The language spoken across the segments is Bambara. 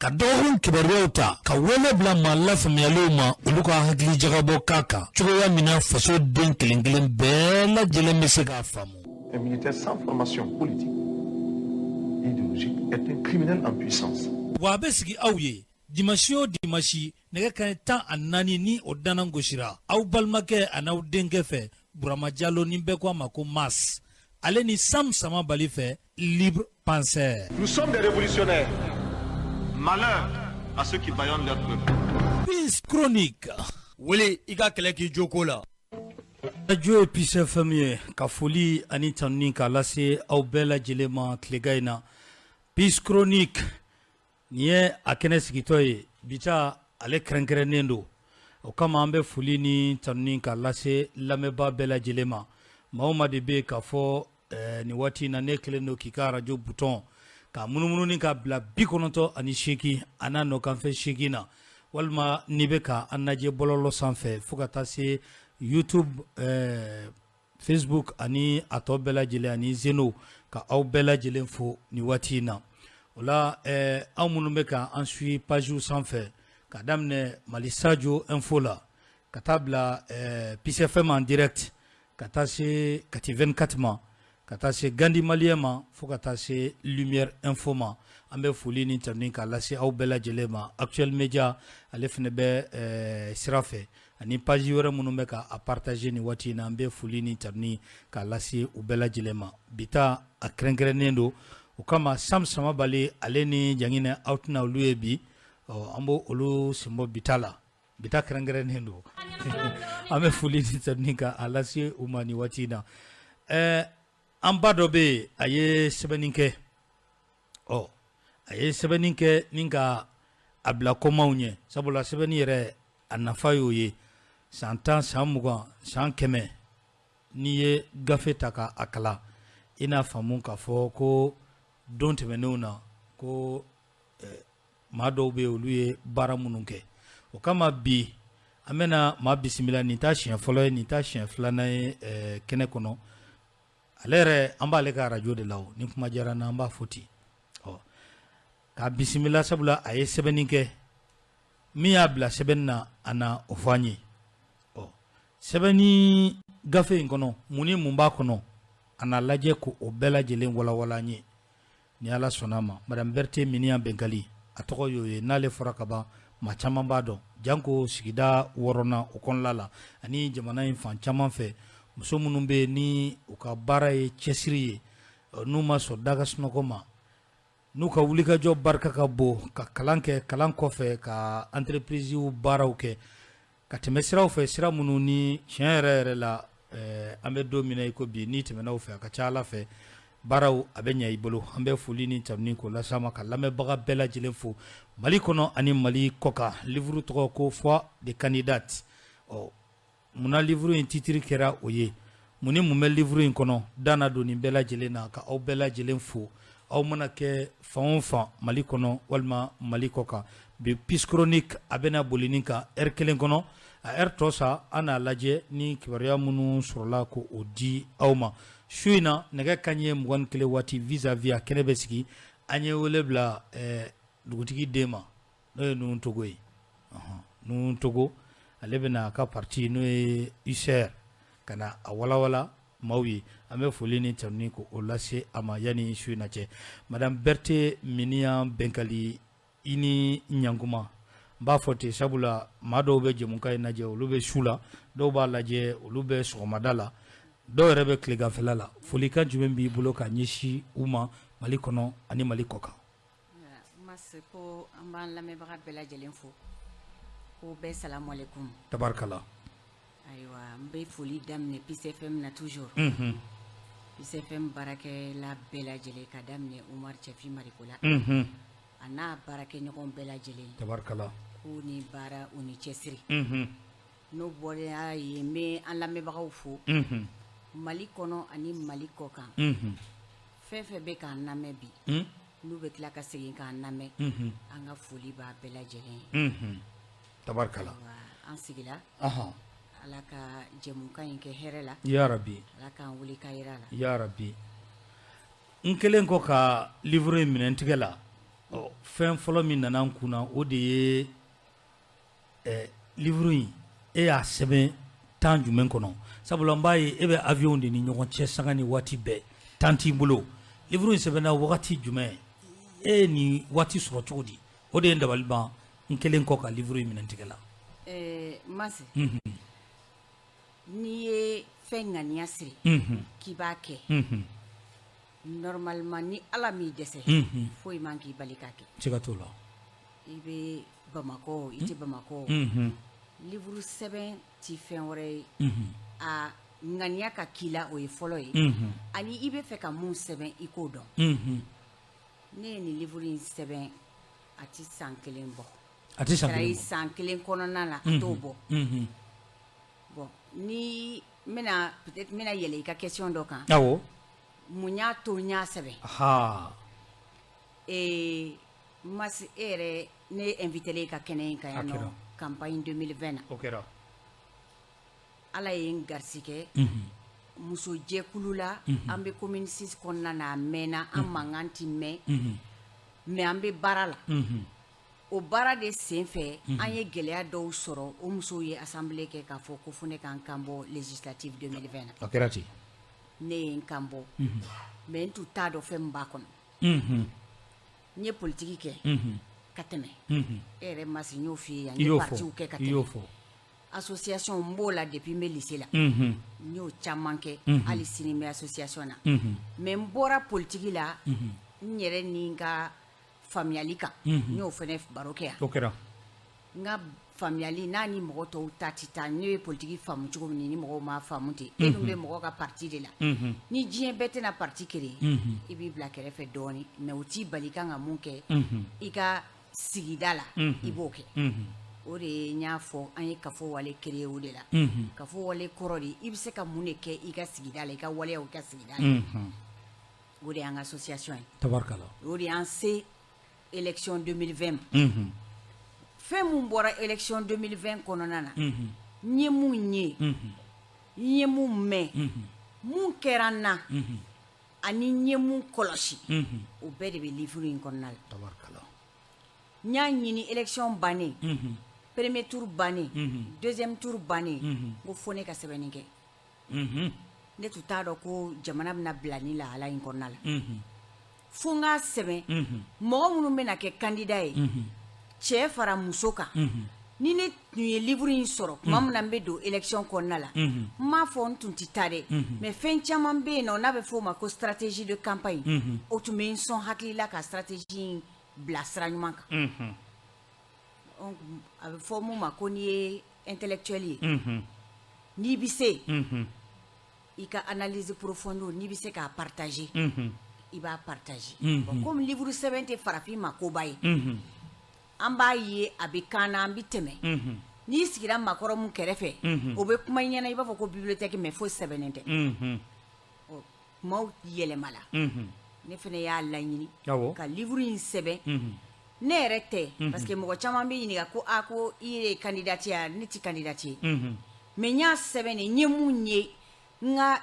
Ka dɔgɔkun kibaruyaw ta ka wele bila maa lafaamuyalenw ma, olu ka hakili jagabɔ k'a kan cogoya min na faso den kelen kelen bɛɛ lajɛlen bɛ se k'a faamu. Un militaire sans formation politique, idéologique, est un criminel en puissance. Wa a bɛ sigi aw ye dimasi o dimasi, nɛgɛ kanɲɛ 14 ni o dana gosira, aw balimakɛ ani aw denkɛ fɛ, Burama Jalo, ni bɛɛ ko a ma ko Mas, ale ni Sam Samabali fɛ, Libre Penseur. Nous sommes des révolutionnaires. Malheur à ceux qui bâillonnent leur peuple. Peace Chronique. Wele i ka kɛlɛ k'i joko la. Radio ye Peace FM ye. Ka foli ani tanuni k'a lase aw bɛɛ lajɛlen ma tilegan in na. Peace Chronique, nin ye a kɛnɛ sigitɔ ye. Bi ta, ale kɛrɛnkɛrɛnnen don. O kama, an bɛ foli ni tanuni k'a lase lamɛnbaa bɛɛ lajɛlen ma. Maa o maa de bɛ yen k'a fɔ nin waati in na ne kelen don k'i ka arajo bouton ka munumunu ka bila 98 a n'a nɔkanfɛ 8 na, walima n'i bɛ ka an lajɛ bɔlɔlɔ sanfɛ fo ka taa se YouTube, Facebook ani a tɔ bɛɛ lajɛlen ani Zeno, ka aw bɛɛ lajɛlen fo nin waati in na. O la, aw minnu bɛ ka an suit pagew sanfɛ, ka daminɛ Mali Sadio Info la ka taa bila Peace FM en direct, ka taa se Kati 24 ma, ka taa se Gandi Malien ma, fo ka taa se Lumière Info ma, an bɛ foli ni tanuni k'a lase aw bɛɛ lajɛlen ma. Actuel Media, ale fana bɛ sira fɛ, ani page wɛrɛ minnu bɛ ka a partager nin waati in na, an bɛ foli ni tanuni k'a lase u bɛɛ lajɛlen ma. Bi ta, a kɛrɛnkɛrɛnnen don. O kama, Sam Samabali ale ni Janginɛ, aw tɛna olu ye bi. Ɔ, an b'o olu senbɔ bi ta la. Bi ta kɛrɛnkɛrɛnnen don. An bɛ foli ni tanuni ka a lase u ma nin waati in na. An ba dɔ bɛ yen, a ye sɛbɛnni kɛ. Ɔ, a ye sɛbɛnni kɛ ni ka a bila kɔmaw ɲɛ, sabula sɛbɛnni yɛrɛ a nafa y'o ye. San 10, san 20, san 100, n'i ye gafe ta ka a kalan, i n'a faamu k'a fɔ ko don tɛmɛnenw na ko maa dɔw bɛ yen, olu ye baara minnu kɛ. O kama, bi an bɛna maa bisimila. Nin ta siɲɛ fɔlɔ ye, nin ta siɲɛ filanan ye kɛnɛ kɔnɔ. Ale yɛrɛ, an b'ale ka arajo de la. Ni kuma diyara n na, an b'a fɔ ten. Ɔ, k'a bisimila, sabula a ye sɛbɛnni kɛ. Min y'a bila sɛbɛnni na, a na o fɔ an ye. Ɔ, sɛbɛnni gafe in kɔnɔ, mun ni mun b'a kɔnɔ, a n'a lajɛ ko o bɛɛ lajɛlen walawala an ye ni Ala sɔnna a ma. Madame Berthe Miniyan Bɛnkali, a tɔgɔ y'o ye. N'ale fɔra ka ban, maa caman b'a dɔn, janko sigida wɔɔrɔnan o kɔnɔna la ani jamana in fan caman fɛ. Muso minnu bɛ yen ni u ka baara ye cɛsiri ye, n'u ma sɔn daga sunɔgɔ ma, n'u ka wulikajɔ barika ka bon, ka kalan kɛ, kalan kɔfɛ ka entreprise baaraw kɛ, ka tɛmɛ siraw fɛ, sira minnu ni tiɲɛ yɛrɛ yɛrɛ la, an bɛ don min na i ko bi, n'i tɛmɛn'aw fɛ, a ka ca Ala fɛ, baaraw a bɛ ɲɛ i bolo. An bɛ foli ni tanuni k'o lase a ma, ka lamɛnbaga bɛɛ lajɛlen fo Mali kɔnɔ ani Mali kɔkan. Livre tɔgɔ ko Foi de candidate. Ɔ, munna livre in titre kɛra o ye? Mun ni mun bɛ livre in kɔnɔ? Da na don nin bɛɛ lajɛlen na. Ka aw bɛɛ lajɛlen fo, aw mana kɛ fan o fan Mali kɔnɔ walima Mali kɔ kan. Bi Peace Chronique, a bɛna boli nin kan heure kelen kɔnɔ. A heure tɔ sa, an n'a lajɛ ni kibaruya minnu sɔrɔla ko o di aw ma su in na. Nɛgɛ kanɲɛ 21 waati, vis à vis, a kɛnɛ bɛ sigi. An ye wele bila dugutigi den ma, n'o ye Nuhu Togo ye. Nuhu Togo, ale bɛna a ka parti, n'o ye UCR, ka na a walawala maaw ye. An bɛ foli ni tanuni ko o lase a ma yanni su in na cɛ. Madame Berthe Miniyan Bɛnkali, i ni ɲankuma. N b'a fɔ ten sabula maa dɔw bɛ jɛmukan in lajɛ, olu bɛ su la, dɔw b'a lajɛ, olu bɛ sɔgɔmada la, dɔw yɛrɛ bɛ tileganfɛla la. Folikan jumɛn b'i bolo ka ɲɛsin u ma Mali kɔnɔ ani Mali kɔ kan? Mas, ko an b'an lamɛnbaga bɛɛ lajɛlen fo, ko bɛɛ salamualeykum. Tabarikala. Ayiwa, n bɛ foli daminɛ Peace FM na toujours. Peace FM baarakɛla bɛɛ lajɛlen, ka daminɛ Umar Cɛfin Mariko la. A n'a baarakɛɲɔgɔn bɛɛ lajɛlen. Tabarikala. K'u ni baara, u ni cɛsiri. N'o bɔra yen, n bɛ an lamɛnbagaw fo. Mali kɔnɔ ani Mali kɔ kan. Fɛn fɛn bɛ k'an lamɛn bi, n'u bɛ tila ka segin k'an lamɛn, an ka foli b'a bɛɛ lajɛlen ye. Tabarikala. An sigila, Ala ka jɛmukan in kɛ hɛrɛ la. Yarabi. Ala k'an wuli ka jira la. Yarabi. N kɛlen kɔ ka livre in minɛ n tigɛ la, Ɔ, fɛn fɔlɔ min nana n kun na, o de ye livre in, e y'a sɛbɛn temps jumɛn kɔnɔ? Sabula n b'a ye e bɛ avion de ni ɲɔgɔn cɛ sanga ni waati bɛɛ, temps t'i bolo. Livre in sɛbɛnna wagati jumɛn? E ye nin waati sɔrɔ cogo di? O de ye n dabali ban n kelen kɔ ka livre in minɛ n tigɛ la. Masi, n'i ye fɛn ŋaniya siri k'i b'a kɛ, normalement ni Ala m'i dɛsɛ, foyi man k'i bali k'a kɛ. Siga t'o la. I bɛ Bamakɔ, i tɛ Bamakɔ, livre sɛbɛn ti fɛn wɛrɛ ye, a ŋaniya ka k'i la, o ye fɔlɔ ye, ani i bɛ fɛ ka mun sɛbɛn, i k'o dɔn. Ne ye nin livre in sɛbɛn, a tɛ san kelen bɔ. A tɛ san kelen bɔ. San kelen kɔnɔna na, a t'o bɔ. Bon, ni n bɛna, peut-être n bɛna yɛlɛ i ka question dɔ kan. Mun y'a to n y'a sɛbɛn? Masi, e yɛrɛ, ne invité i ka kɛnɛ in kan yan nɔ, campagne 2020 na. O kɛra. Ala ye n garisɛgɛ musojɛkulu la. An bɛ commune 6 kɔnɔna na, a mɛnna, an mankan ti mɛn, mais an bɛ baara la. O baara de sen fɛ, an ye gɛlɛya dɔw sɔrɔ. O musow ye assemblée kɛ k'a fɔ ko fo ne ka n kan bɔ législative 2020 na. A kɛra ten. Ne ye n kan bɔ, mais n tun t'a dɔn fɛn min b'a kɔnɔ. N ye politiki kɛ ka tɛmɛ. E yɛrɛ Masi, n y'o f'i ye yan, n ye partiw kɛ ka I y'o tɛmɛ. fɔ. Association, n b'o la depuis n bɛ lycée la. N y'o caman kɛ, hali sini n bɛ association na. Mais n bɔra politiki la n yɛrɛ ni n ka faamuyali kan. N y'o fana baro kɛ yan. O kɛra. N ka faamuyali n'a ni mɔgɔ tɔw ta tɛ taa. Ne bɛ politiki faamu cogo min, ni mɔgɔw m'a faamu ten. E dun bɛ mɔgɔ ka parti de la. Ni diɲɛ bɛɛ tɛna parti créer, i b'i bila kɛrɛfɛ dɔɔni, mais o t'i bali i kan ka mun kɛ i ka sigida la, i b'o kɛ. O de ye n y'a fɔ, an ye Kafo Wale créer o de la. Kafo Wale kɔrɔ de, i bɛ se ka mun de kɛ i ka sigida la, i ka waleyaw i ka sigida la. O de y'an ka association ye. Tabarikala. O de y'an se élection 2020 ma. Fɛn mun bɔra élection 2020 kɔnɔna na, n ye mun ye, n ye mun mɛn, mun kɛra n na, ani n ye mun kɔlɔsi, o bɛɛ de bɛ livre in kɔnɔna la. Tabarikala. N y'a ɲini élection bannen, premier tour bannen, deuxième tour bannen, n ko fo ne ka sɛbɛnni kɛ. Ne tun t'a dɔn ko jamana bɛna bila ni lahala in kɔnɔna la. Fo n k'a sɛbɛn, mɔgɔ minnu bɛna kɛ candidat ye, cɛ fara muso kan. Ni ne tun ye livre in sɔrɔ tuma min na n bɛ don élection kɔnɔna la, n m'a fɔ n tun tɛ taa dɛ, mais fɛn caman bɛ yen nɔ n'a bɛ f'o ma ko stratégie de campagne, o tun bɛ n sɔn hakili la ka stratégie in bila sira ɲuman kan. Donc a bɛ fɔ mun ma ko n'i ye intellectuel ye, n'i bɛ se i ka analyse profonde, n'i bɛ se k'a partager, i b'a partager. Bon, comme livre sɛbɛn tɛ farafin ma koba ye, an b'a ye a bɛ kan na, an bɛ tɛmɛ. N'i sigira maakɔrɔ mun kɛrɛfɛ, o bɛ kuma i ɲɛna, i b'a fɔ ko bibliothèque, mais foyi sɛbɛnnen tɛ. Kumaw yɛlɛmala. Ne fana y'a laɲini ka livre in sɛbɛn. Ne yɛrɛ tɛ, parce que mɔgɔ caman bɛ ɲininka ko a ko i ye candidat ye, ne tɛ candidat ye, mais n y'a sɛbɛn de, n ye mun ye n ka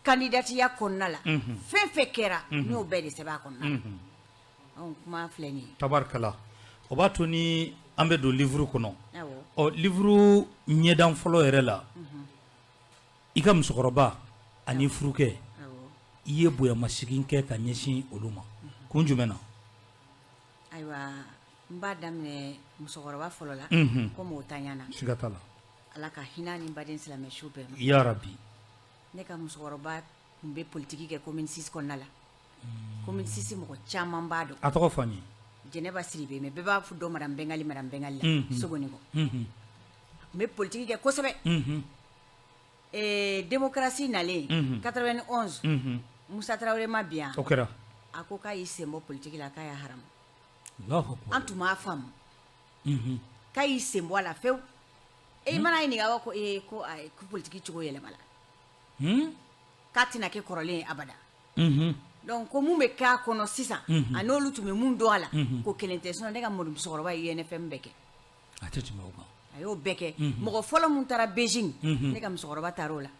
candidatiya kɔnɔna la, fɛn fɛn kɛra, n y'o bɛɛ de sɛbɛn a kɔnɔna la. Donc kuma filɛ nin ye. Tabarikala. O b'a to ni an bɛ don livre kɔnɔ. Ɔ, livre ɲɛdan fɔlɔ yɛrɛ la, i ka musokɔrɔba ani furukɛ, i ye bonyamasegin kɛ ka ɲɛsin olu ma, kun jumɛn na? Ayiwa, n b'a daminɛ musokɔrɔba fɔlɔ la, komi o ta ɲɛna. Siga t'a la. Ala ka hinɛ ni baden silamɛ su bɛɛ ma. Ya rabi. Ne ka musokɔrɔba tun bɛ politiki kɛ commune 6 kɔnɔna la. Commune 6, mɔgɔ caman b'a dɔn. A tɔgɔ fɔ an ye. Jɛnɛba Sidibe, mais bɛɛ b'a fɔ dɔn madame Bengali, madame Bengali la Sogonikɔ. A tun bɛ politiki kɛ kosɛbɛ. Démocratie nalen 91, Musa Tarawele ma bin yan? O kɛra. A ko k'a y'i sen bɔ politiki la, k'a y'a haramu. Allahu akbar. An tun m'a faamu k'a y'i sen bɔ a la fewu. E mana ɲininka, a b'a fɔ ko ee, ko ayi, ko politiki cogo yɛlɛmala, k'a tɛna kɛ kɔrɔlen ye abada. Donc ko mun bɛ k'a kɔnɔ sisan, a n'olu tun bɛ mun dɔn a la, ko kelen tɛ. Sinon ne ka musokɔrɔba ye UNFM bɛɛ kɛ. A tɛ tɛmɛ o kan. A y'o bɛɛ kɛ. Mɔgɔ fɔlɔ mun taara Beijing, ne ka musokɔrɔba taara o la.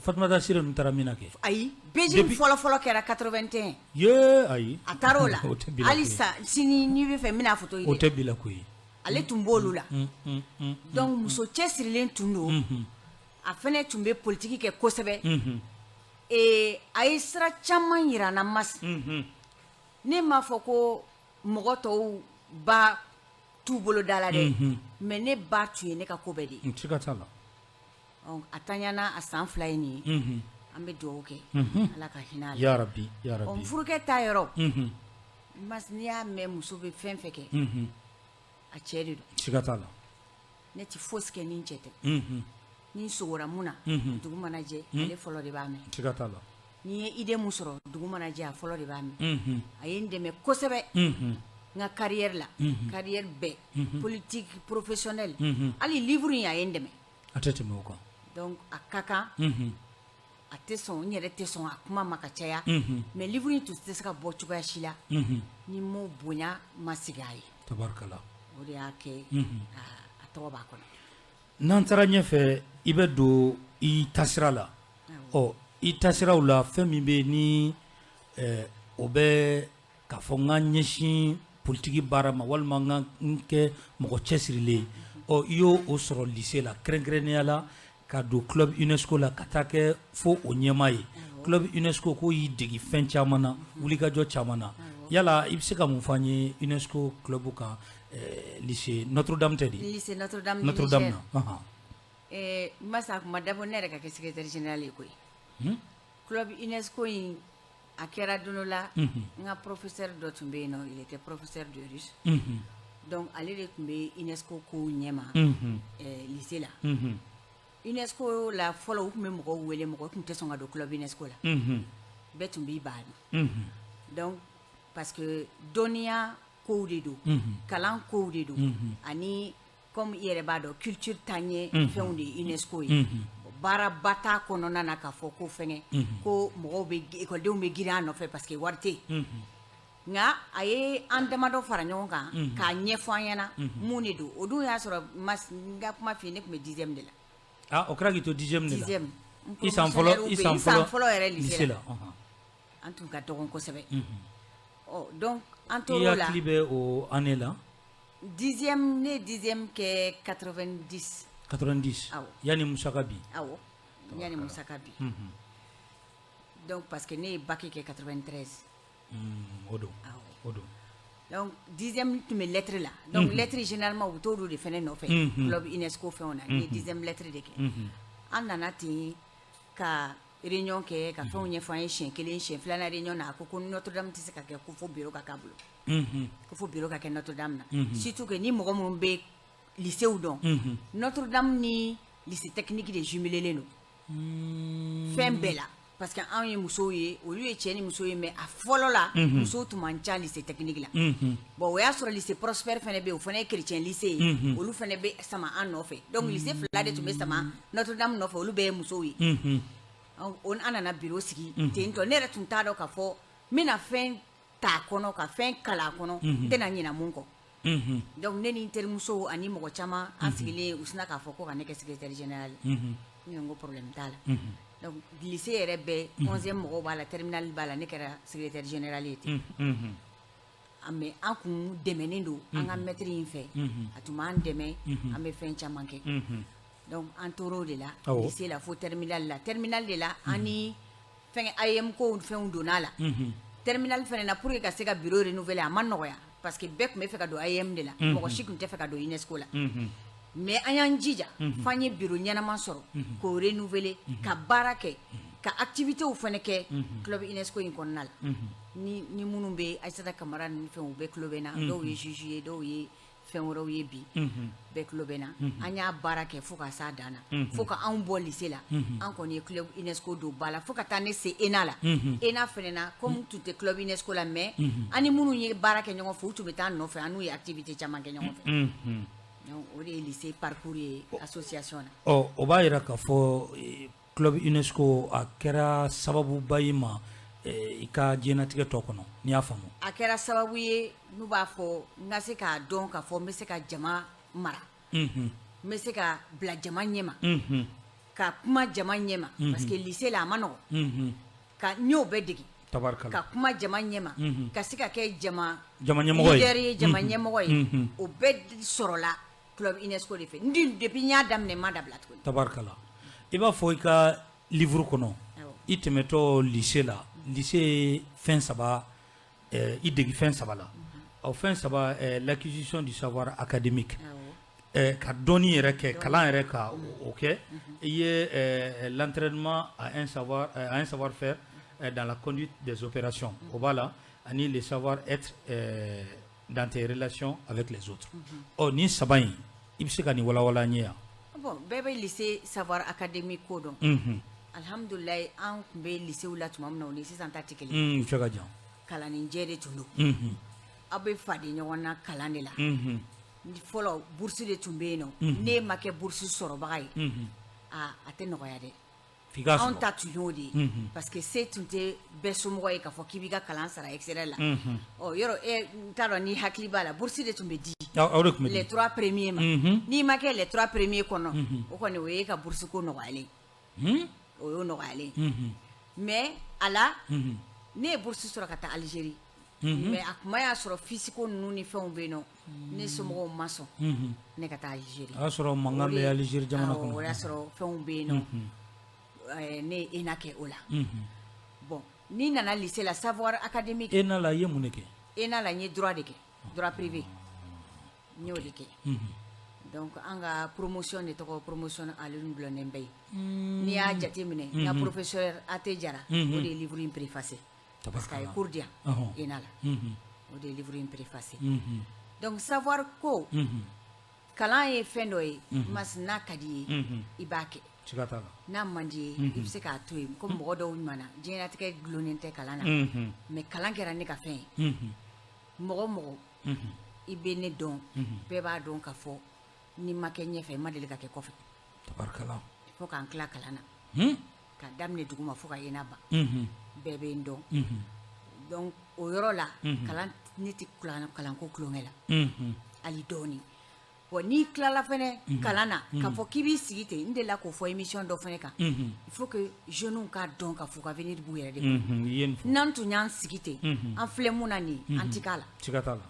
Fatumata Sire ninnu taara min na kɛ. Ayi, BGM fɔlɔ fɔlɔ kɛra 81. Ye ayi. A taara o la. O tɛ bi la koyi. Halisa sini n'i bɛ fɛ n bɛna photo O tɛ bi la koyi. Ale tun b'olu la. Donc muso cɛsirilen tun don. A fana tun bɛ politique kɛ kosɛbɛ. Ee a ye sira caman jira n na Mas. Ne m'a fɔ ko mɔgɔ tɔw ba t'u bolo da la dɛ. Mais ne ba tun ye ne ka ko bɛɛ de ye. Siga t'a la. A tanyana a san 2 ye nin ye an bɛ dugawu kɛ Ala ka hinɛ a la yarabi yarabi n furukɛ ta yɔrɔ Mas n'i y'a mɛn muso bɛ fɛn fɛn kɛ a cɛ de don siga t'a la ne tɛ fosi kɛ ni n cɛ tɛ ni n sogora mun na dugu mana jɛ ale fɔlɔ de b'a mɛn siga t'a la ni ye idée mun sɔrɔ dugu mana jɛ a fɔlɔ de b'a mɛn a ye n dɛmɛ kosɛbɛ n ka carrière la carrière bɛɛ politique professionnelle hali livre in a ye n dɛmɛ a tɛ tɛmɛ o kan donc a ka kan a tɛ sɔn n yɛrɛ tɛ sɔn a kuma ma ka caya mais livre in tun tɛ se ka bɔ cogoya si la ni m'o bonya ma sigi a ye tabarikala o de y'a kɛ a tɔgɔ b'a kɔnɔ n'an taara ɲɛfɛ i bɛ don i tasira la ɔ i tasiraw la fɛn min bɛ ni o bɛ k'a fɔ n ka ɲɛsin politiki baara ma walima n ka n kɛ mɔgɔ cɛsirilen ye ɔ i y'o o sɔrɔ lycée la kɛrɛnkɛrɛnnenya la ka don club UNESCO la ka taa kɛ fo o ɲɛmaa ye club UNESCO k'o y'i degi fɛn caman na wulikajɔ caman na yala i bɛ se ka mun fɔ an ye UNESCO club kan lycée Notre Dame tɛ de lycée Notre Dame Notre Dame na Masa a tun ma dabɔ ne yɛrɛ ka kɛ secrétaire général ye koyi club UNESCO in a kɛra don dɔ la n ka professeur dɔ tun bɛ yen nɔ il était professeur de russe donc ale de tun bɛ UNESCO kow ɲɛma lycée la UNESCO la fɔlɔ u tun bɛ mɔgɔw wele mɔgɔ tun tɛ sɔn ka don club UNESCO la bɛɛ tun b'i ban a ma donc parce que dɔnniya kow de don kalan kow de don ani comme i yɛrɛ b'a dɔn culture taaɲɛ fɛnw de ye UNESCO ye baaraba t'a kɔnɔna na k'a fɔ ko fɛngɛ ko mɔgɔw bɛ ekɔlidenw bɛ girin a nɔfɛ parce que wari tɛ yen nka a ye an damadɔ fara ɲɔgɔn kan k'a ɲɛfɔ an ɲɛna mun de don o dun y'a sɔrɔ n ka kuma f'i ye ne tun bɛ dixième de la ah o kɛra k'i to dixième de la dixième i san fɔlɔ i san fɔlɔ yɛrɛ lycée la an tun ka dɔgɔn kosɛbɛ ɔ donc an tor'o la i hakili bɛ o année la dixième ne ye dixième kɛ 90 90 awɔ yanni Musa ka bin awɔ yanni Musa ka bin donc parce que ne ye bac kɛ 93 o don awɔ o don donc dixième tun bɛ lettre la donc lettre généralement u bɛ t'olu de fɛnɛ nɔfɛ club UNESCO fɛnw na ne ye dixième lettre de kɛ an nana ten ka réunion kɛ ka fɛnw ɲɛfɔ an ye siɲɛ kelen siɲɛ filanan réunion na a ko ko Notre Dame tɛ se ka kɛ ko fo bureau ka k'a bolo ko fo bureau ka kɛ Notre Dame na surtout que ni mɔgɔ minnu bɛ lycée dɔn Notre Dame ni lycée technique de jumelé don fɛn bɛɛ la parce que anw ye musow ye olu ye cɛ ni muso ye mais a fɔlɔ la musow tun man ca lycée technique la bon o y'a sɔrɔ lycée Prosper fɛnɛ bɛ yen o fana ye chrétien lycée ye olu fɛnɛ bɛ sama an nɔfɛ donc lycée fila de tun bɛ sama Notre Dame nɔfɛ olu bɛɛ ye musow ye an nana bureau sigi ten tɔ ne yɛrɛ tun t'a dɔn k'a fɔ n bɛna fɛn t'a kɔnɔ ka fɛn kalan a kɔnɔ n tɛna ɲinɛ mun kɔ donc ne ni n terimusow ani mɔgɔ caman an sigilen u sinna k'a fɔ ko ka ne kɛ secrétaire général ne ko problème t'a la donc lycée yɛrɛ bɛɛ 11e mɔgɔw b'a la terminale b'a la ne kɛra secrétaire général ye ten mais an kun dɛmɛnen don an ka maître in fɛ a tun b'an dɛmɛ an bɛ fɛn caman kɛ donc an tor'o de la lycée la fo terminale la terminale de la an ni fɛn AEEM kow fɛnw donna la terminale fɛnɛ na pour que ka se ka bureau renouveler a ma nɔgɔya parce que bɛɛ tun bɛ fɛ ka don AEEM de la mɔgɔ si tun tɛ fɛ ka don UNESCO la mais an y'an jija f'an ye bureau ɲɛnama sɔrɔ k'o renouveler ka baara kɛ ka activités fɛnɛ kɛ club UNESCO in kɔnɔna la ni ni minnu bɛ Aïssata Kamara ni fɛnw u bɛɛ tulo bɛ n na dɔw ye juge ye dɔw ye fɛn wɛrɛw ye bi bɛɛ tulo bɛ n na an y'a baara kɛ fo ka s'a dan na fo ka anw bɔ lycée la an kɔni ye club UNESCO don ba la fo ka taa ne se ENA la ENA fɛnɛ na comme tun tɛ club UNESCO la mais an ni minnu ye baara kɛ ɲɔgɔn fɛ u tun bɛ taa nɔfɛ an n'u ye activité caman kɛ ɲɔgɔn fɛ donc o de ye lycée parcours ye association na ɔ o b'a yira k'a fɔ club UNESCO a kɛra sababuba ye ma i ka diɲɛnatigɛ tɔ kɔnɔ n'i y'a faamu a kɛra sababu ye n'u b'a fɔ n ka se k'a dɔn k'a fɔ n bɛ se ka jama mara n bɛ se ka bila jama ɲɛma Ka kuma jama ɲɛma, parce que lycée la, a ma nɔgɔn, ka n y'o bɛɛ dege, ka kuma jama ɲɛma, ka se ka kɛ jama jama ɲɛmɔgɔ ye. Leader ye, jama ɲɛmɔgɔ ye. O bɛɛ sɔrɔla club UNESCO de fɛ. N depuis n y'a daminɛ, n ma dabila tuguni. Tabarikala. I b'a fɔ i ka livre kɔnɔ, i tɛmɛtɔ lycée la, lycée ye fɛn saba i degi fɛn saba la. O fɛn saba, l'acquisition du savoir académique, ka dɔnni yɛrɛ kɛ, kalan yɛrɛ ka o kɛ, i ye l'entraînement à un savoir faire dans la conduite des opérations, o b'a la, ani le savoir être dans tes relations avec les autres. Ɔ, nin saba in, i bɛ se ka nin walawala an ye yan? Bon, bɛɛ bɛ lycée savoir académique ko dɔn. Alhamdulilayi, an tun bɛ lycée la tuma min na, o ni sisan ta tɛ kelen ye. Cɛ ka jan. Kalanninjɛ de tun don. Aw bɛ faden ɲɔgɔn na kalan de la. Fɔlɔ, bourse de tun bɛ yen nɔ. N'e ma kɛ bourse sɔrɔbaga ye, aa, a tɛ nɔgɔya dɛ. F'i k'a Anw sɔrɔ. ta tun y'o de ye, parce que se tun tɛ bɛɛ somɔgɔ ye k'a fɔ k'i b'i ka kalan sara extérieur la. Ɔ, yɔrɔ e n t'a dɔn ni hakili b'a la, bourse de tun bɛ di Aw de tun bɛ les di. trois premiers ma. N'i ma kɛ les trois premiers kɔnɔ, o kɔni, o ye ka bourse ko nɔgɔyalen ye, o y'o nɔgɔyalen ye. Mais a la, ne ye bourse sɔrɔ ka taa Algérie, mais a kuma y'a sɔrɔ FIS ko ninnu ni fɛnw bɛ yen nɔ, ne somɔgɔw ma sɔn ne ka taa Algérie. O y'a sɔrɔ mankan bɛ Algérie jamana Awɔ, kɔnɔ. O y'a sɔrɔ fɛnw bɛ yen nɔ. Ne ye ENA kɛ o la. Bon, n'i nana lycée la, savoir académique. ENA la, i ye mun de kɛ? ENA la, n ye droit de kɛ, droit privé, n y'o de kɛ. Donc an ka promotion de tɔgɔ promotion Alioune Blondin Beye. N'i y'a jateminɛ, n ka professeur A.T Jara, o de ye livre in préfacé, parce que a ye cours di yan ENA la, o de ye livre in préfacé. Donc savoir ko kalan ye fɛn dɔ ye, mas n'a ka di i ye, i b'a kɛ. Siga t'a la. N'a man di ye, i bɛ se k'a to yen, komi mɔgɔ dɔw ɲuman na, diɲɛlatigɛ gulonnen tɛ kalan na. Mais kalan kɛra ne ka fɛn ye. Mɔgɔ o mɔgɔ i bɛ ne dɔn, bɛɛ b'a dɔn k'a fɔ ni ma kɛ ɲɛfɛ, n ma deli ka kɛ kɔfɛ. Tabarikala. Fo k'an tila kalan na, ka daminɛ duguma fo ka ENA ban, bɛɛ bɛ n dɔn. Donc o yɔrɔ la, kalan, ne tɛ kalanko tulonkɛ la hali dɔɔni. Bon, n'i tilala fɛnɛ kalan na, k'a fɔ k'i b'i sigi ten, n delila k'o fɔ émission dɔ fɛnɛ kan, il faut que jeunes k'a dɔn k'a fɔ u ka avenir b'u yɛrɛ de bolo. I ye nin fɔ. N'an tun y'an sigi ten, an filɛ mun na nin ye, an ti k'a la. Siga t'a la.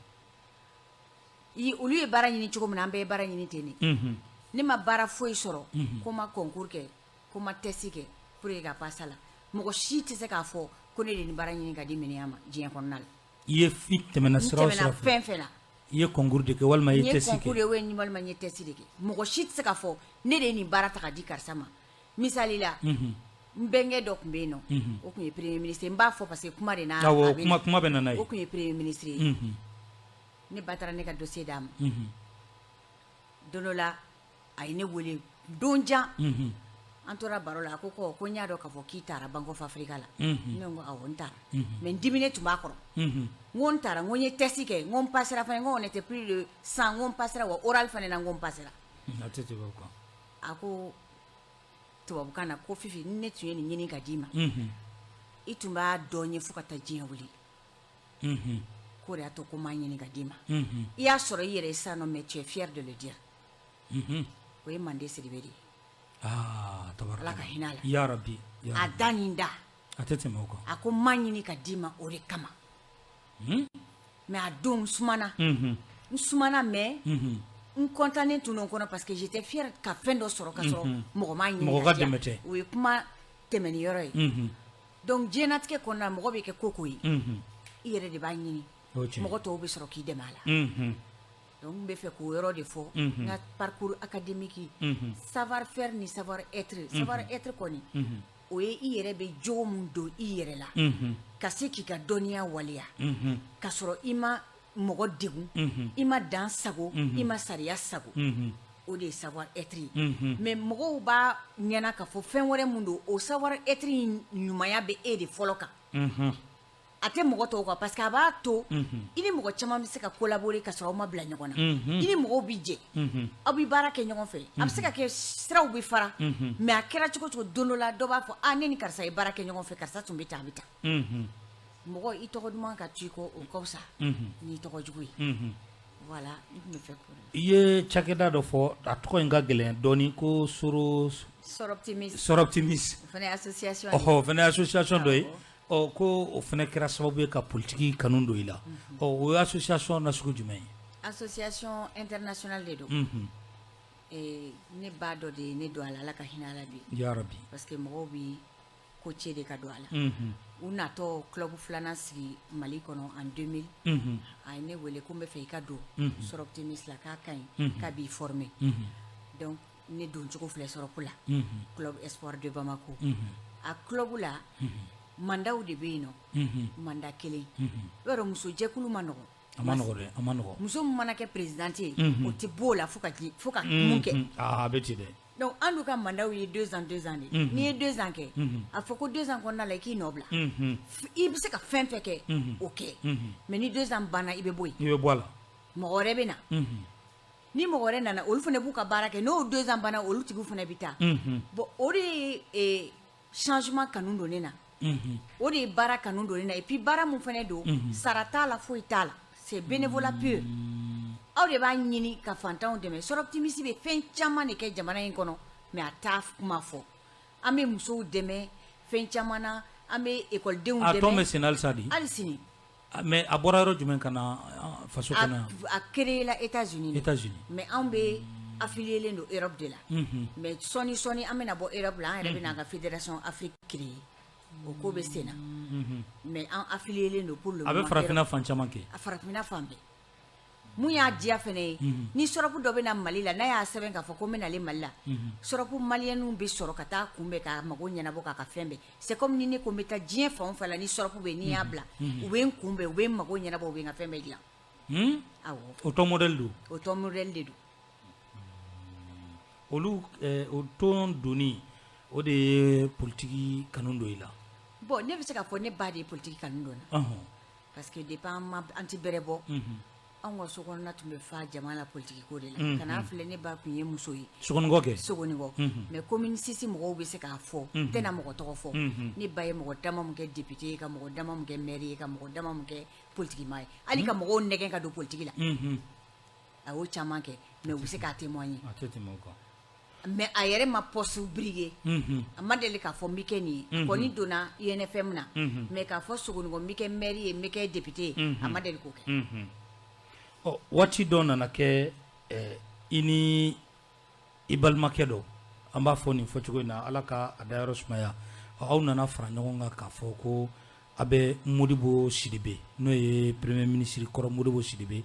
I olu ye baara ɲini cogo min na, an bɛɛ ye baara ɲini ten de. Ne ma baara foyi sɔrɔ ko ma concours kɛ, ko ma test kɛ pour que ka passer a la. Mɔgɔ si tɛ se k'a fɔ ko ne de ye nin baara ɲini ka di Miniyan ma diɲɛ kɔnɔna la. I ye, i tɛmɛna N sira o tɛmɛna sira fɛ, fɛn fɛn na, i ye concours de kɛ walima i n ye ye test concours kɛ? de ye, walima n ye test de kɛ. Mɔgɔ si tɛ se k'a fɔ ne de ye nin baara ta ka di karisa ma. Misali la, n bɛnkɛ dɔ tun bɛ yen nɔ, o tun ye premier ministre ye. N b'a fɔ parce que kuma de n'a Awɔ. a bɛ Kuma na. kuma bɛ na n'a ye. O tun ye premier ministre ye. Ne ba taara ne ka dossier d'a ma. Don dɔ la, a ye ne wele don jan, an tora baro la. A ko ko n y'a dɔn k'a fɔ k'i taara Banque of Africa la. Ne ko awɔ, n taara, mais n diminen tun b'a kɔrɔ. N ko n taara, n ko n ye test kɛ, n ko n passera fana, n ko on était plus de 100, n ko n passera, wa oral fana na, n ko n passera. A tɛ tɛmɛ o kan. A ko tubabukan na ko Fifi, ni ne tun ye nin ɲini ka d'i ma, i tun b'a dɔn n ye fo ka taa diɲɛ wuli. K'o de y'a to ko n m'a ɲini ka d'i ma. I y'a sɔrɔ i yɛrɛ ye sisan nɔ, mais tu es fier de le dire. O ye Mande Sidibe de ye. Aa, tabarikala. Ala ka hinɛ a la. Ya rabi, ya A rabi. da nin da. A tɛ tɛmɛ o kan. A ko n m'a ɲini ka d'i ma o de kama. Mais a don, n sumana, n sumana, mais n content tun don n kɔnɔ, parce que j'étais fière ka fɛn dɔ sɔrɔ ka sɔrɔ mɔgɔ m'a ɲini Mɔgɔ ka di yan. dɛmɛ tɛ. O ye kuma tɛmɛni yɔrɔ ye. Donc diɲɛnatigɛ kɔnɔna na, mɔgɔ bɛ kɛ ko ko ye, i yɛrɛ de b'a ɲini. O ye tiɲɛ ye. Mɔgɔ tɔw bɛ sɔrɔ k'i dɛmɛ a la. Donc n bɛ fɛ k'o yɔrɔ de fɔ. N ka parcours académique, savoir faire ni savoir être, savoir être kɔni, o ye i yɛrɛ bɛ jogo mun don i yɛrɛ la ka se k'i ka dɔnniya waleya, ka sɔrɔ i ma mɔgɔ degun, i ma dan sago, i ma sariya sago, o de ye savoir être ye. Mais mɔgɔw b'a ɲɛna k'a fɔ fɛn wɛrɛ mun don. O savoir être in ɲumanya bɛ e de fɔlɔ kan, a tɛ mɔgɔ tɔw kan, parce que a b'a to i ni mɔgɔ caman bɛ se ka collaborer ka sɔrɔ aw ma bila ɲɔgɔn na. I ni mɔgɔw bɛ jɛ, aw bɛ baara kɛ ɲɔgɔn fɛ. A bɛ se ka kɛ siraw bɛ fara, mais a kɛra cogo cogo, don dɔ la, dɔ b'a fɔ: "Ah, ne ni karisa ye baara kɛ ɲɔgɔn fɛ, karisa tun bɛ tan, a bɛ tan." Mɔgɔ, i tɔgɔ duman ka to i kɔ, o ka fisa n'i tɔgɔ jugu ye. Voilà, n tun bɛ fɛ k'o I ye cakɛda dɔ fɔ, a tɔgɔ in ka gɛlɛn dɔɔni, ko Soro Soroptimist. Soroptimist. O fana ye association ye. Ɔhɔ, o fana ye association dɔ ye. Ɔ, ko o fana kɛra sababu ye ka politique kanu don i la. Ɔ, o ye association nasugu jumɛn ye? Association internationale de don. Ne ba dɔ de ye ne don a la, Ala ka hinɛ a la bi. Yarabi. Parce que mɔgɔw bɛ ko ce de ka don a la. U natɔ club filanan sigi Mali kɔnɔ en 2000. A ye ne wele ko n bɛ fɛ i ka don Soroptimist la, k'a ka ɲi, k'a b'i former. Donc ne don cogo filɛ Sorop la. Club Espoir de Bamako. A club la, mandatw de bɛ yen nɔ. Mandat kelen. I b'a dɔn musojɛkulu ma nɔgɔn. A ma nɔgɔn dɛ, a ma nɔgɔn. Muso min mana kɛ présidente ye, o tɛ b'o la fo ka mun kɛ. A bɛ ten dɛ. Donc an dun ka mandatw ye 2 ans 2 ans de ye. N'i ye 2 ans kɛ, a fɔ ko 2 ans kɔnɔna la i k'i nɔ bila. I bɛ se ka fɛn fɛn kɛ, o kɛ. Mais ni 2 ans banna, i bɛ bɔ yen. I bɛ bɔ a la. Mɔgɔ wɛrɛ bɛ na. Ni mɔgɔ wɛrɛ nana, olu fana b'u ka baara kɛ. N'o 2 ans banna, olu tigiw fana bɛ taa. Bon, o de ye changement kanu don ne na. O de ye baara kanu don ne na. Et puis baara mun fana don, sara t'a la, foyi t'a la. C'est bénévolat pur. Aw de b'a ɲini ka fantanw dɛmɛ. Soroptimist bɛ fɛn caman de kɛ jamana in kɔnɔ, mais a t'a kuma fɔ. An bɛ musow dɛmɛ fɛn caman na, an bɛ ekɔlidenw dɛmɛ. A tɔn bɛ sen halisa de? Hali sini. Mais a bɔra yɔrɔ jumɛn ka na faso kɔnɔ yan? A créé la États-Unis. États-Unis. Mais anw bɛ affilié len don Europe de la. Mais sɔɔni sɔɔni an bɛna bɔ Europe la, an yɛrɛ bɛna an ka fédération Afrique créer. O ko bɛ sen na. Mais an affilié len don pour le moment. A bɛ farafinna fan caman kɛ. A farafinna fan bɛɛ. Mun y'a diya fana ye, ni Sorop dɔ bɛ na Mali la, n'a y'a sɛbɛn k'a fɔ ko n bɛ nalen Mali la, Sorop malienw bɛ sɔrɔ ka taa kunbɛn, k'a mago ɲɛnabɔ, k'a ka fɛn bɛɛ. C'est comme ni ne ko n bɛ taa diɲɛ fan o fan la, ni Sorop bɛ yen, n'i y'a bila, u bɛ n kunbɛn, u bɛ n mago ɲɛnabɔ, u bɛ n ka fɛn bɛɛ dilan. Awɔ. O tɔn modèle don. O tɔn modèle de don. Olu o tɔn donni, o de ye politique kanu don i la. Bon, ne bɛ se k'a fɔ ne ba de ye politique kanu don n na. Parce que depuis an ma an tɛ bɛrɛ bɔ. Anw ka so kɔnɔna tun bɛ fa jama la politique ko de la. Kana filɛ, ne ba tun ye muso ye. Sogonikɔ kɛ. Sogonikɔ. Mais commune 6 mɔgɔw bɛ se k'a fɔ. N tɛna mɔgɔ tɔgɔ fɔ. Ne ba ye mɔgɔ dama min kɛ député ye, ka mɔgɔ dama min kɛ maire ye, ka mɔgɔ dama min kɛ politique maa ye. Hali ka mɔgɔw nɛgɛn ka don politique la. A y'o caman kɛ, mais u bɛ se k'a témoigner. A tɛ tɛmɛ o kan. Mais a yɛrɛ ma poste briguer. A ma deli k'a fɔ n bɛ kɛ nin ye. A kɔni donna UNFM na. Mais k'a fɔ Sogonikɔ n bɛ kɛ maire ye, n bɛ kɛ député ye, a ma deli k'o kɛ. Ɔ, waati dɔ nana kɛ, i ni i balimakɛ dɔ, an b'a fɔ nin fɔcogo in na, Ala ka a dayɔrɔ sumaya, aw nana fara ɲɔgɔn kan k'a fɔ ko a bɛ Modibo Sidibe, n'o ye premier ministre kɔrɔ Modibo Sidibe,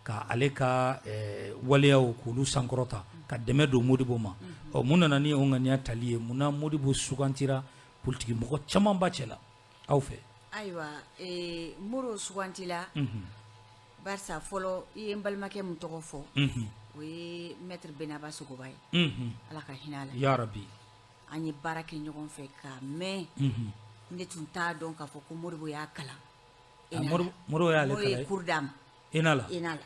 ka ale ka waleyaw k'olu sankɔrɔta, ka dɛmɛ don Modibo ma. Ɔ, mun nana ni o ŋaniya tali ye? Munna Modibo sugantira politiki mɔgɔ camanba cɛ la aw fɛ? Ayiwa, Modibo sugantila barisa fɔlɔ, i ye n balimakɛ min tɔgɔ fɔ, o ye maître Benaba Sogoba ye. Ala ka hinɛ a la. Yarabi. An ye baara kɛ ɲɔgɔn fɛ ka mɛn. Ne tun t'a dɔn k'a fɔ ko Modibo y'a kalan. Modibo y'ale kalan. Modibo ye cours d'a ma. ENA la. ENA la.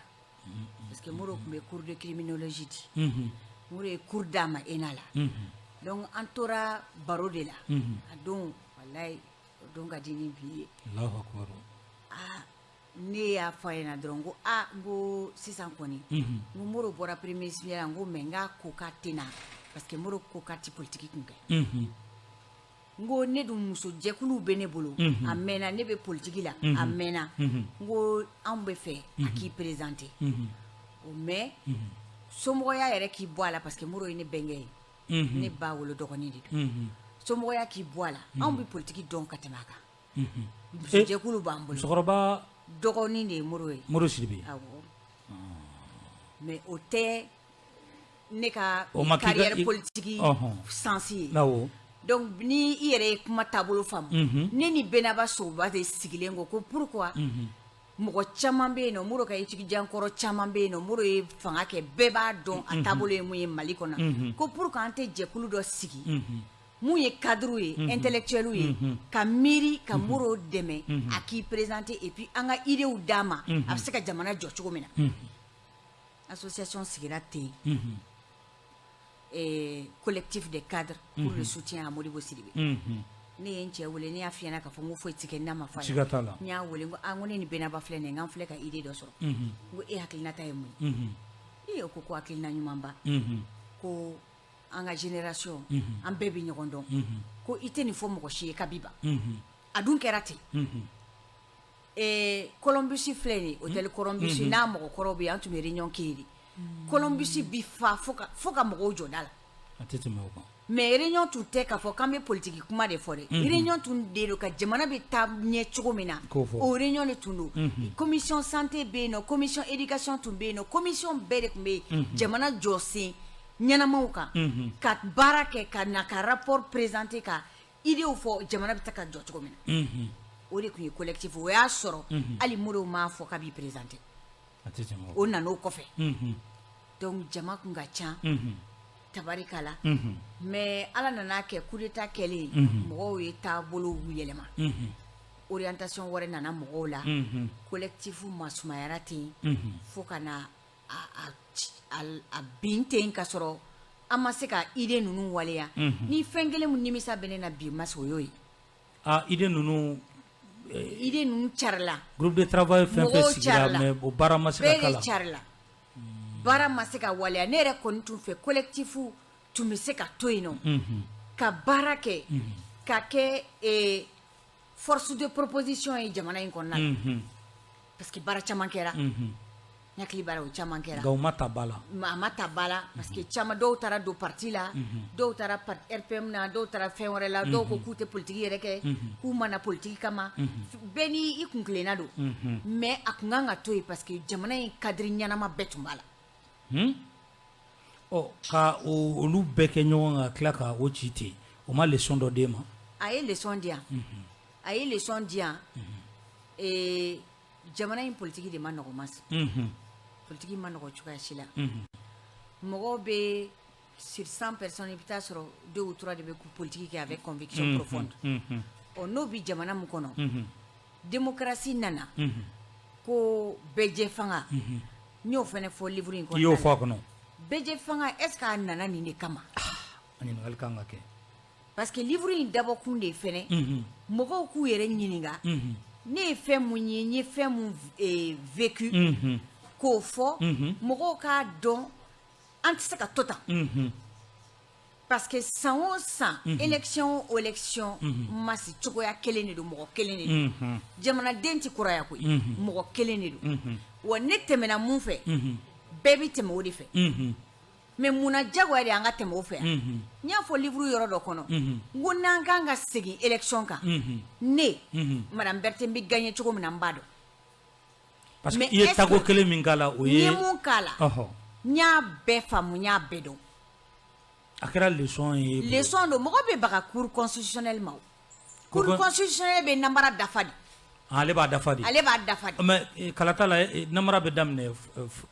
Parce que Modibo tun bɛ cours de criminologie di. Modibo ye cours d'a ma ENA la. Donc an tora baro de la. A don, walayi, o don ka di ni bi ye. Alahu akibaru. Aa, ne y'a fɔ a ɲɛna dɔrɔn ko aa, n ko sisan kɔni, n ko Modibo bɔra premier ministre la, n ko mais n k'a ko k'a tɛ na, parce que Modibo ko k'a tɛ politique kun kɛ. N ko ne dun musojɛkuluw bɛ ne bolo, a mɛnna ne bɛ politique la, a mɛnna. N ko anw bɛ fɛ a k'i présenter. O mais somɔgɔya yɛrɛ k'i bɔ a la, parce que Modibo ye ne bɛnkɛ ye. Ne ba wolo dɔgɔnin de don. Somɔgɔya k'i bɔ a la, anw bɛ politique dɔn ka tɛmɛ a kan. Musojɛkulu b'an bolo. Musokɔrɔba dɔgɔnin de ye Modibo ye. Modibo Sidibe. Awɔ. Mais o tɛ ne ka carrière politique sens ye. Awɔ. Donc ni i yɛrɛ ye kuma taabolo faamu, ne ni Benaba Sogoba de sigilen ko ko pourquoi mɔgɔ caman bɛ yen nɔ, Modibo ka étudiant kɔrɔ caman bɛ yen nɔ, Modibo ye fanga kɛ, bɛɛ b'a dɔn a taabolo ye mun ye Mali kɔnɔ, ko pourquoi an tɛ jɛkulu dɔ sigi mun ye cadre ye, intellectuel ye, ka miiri ka Modibo dɛmɛ a k'i présenter, et puis an ka idéew d'a ma, a bɛ se ka jamana jɔ cogo min na. Association sigira ten. Collectif des cadres pour le soutien à Modibo Sidibé. Ne ye n cɛ wele, ne y'a f'i ɲɛna k'a fɔ n ko foyi tɛ kɛ n'a ma fɔ a ye. Siga t'a la. N y'a wele, n ko aa, n ko ne ni Benaba filɛ nin ye, n k'an filɛ ka idée dɔ sɔrɔ. N ko e hakilinata ye mun ye? Ee, o ko ko hakilina ɲumanba. Ko an ka génération, an bɛɛ bɛ ɲɔgɔn dɔn. Ko i tɛ nin fɔ mɔgɔ si ye kabi ban. A dun kɛra ten. Ee, Columbus filɛ nin ye, hôtel Columbus n'a mɔgɔkɔrɔw bɛ yen, an tun bɛ réunion kɛ yen de. Columbus bi fa fo ka mɔgɔw jɔ da la. A tɛ tɛmɛ o kan. Mais réunion tun tɛ k'a fɔ k'an bɛ politique kuma de fɔ dɛ. Réunion tun de don ka jamana bɛ taa ɲɛ cogo min na. K'o fɔ. O réunion de tun don. Commission santé bɛ yen nɔ, commission éducation tun bɛ yen nɔ, commission bɛɛ de tun bɛ yen. Jamana jɔsen ɲɛnamaw kan. Ka baara kɛ ka na ka rapport présenter, ka idées fɔ jamana bɛ taa ka jɔ cogo min na. O de tun ye collectif, o y'a sɔrɔ hali Modibo m'a fɔ k'a b'i présenter. A tɛ tɛmɛ o kan. O nana o kɔfɛ. Donc jama tun ka ca. Tabarikala. Mais Ala nana kɛ coup d'état kɛlen, mɔgɔw ye taabolow yɛlɛma. Orientation wɛrɛ nana mɔgɔw la. Collectif masumayara ten. Fo ka na a bin ten ka sɔrɔ an ma se ka idée ninnu waleya. Ni fɛn kelen min nimisa bɛ ne na bi, Mas, o y'o ye. Ah, idée ninnu. Idée ninnu carila. Groupe de travail fɛn fɛn Mɔgɔw sigira carila. Mais o baara ma se ka Bɛɛ k'a de la. carila. Baara ma se ka waleya. Ne yɛrɛ kɔni tun fɛ, collectif tun bɛ se ka to yen nɔ. Ka baara kɛ. Ka kɛ force de proposition ye jamana in kɔnɔna la. Parce que baara caman kɛra. N hakili b'a la, o caman kɛra. Nka u ma ta ba la. A ma ta ba la parce que caman, dɔw taara don parti la, dɔw taara RPM na, dɔw taara fɛn wɛrɛ la, dɔw ko k'u tɛ politique yɛrɛ kɛ, k'u ma na politique kama. Bɛɛ ni i kun tilenna don. Mais a kun kan ka to yen parce que jamana in cadre ɲɛnama bɛɛ tun b'a la. Ɔ, ka olu bɛɛ kɛ ɲɔgɔn kan, ka tila ka o ci ten, o ma leçon dɔ d'e ma? A ye leçon di yan, a ye leçon di yan. Ee, jamana in politique de ma nɔgɔ, Mas. Politique ma nɔgɔ cogoya si la. Mɔgɔw bɛ, sur 100 personnes, i bɛ taa sɔrɔ deux ou trois de bɛ politique kɛ avec conviction profonde. Ɔ, n'o bɛ jamana min kɔnɔ, démocratie nana ko bɛɛ fanga, n y'o fana fɔ livre in kɔnɔna I y'o fɔ a kɔnɔ. Bɛɛ fanga, est ce que a nana nin de kama? A ɲininkali kan ka kɛ. Parce que livre in dabɔkun de ye fɛnɛ mɔgɔw k'u yɛrɛ ɲininka, ne ye fɛn mun ye, n ye fɛn mun vécu, k'o fɔ mɔgɔw k'a dɔn, an tɛ se ka to tan. Parce que san o san, élection o élection, masi cogoya kelen de don, mɔgɔ kelen de don. Jamanaden tɛ kuraya koyi, mɔgɔ kelen de don. Wa ne tɛmɛna mun fɛ, bɛɛ bɛ tɛmɛ o de fɛ. Mais munna jagoya de an ka tɛmɛ o fɛ yan? N y'a fɔ livre yɔrɔ dɔ kɔnɔ, n ko n'an kan ka segin élection kan, ne madame Berthe n bɛ gagner cogo min na, n b'a dɔn. Parce que i ye tago kelen min k'a la, o ye. N ye mun k'a la? N y'a bɛɛ faamu, n y'a bɛɛ dɔn. A kɛra leçon ye. Leçon don. Mɔgɔ bɛ baga cour constitutionnelle ma, o cour constitutionnelle bɛ namara dafa de. Ale b'a dafa de. Ale b'a dafa de. Mais kalata la, namara bɛ daminɛ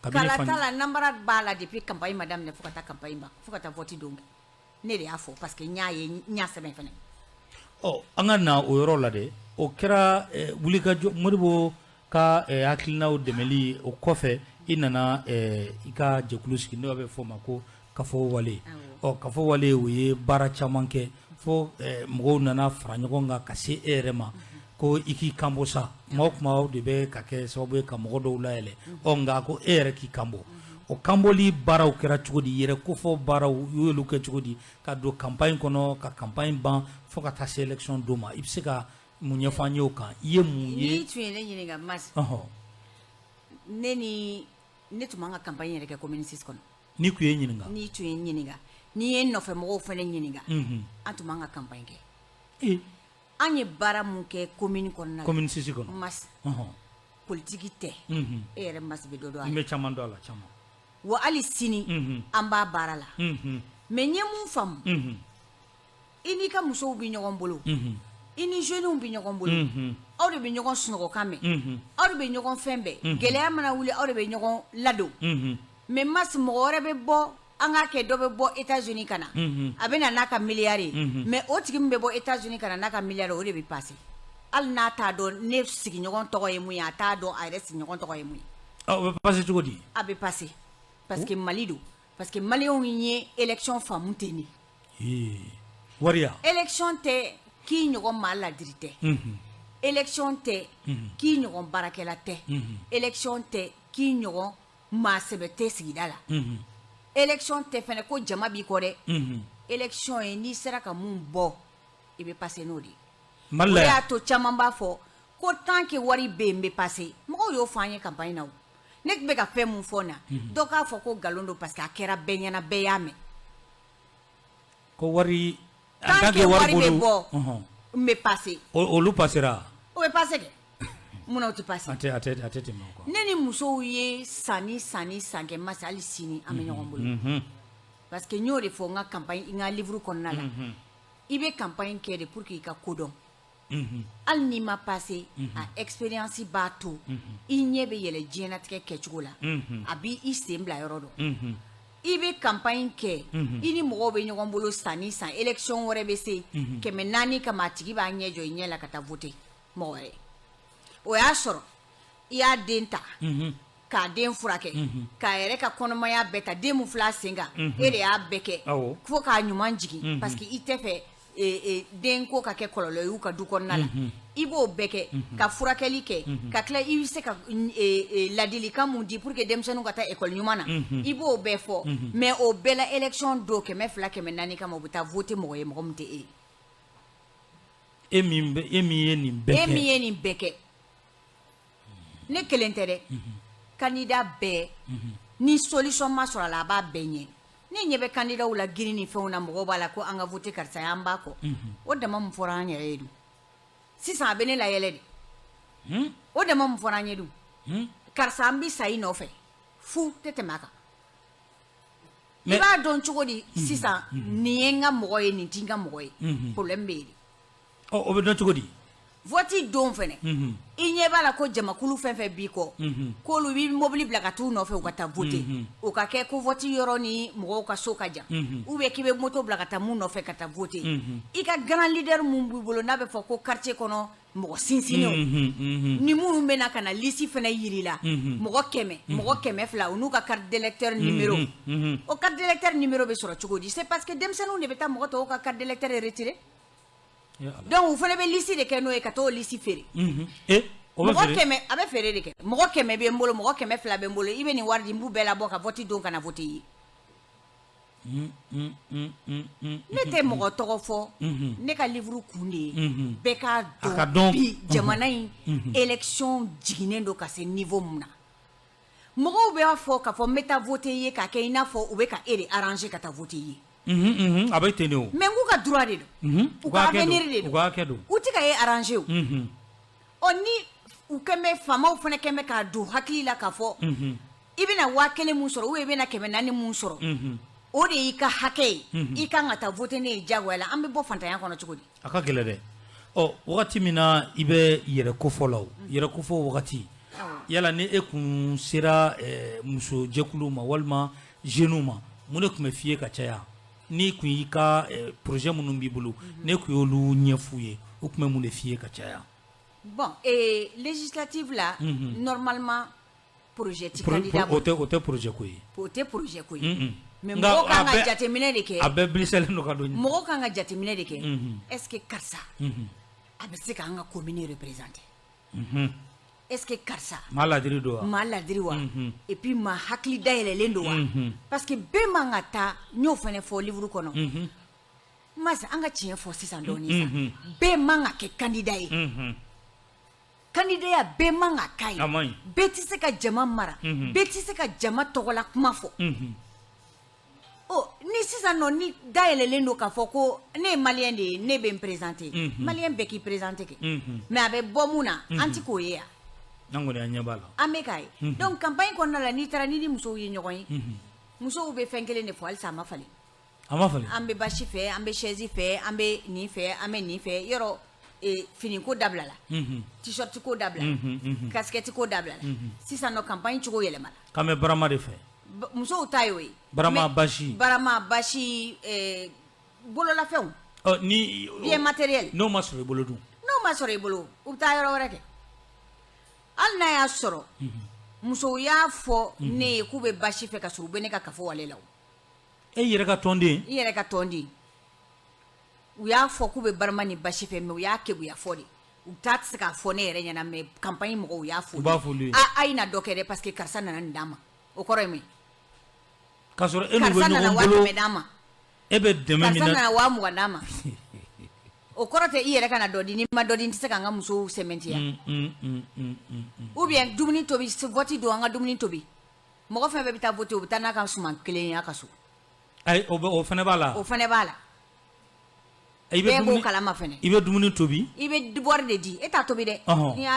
kabini. Kalata la, namara b'a la depuis campagne ma daminɛ fo ka taa campagne ban, fo ka taa vote don kɛ. Ne de y'a fɔ parce que n y'a ye, n y'a sɛbɛn fɛnɛ. Ɔ, an ka na o yɔrɔ la dɛ. O kɛra wulikajɔ Modibo ka hakilinaw dɛmɛli, o kɔfɛ i nana i ka jɛkulu sigi, n'o bɛ fɔ o ma ko Kafo Wale. Ɔ, Kafo Wale, o ye baara caman kɛ fo mɔgɔw nana fara ɲɔgɔn kan ka se e yɛrɛ ma ko i k'i kanbɔ sa. Kuma o kuma de bɛ ka kɛ sababu ye ka mɔgɔ dɔw layɛlɛ. Ɔ, nka ko e yɛrɛ k'i kanbɔ, o kanbɔli baaraw kɛra cogo di? Yɛrɛ kofɔ baaraw, u y'olu kɛ cogo di ka don campagne kɔnɔ, ka campagne ban fo ka taa se élection don ma? I bɛ se ka mun ɲɛfɔ an ye o kan? I ye mun ye? N'i tun ye ne ɲininka, Mas, ne ni ne tun man ka campagne yɛrɛ kɛ commune 6 kɔnɔ. N'i tun ye ɲininka. N'i tun ye n ɲininka, n'i ye n nɔfɛ mɔgɔw fana ɲininka, an tun man ka campagne kɛ. An ye baara mun kɛ commune kɔnɔna la, commune 6 kɔnɔ. Mas, politique tɛ. E yɛrɛ, Mas, bɛ dɔ dɔn a N la. bɛ caman dɔn a la, caman. Wa hali sini an b'a baara la. Mais n ye mun faamu? I n'i ka musow bɛ ɲɔgɔn bolo, i ni jeunes bɛ ɲɔgɔn bolo, aw de bɛ ɲɔgɔn sunɔgɔkan mɛn, aw de bɛ ɲɔgɔn fɛn bɛɛ, gɛlɛya mana wuli, aw de bɛ ɲɔgɔn ladon. Mais Mas, mɔgɔ wɛrɛ bɛ bɔ, an k'a kɛ dɔ bɛ bɔ États-Unis ka na, a bɛ na n'a ka miliyari ye. Mais o tigi min bɛ bɔ États-Unis ka na n'a ka miliyari, o de bɛ passer, hali n'a t'a dɔn ne sigiɲɔgɔn tɔgɔ ye mun ye, a t'a dɔn a yɛrɛ sigiɲɔgɔn tɔgɔ ye mun ye. O bɛ passer cogo di? A bɛ passer parce que Mali don, parce que maliyɛnw ye élection faamu ten de. Wariya. Élection tɛ. k'i ɲɔgɔn maa ladiri tɛ, élection tɛ k'i ɲɔgɔn baarakɛla tɛ, élection tɛ k'i ɲɔgɔn maa sɛbɛ tɛ sigida la, élection tɛ fɛnɛ ko jama b'i kɔ dɛ. Élection ye n'i sera ka mun bɔ, i bɛ passer n'o de ye. Mali O la de yan. y'a to caman b'a fɔ ko tant que wari bɛ yen, n bɛ passer. Mɔgɔw y'o fɔ an ye campagne na o. Ne tun bɛ ka fɛn mun fɔ na, dɔ k'a fɔ ko nkalon don, parce que a kɛra bɛɛ ɲɛna, bɛɛ y'a mɛn. Ko wari en tant tant que que wari wari bɛ bolo bɔ, n bɛ passer. Olu passera. O bɛ passer kɛ, munna o tɛ passer? A tɛ tɛmɛ o kan. Ne ni musow ye san ni san ni san kɛ masa, hali sini an bɛ ɲɔgɔn bolo, parce que n y'o de fɔ n ka campagne, n ka livre kɔnɔna la. I bɛ campagne kɛ de pour que i ka ko dɔn. Hali n'i ma passer, a expérience b'a to i ɲɛ bɛ yɛlɛ diɲɛlatigɛ kɛcogo la, a b'i i sen bila yɔrɔ dɔ. I bɛ campagne kɛ, i ni mɔgɔw bɛ ɲɔgɔn bolo san ni san, élection wɛrɛ bɛ se, 400 kama, a tigi b'a ɲɛ jɔ i ɲɛ la ka taa voter mɔgɔ wɛrɛ. O y'a sɔrɔ i y'a den ta k'a den furakɛ, k'a yɛrɛ ka kɔnɔmaya bɛɛ ta, den mun filɛ a sen kan, e de y'a bɛɛ kɛ fo k'a ɲuman jigin, parce que i tɛ fɛ den ko ka kɛ kɔlɔlɔ ye u ka du kɔnɔna la. I b'o bɛɛ kɛ ka furakɛli kɛ, ka tila i bɛ se ka ladilikan mun di pour que denmisɛnninw ka taa école ɲuman na, i b'o bɛɛ fɔ. Mais o bɛɛ la, élection don, 200, 400 kama, u bɛ taa voter mɔgɔ ye, mɔgɔ min tɛ e ye. E min ye nin bɛɛ E kɛ. min ye nin bɛɛ kɛ, ne kelen tɛ dɛ, candidat bɛɛ, ni solution ma sɔrɔ a la, a b'a bɛɛ ɲɛ. Ne ɲɛ bɛ candidat la girin ni fɛnw na, mɔgɔw b'a la ko an ka voter karisa ye, an b'a kɔ. O dama mun fɔra an yɛrɛ ye dun, sisan a bɛ ne layɛlɛ de. O dama mun fɔra an ye dun, karisa, an bɛ sa i nɔfɛ, fu tɛ tɛmɛ a kan. I b'a dɔn cogo di sisan nin ye n ka mɔgɔ ye, nin ti n ka mɔgɔ ye? Problème bɛ yen de. Ɔ, o bɛ dɔn cogo di? Vote don fɛnɛ, i ɲɛ b'a la ko jamakulu fɛn fɛn b'i kɔ, k'olu b'i mobili bila ka t'u nɔfɛ, u ka taa voter, o ka kɛ ko vote yɔrɔ ni mɔgɔw ka so ka jan, ou bien k'i bɛ moto bila ka taa mun nɔfɛ ka taa voter, i ka grand leader mun b'i bolo, n'a bɛ fɔ ko quartier kɔnɔ mɔgɔ sinsinnenw, ni minnu bɛ na ka na liste fɛnɛ yir'i la, mɔgɔ 100, mɔgɔ 200, u n'u ka carte d'électeur numéro. O carte d'électeur numéro bɛ sɔrɔ cogo di? C'est parce que denmisɛnninw de bɛ taa mɔgɔ tɔw ka carte d'électeur retirer. Ya Ala. Donc u fana bɛ liste de kɛ n'o ye ka t'o liste feere. E, o bɛ Mɔgɔ feere? 100, a bɛ feere de kɛ. Mɔgɔ 100 bɛ n bolo, mɔgɔ 200 bɛ n bolo, i bɛ nin wari di, n b'u bɛɛ labɔ ka vote don ka na voter i ye. Ne tɛ mɔgɔ tɔgɔ fɔ. Ne ka livre kun de ye bɛɛ k'a A ka dɔn dɔn. bi jamana in élection jiginnen don ka se niveau mun na. Mɔgɔw b'a fɔ k'a fɔ n bɛ taa voter i ye, k'a kɛ i n'a fɔ u bɛ ka e de arranger ka taa voter i ye. A bɛ ten de o. Mais n k'u ka droit de don, u ka hakɛ don. avenir de U don. ka hakɛ don. U tɛ ka e arranger o. Ɔ, ni u kɛn bɛ, faamaw fana kɛn bɛ k'a don hakili la k'a fɔ i bɛna 1000 mun sɔrɔ, ou bien i bɛna 400 mun sɔrɔ, o de y'i ka hakɛ ye, i kan ka taa voter ne ye diyagoya la, an bɛ bɔ fantanya kɔnɔ cogo di? A ka gɛlɛ dɛ. Ɔ, wagati min na i bɛ yɛrɛ kofɔ la, o yɛrɛ kofɔ wagati, yala ni e kun sera muso jɛkulu ma walima jeunes ma, mun de tun bɛ f'i ye ka caya? N'i kun y'i ka projet minnu b'i bolo, ne kun y'olu ɲɛf'u ye, u tun bɛ mun de f'i ye ka caya? Bon, législative la, normalement projet ti candidat O tɛ, o tɛ projet ko ye. O tɛ projet ko ye, mais Nka mɔgɔw kan a ka jateminɛ de kɛ. A bɛɛ bilisalen don ka don. Mɔgɔw kan ka jateminɛ de kɛ: est ce que karisa a bɛ se k'an ka commune représenter? Est ce que karisa Maa ladiri don wa? Maa ladiri wa? Et puis maa hakili dayɛlɛlen don wa? Parce que bɛɛ man ka taa, n y'o fana fɔ livre kɔnɔ. Masa, an ka tiɲɛ fɔ sisan dɔɔni sa, bɛɛ man ka kɛ candidat ye. Candidat ya, bɛɛ man ka k'a ye. A man ɲi. Bɛɛ tɛ se ka jama mara, bɛɛ tɛ se ka jama tɔgɔla kuma fɔ. Ɔ, ni sisan nɔ ni dayɛlɛlen don k'a fɔ ko ne ye malien de ye, ne bɛ n présenter, malien bɛɛ k'i présenter kɛ, mais a bɛ bɔ mun na, an ti k'o ye yan. An kɔni, an ɲɛ b'a la. An bɛ k'a ye. Donc campagne kɔnɔna la, n'i taara n'i ni musow ye ɲɔgɔn ye, musow bɛ fɛn kelen de fɔ, halisa a ma falen. A ma falen. An bɛ basi fɛ, an bɛ chaise fɛ, an bɛ nin fɛ, an bɛ nin fɛ. Yɔrɔ fini ko dabila la, t-shirt ko dabila la, casquette ko dabila la. Sisan nɔ campagne cogo yɛlɛmana. K'an bɛ barama de fɛ. Musow ta y'o ye. Barama, basi. Barama, basi, bololafɛnw. Ɔ, ni Bien matériel. N'o ma sɔrɔ i bolo dun? N'o ma sɔrɔ i bolo, u bɛ taa yɔrɔ wɛrɛ kɛ. Hali n'a y'a sɔrɔ musow y'a fɔ ne ye k'u bɛ basi fɛ, ka sɔrɔ u bɛ ne ka kafo wale la o. E yɛrɛ ka tɔnden? I yɛrɛ ka tɔnden. U y'a fɔ k'u bɛ barama ni basi fɛ, mais u y'a keguya fɔ de. U ta tɛ se k'a fɔ ne yɛrɛ ɲɛna, mais campagne mɔgɔw y'a fɔ. U b'a fɔ olu ye. A ye na dɔ kɛ dɛ, parce que karisa nana nin d'an ma. O kɔrɔ ye mun ye? K'a sɔrɔ e n'u bɛ Karisa nana ɲɔgɔn waa bolo, kɛmɛ d'an ma. E bɛ dɛmɛ min Karisa na. nana 20 000 d'an ma. O kɔrɔ tɛ i yɛrɛ ka na dɔ di. N'i ma dɔ di, n tɛ se ka n ka musow sɛmɛntiya. Ou bien dumuni tobi, vote don, an ka dumuni tobi. Mɔgɔ fɛn fɛn bɛ taa voter, u bɛ taa n'a ka suman kelen ye a ka so. Ayi, o fana b'a la. O fana b'a la. I bɛ Bɛɛ b'o dumuni kalama fɛnɛ. I bɛ dumuni tobi. I bɛ wari de di, e t'a tobi dɛ. N'i y'a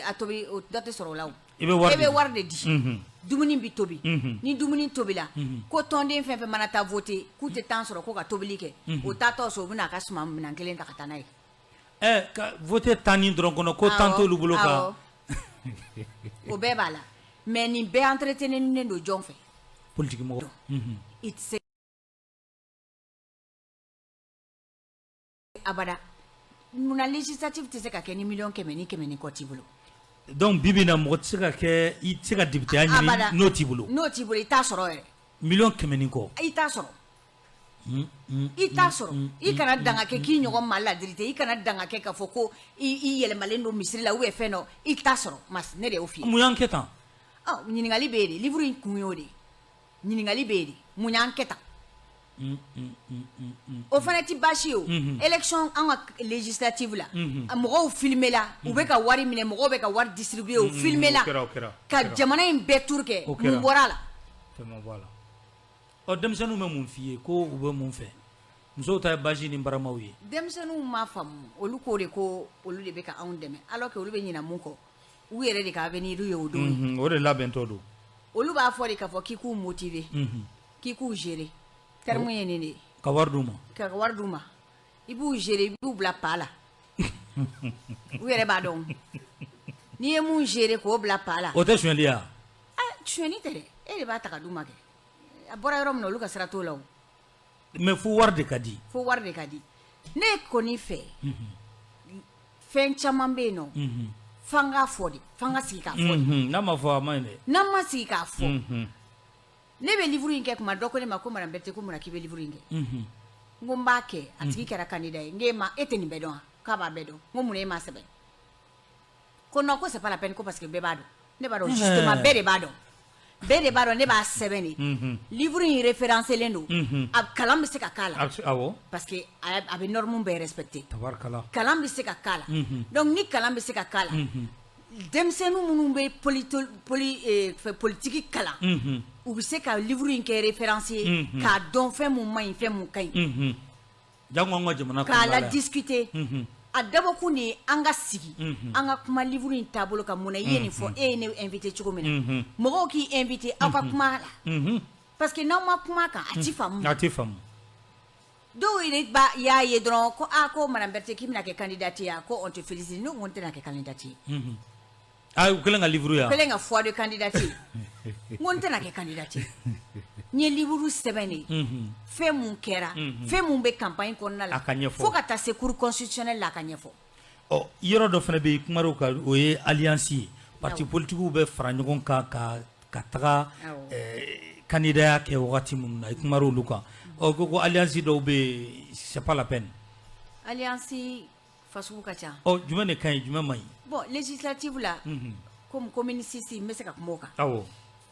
a tobi, o dɔ tɛ sɔrɔ o la o. I bɛ wari E bɛ de di. wari de di. Dumuni bɛ tobi. Ni dumuni tobila, ko tɔnden fɛn fɛn mana taa voter, k'u tɛ temps sɔrɔ ko ka tobili kɛ, o taatɔ so, u bɛna a ka suman minɛn kelen ta ka taa n'a ye. Ɛ, ka voter tan ni dɔrɔn kɔnɔ, ko temps t'olu bolo ka. Awɔ. O bɛɛ b'a la, mais nin bɛɛ entretenir don jɔn fɛ? Politique mɔgɔ. I tɛ se abada. Munna législative tɛ se ka kɛ ni miliyɔn 100 ni 100 ni kɔ t'i bolo? Donc bi bi in na, mɔgɔ tɛ se ka kɛ, i tɛ se ka député Abada. ɲini n'o t'i bolo. N'o t'i bolo, i t'a sɔrɔ yɛrɛ. Miliyɔn 100 ni kɔ. I t'a sɔrɔ, i t'a sɔrɔ. I kana danga kɛ k'i ɲɔgɔn maa ladiri tɛ. I kana danga kɛ k'a fɔ ko i yɛlɛmalen don misiri la ou bien fɛn dɔ, i t'a sɔrɔ. Mas ne de y'o f'i ye. Mun y'an kɛ tan? Ɔ, ɲininkali bɛ yen de. Livre in kun y'o de ye. Ɲininkali bɛ yen de, mun y'an kɛ tan? O fana ti baasi ye o. Élection, an ka législative la, a mɔgɔw filmé la, u bɛ ka wari minɛ, mɔgɔw bɛ ka wari distribuer, u filmé la O kɛra, o kɛra, o ka kɛra. jamana in bɛɛ tour kɛ. O kɛra. Mun bɔra a la? Fɛn ma bɔ a la. Ɔ, denmisɛnninw bɛ mun f'i ye ko u bɛ mun fɛ? Musow ta ye basi ni baramaw ye. Denmisɛnninw m'a faamu. Olu ko de ko olu de bɛ ka anw dɛmɛ, alors que olu bɛ ɲinɛ mun kɔ, u yɛrɛ de ka avenir ye o don ye. O de labɛntɔ don. Olu b'a fɔ de k'a fɔ k'i k'u motiver, k'i k'u gérer. Terme ye nin de ye. Ka wari d'u ma. Ka wari d'u ma, i b'u gérer, i b'u bila pa la. U yɛrɛ b'a dɔn n'i ye mun gérer k'o bila pa la. O tɛ sonyali ya? Ah, sonyɛni tɛ dɛ, e de b'a ta ka d'u ma kɛ. A bɔra yɔrɔ min na, olu ka sira t'o la o. Mais fo wari de ka di. Fo wari de ka di. Ne kɔni fɛ, fɛn caman bɛ yen nɔ, f'an k'a fɔ de, f'an ka sigi k'a fɔ de. N'a ma fɔ, a ma ɲi dɛ. N'an ma sigi k'a fɔ. Ne bɛ livre in kɛ kuma dɔ, ko ne ma ko madame Berete, ko mun na k'i bɛ livre in kɛ? N ko n b'a kɛ. A tigi kɛra candidat ye. N k'e ma, e tɛ nin bɛɛ dɔn wa? K'a b'a bɛɛ dɔn. N ko mun na e m'a sɛbɛn? Ko non, ko c'est pas la peine, ko parce que bɛɛ b'a dɔn. Ne b'a dɔn justement, bɛɛ de b'a dɔn, bɛɛ de b'a dɔn. Ne b'a sɛbɛn de. Livre in référencé don. A kalan bɛ se ka k'a la. Awɔ. Parce que a bɛ norme bɛɛ respecté. Tabarikala. Kalan bɛ se ka k'a la. Donc ni kalan bɛ se ka k'a la, denmisɛnnin minnu bɛ fɛ politique kalan, u bɛ se ka livre in kɛ référence ye k'a dɔn fɛn mun man ɲi, fɛn mun ka ɲi. Jango an ka jamana K'a kɔnɔna la la yan. discuter. A dabɔkun de ye an ka sigi, an ka kuma livre in taabolo kan. Mun na i ye nin fɔ? E ye ne invité cogo min na, mɔgɔw k'i invité, aw ka kuma a la, parce que n'aw ma kuma a kan, a ti faamu. A tɛ faamu. Dɔw yɛrɛ ba y'a ye dɔrɔn ko aa, ko madame Berete, k'i bɛna kɛ candidate ye, ko on te félicite. Ne ko n tɛna kɛ candidate ye. Ah, u kɛlen ka livre ya. Kɛlen ka foi de candidate ye, n ko n tɛna kɛ candidate ye. N ye livre sɛbɛn de, fɛn mun kɛra, fɛn mun bɛ campagne kɔnɔna la. A ka ɲɛfɔ. Fo ka taa se cour constitutionnelle la, a ka ɲɛfɔ. Ɔ, yɔrɔ dɔ fana bɛ yen, kuma kan, o ye alliance ye. Parti politiques bɛ fara ɲɔgɔn kan ka taga candidat kɛ wagati minnu na, i kuma olu kan. Ɔ, ko alliance dɔw bɛ yen, c'est pas la peine. Alliance fasugu ka ca. Ɔ, jumɛn de ka ɲi, jumɛn man ɲi? Bon, législative la, comme commune 6, n bɛ se ka kuma o kan.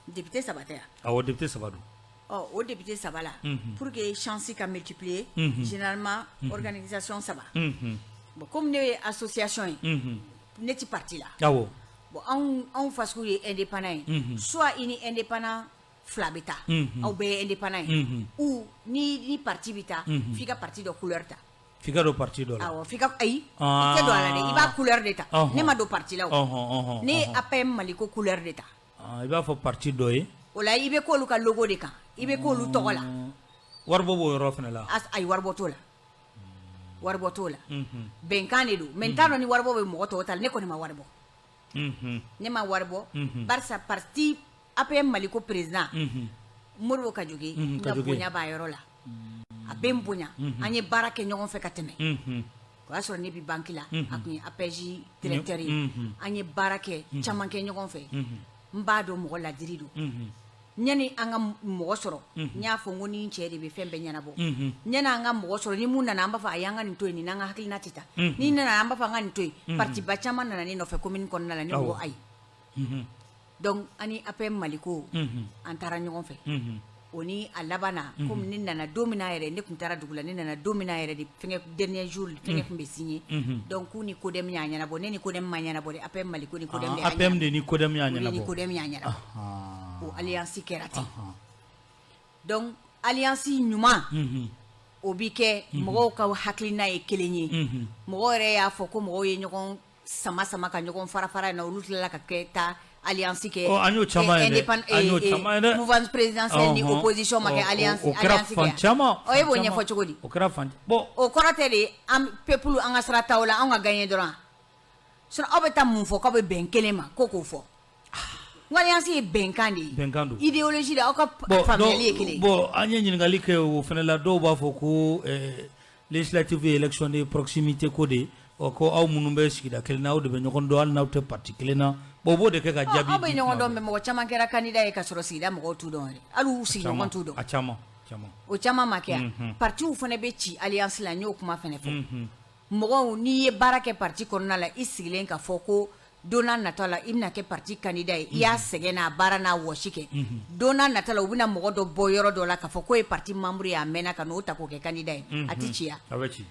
Député saba tɛ yan? Awɔ, député saba don. Ɔ, o député saba la, pour que chance ka multiplier, généralement organisation saba. Bon, comme ne ye association ye, ne ti parti la. Bon, anw fasugu ye indépendant ye. Soit i ni indépendant fila bɛ taa, aw bɛɛ ye indépendant ye, ou ni parti bɛ taa, f'i ka parti dɔ couleur ta. F'i ka don parti dɔ la. Awɔ, f'i ka, ayi, i tɛ don a la dɛ, i b'a couleur de ta. Ne ma don parti la o. Ɔhɔn, ɔhɔn, Ne ye APM Maliko couleur de ta. Ah, i b'a fɔ parti dɔ ye. O la, i bɛ k'olu ka logo de kan, i bɛ k'olu tɔgɔ la. Waribɔ b'o yɔrɔ fana la. Ayi, waribɔ t'o la, waribɔ t'o la. Bɛnkan de don, mais n t'a dɔn ni waribɔ bɛ mɔgɔ tɔw ta la. Ne kɔni ma wari bɔ. Ne ma wari bɔ, barisa parti APM Maliko président Modibo Kajoge, n ka Kajoge. bonya b'a yɔrɔ la, a bɛ n bonya. An ye baara kɛ ɲɔgɔn fɛ ka tɛmɛ. O y'a sɔrɔ ne bɛ banque la, a tun ye APJ directeur ye. An ye baara kɛ caman kɛ ɲɔgɔn fɛ. N b'a dɔn mɔgɔ ladiri don. Ɲani an ka mɔgɔ sɔrɔ, n y'a fɔ n ko ni cɛ de bɛ fɛn bɛɛ ɲɛnabɔ. Ɲani an ka mɔgɔ sɔrɔ, ni mun nana, an b'a fɔ a y'an ka nin to yen, nin n'an ka hakilina tɛ taa. Ni nana, an b'a fɔ an ka nin to yen. Parti ba caman nana ne nɔfɛ commune kɔnɔna la, ne ko ayi. Donc ani APM Maliko, an taara ɲɔgɔn fɛ. O ni a laban na, komi ne nana don min na yɛrɛ, ne tun taara dugu la, ne nana don min na yɛrɛ de, fɛngɛ dernier jour, fɛngɛ tun bɛ signé. Donc k'u ni CODEM y'a ɲɛnabɔ. Ne ni CODEM ma ɲɛnabɔ dɛ, APM Maliko ni CODEM de y'a APM de ni CODEM y'a ɲɛnabɔ. Ni CODEM y'a ɲɛnabɔ. O alliance kɛra ten. Donc alliance ɲuman, o bi kɛ mɔgɔw ka hakilina ye kelen ye. Mɔgɔw yɛrɛ y'a fɔ ko mɔgɔw ye ɲɔgɔn sama sama ka ɲɔgɔn fara fara na, olu tilala ka kɛ taa alliance kɛ. An y'o caman ye dɛ, an y'o caman ye dɛ. Mouvance présidentielle ni opposition ma kɛ alliance. O kɛra fan caman. Ɔ, e b'o ɲɛfɔ cogo di? O kɛra fan bon. O kɔrɔ tɛ de an peuple, an ka sira t'aw la, anw ka gagner dɔrɔn. Sinon aw bɛ taa mun fɔ k'aw bɛ bɛn kelen ma ko k'o fɔ? N ko alliance ye bɛnkan de ye. Bɛnkan don. Idéologie de, aw ka faamuyali ye kelen ye. Bon, an ye ɲininkali kɛ o fana la, dɔw b'a fɔ ko législative ye élection de proximité ko de ye. Ɔ, ko aw minnu bɛ sigida kelen na, aw de bɛ ɲɔgɔn dɔn, hali n'aw tɛ parti kelen na. Bon, u b'o de kɛ ka jaabi. Aw bɛ ɲɔgɔn dɔn, mais mɔgɔ caman kɛra candidat ye ka sɔrɔ sigida mɔgɔw t'u dɔn yɛrɛ, hali u sigiɲɔgɔn t'u dɔn. A caman caman. O caman ma kɛ yan. Partiw fana bɛ ci alliance la, n y'o kuma fana fɔ. Mɔgɔw, n'i ye baara kɛ parti kɔnɔna la, i sigilen ka fɔ ko don n'a nata la i bɛna kɛ parti candidat ye, i y'a sɛgɛn n'a baara n'a wɔsi kɛ, don n'a nata la u bɛna mɔgɔ dɔ bɔ yɔrɔ dɔ la k'a fɔ k'o ye parti membre ye, a mɛnna, ka n'o ta k'o kɛ candidat ye, a tɛ ci ya. A bɛ ci.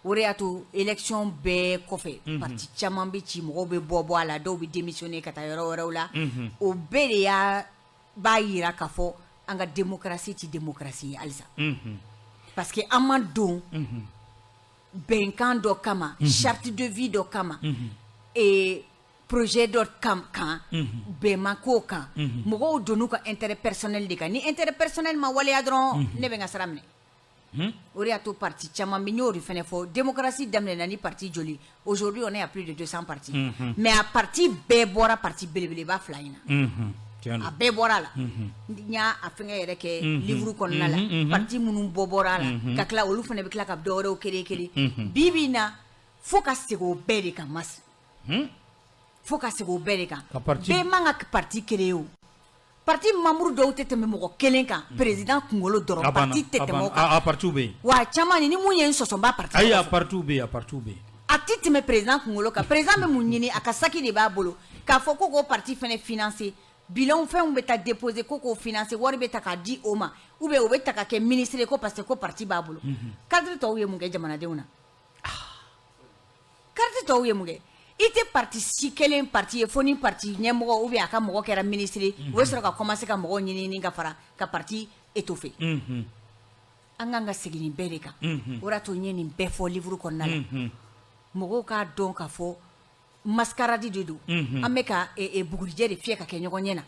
O de y'a to élection bɛɛ kɔfɛ, parti caman bɛ ci, mɔgɔw bɛ bɔ bɔ a la, dɔw bɛ démissionner ka taa yɔrɔ wɛrɛw la. O bɛɛ de y'a b'a yira k'a fɔ an ka démocratie tɛ démocratie ye halisa, parce que an ma don bɛnkan dɔ kama, charte de vie dɔ kama, et projet dɔ kan, bɛn ma k'o kan. Mɔgɔw donn'u ka intérêt personnel de kan. Ni intérêt personnel ma waleya dɔrɔn, ne bɛ n ka sira minɛ. O de y'a to parti caman bɛ, n y'o de fana fɔ, démocratie daminɛna ni parti joli? Aujourd'hui, on est à plus de 200 partis, mais a parti bɛɛ bɔra parti belebeleba fila in na, a bɛɛ bɔra a la. N y'a a fɛngɛ yɛrɛ kɛ livre kɔnɔna la, parti minnu bɔ bɔra a la ka tila, olu fana bɛ tila ka dɔ wɛrɛw créer créer. Bi bi in na, fo ka segin o bɛɛ de kan, mas fo ka segin o bɛɛ de kan. Bɛɛ man ka parti créer. O parti membre dɔw tɛ tɛmɛ mɔgɔ kelen kan, président kunkolo dɔrɔn, parti tɛ tɛmɛ o kan. A partiw bɛ yen. Wa a caman ni mun ye n sɔsɔ, n b'a parti. Ayi, a partiw bɛ yen, a partiw bɛ yen. A tɛ tɛmɛ président kunkolo kan. Président bɛ mun ɲini? A ka saki de b'a bolo k'a fɔ ko k'o parti fana financer, bilan fɛnw bɛ taa déposer ko k'o financer, wari bɛ ta k'a di o ma, ou bien o bɛ ta ka kɛ ministre ye ko parce que ko parti b'a bolo. Cadre tɔw ye mun kɛ jamanadenw na? Cadre tɔw ye mun kɛ? I tɛ parti si kelen parti ye fo ni parti ɲɛmɔgɔ ou bien a ka mɔgɔ kɛra ministre, u bɛ sɔrɔ ka commencer ka mɔgɔw ɲini ɲini ka fara ka parti étoffer. An kan ka segin nin bɛɛ de kan. O de y'a to n ye nin bɛɛ fɔ livre kɔnɔna la. Mɔgɔw k'a dɔn k'a fɔ mascarade de don, an bɛ ka bugurijɛ de fiyɛ ka kɛ ɲɔgɔn ɲɛ na,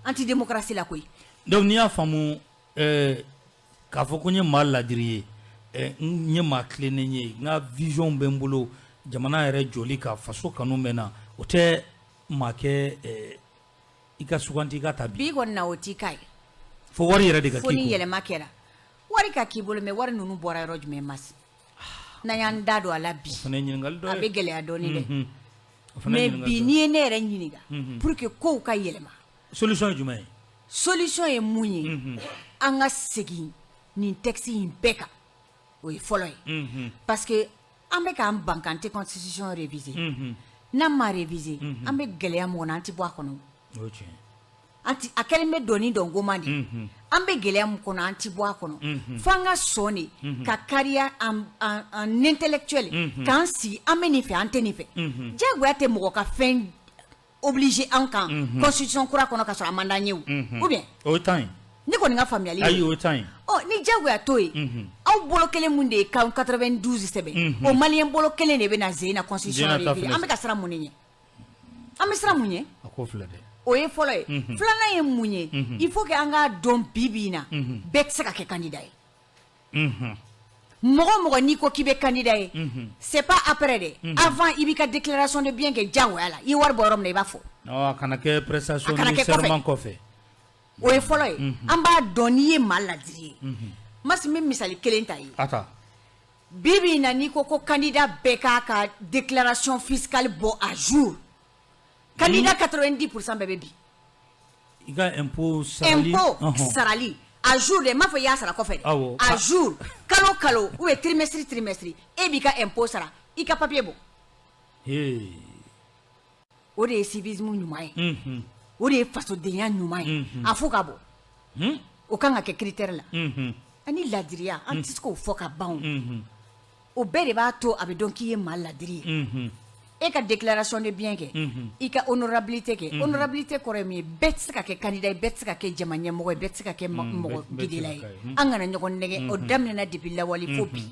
an tɛ démocratie la koyi. Donc n'i y'a faamu k'a fɔ ko n ye maa ladiri ye, n ye maa tilennen ye, n ka vision bɛ n bolo jamana yɛrɛ jɔli ka faso kanu bɛ n na, o tɛ maa kɛ i ka suganti i ka ta bi. Bi kɔni na, o t'i k'a ye. Fo wari yɛrɛ de ka k'i kun. Fo ni yɛlɛma kɛra, wari ka k'i bolo. Mais wari ninnu bɔra yɔrɔ jumɛn, mas n'an y'an da don a la bi, o fana ye ɲininkali dɔ ye. A bɛ gɛlɛya dɔɔnin dɛ. Mais bi, n'i ye ne yɛrɛ ɲininka, pour que kow ka yɛlɛma, solution ye jumɛn ye? Solution ye mun ye? An ka segin nin texte in bɛɛ kan, o ye fɔlɔ ye, parce que an bɛ k'an ban k'an tɛ constitution réviser. N'an ma réviser, an bɛ gɛlɛya mun kɔnɔ, an tɛ bɔ a kɔnɔ. An ti a kɛlen bɛ dɔɔni dɔn de, an bɛ gɛlɛya mun kɔnɔ, an tɛ bɔ a kɔnɔ. F'an ka sɔn de ka kariya en intellectuel, k'an sigi, an bɛ nin fɛ, an tɛ nin fɛ. Diyagoya tɛ mɔgɔ ka fɛn obligé an kan constitution kura kɔnɔ ka sɔrɔ a man d'an ye o, ou bien? O ye tan ye. Ne kɔni ka faamuyali. Ayi, o ye tan ye. Ɔ, ni diyagoya t'o ye, aw bolo kelen mun de ye kan 92 sɛbɛn, o maliyɛn bolo kelen de bɛ na zen na constitution réviser. An bɛ ka siran mun de ɲɛ? An bɛ siran mun ɲɛ? A ko filɛ dɛ. O ye fɔlɔ ye. Filanan ye mun ye? Il faut que an k'a dɔn, bi bi in na, bɛɛ tɛ se ka kɛ candidat ye. Mɔgɔ o mɔgɔ n'i ko k'i bɛ candidat ye, c'est pas après dɛ, avant i b'i ka déclaration de bien kɛ diyagoya la. I ye wari bɔ yɔrɔ min na, i b'a fɔ. A kana kɛ prestation de serment kɔfɛ. O ye fɔlɔ ye. An b'a dɔn n'i ye maa ladiri ye. Masi, n bɛ misali kelen ta ye. A ta. Bi bi in na, n'i ko ko candidat bɛɛ k'a ka déclaration fiscale bɔ à jour, candidat 90% bɛɛ bɛ bi. I ka impôt sarali. Impôt sarali à jour de, n m'a fɔ i y'a sara kɔfɛ dɛ, à jour, kalo kalo ou bien trimestre trimestre, e b'i ka impôt sara, i ka papier bɔ. O de ye civisme ɲuman ye, o de ye fasodenya ɲuman ye. A fo ka bɔ, o kan ka kɛ critère la. Ani ladiriya, an tɛ se k'o fɔ ka ban. O bɛɛ de b'a to a bɛ dɔn k'i ye maa ladiri ye. E ka déclaration de bien kɛ, i ka honorabilité kɛ. Honorabilité kɔrɔ ye min ye, bɛɛ tɛ se ka kɛ candidat ye, bɛɛ tɛ se ka kɛ jama ɲɛmɔgɔ ye, bɛɛ tɛ se ka kɛ mɔgɔ gidela ye. An kana ɲɔgɔn nɛgɛ. O daminɛna depuis lawale fo bi.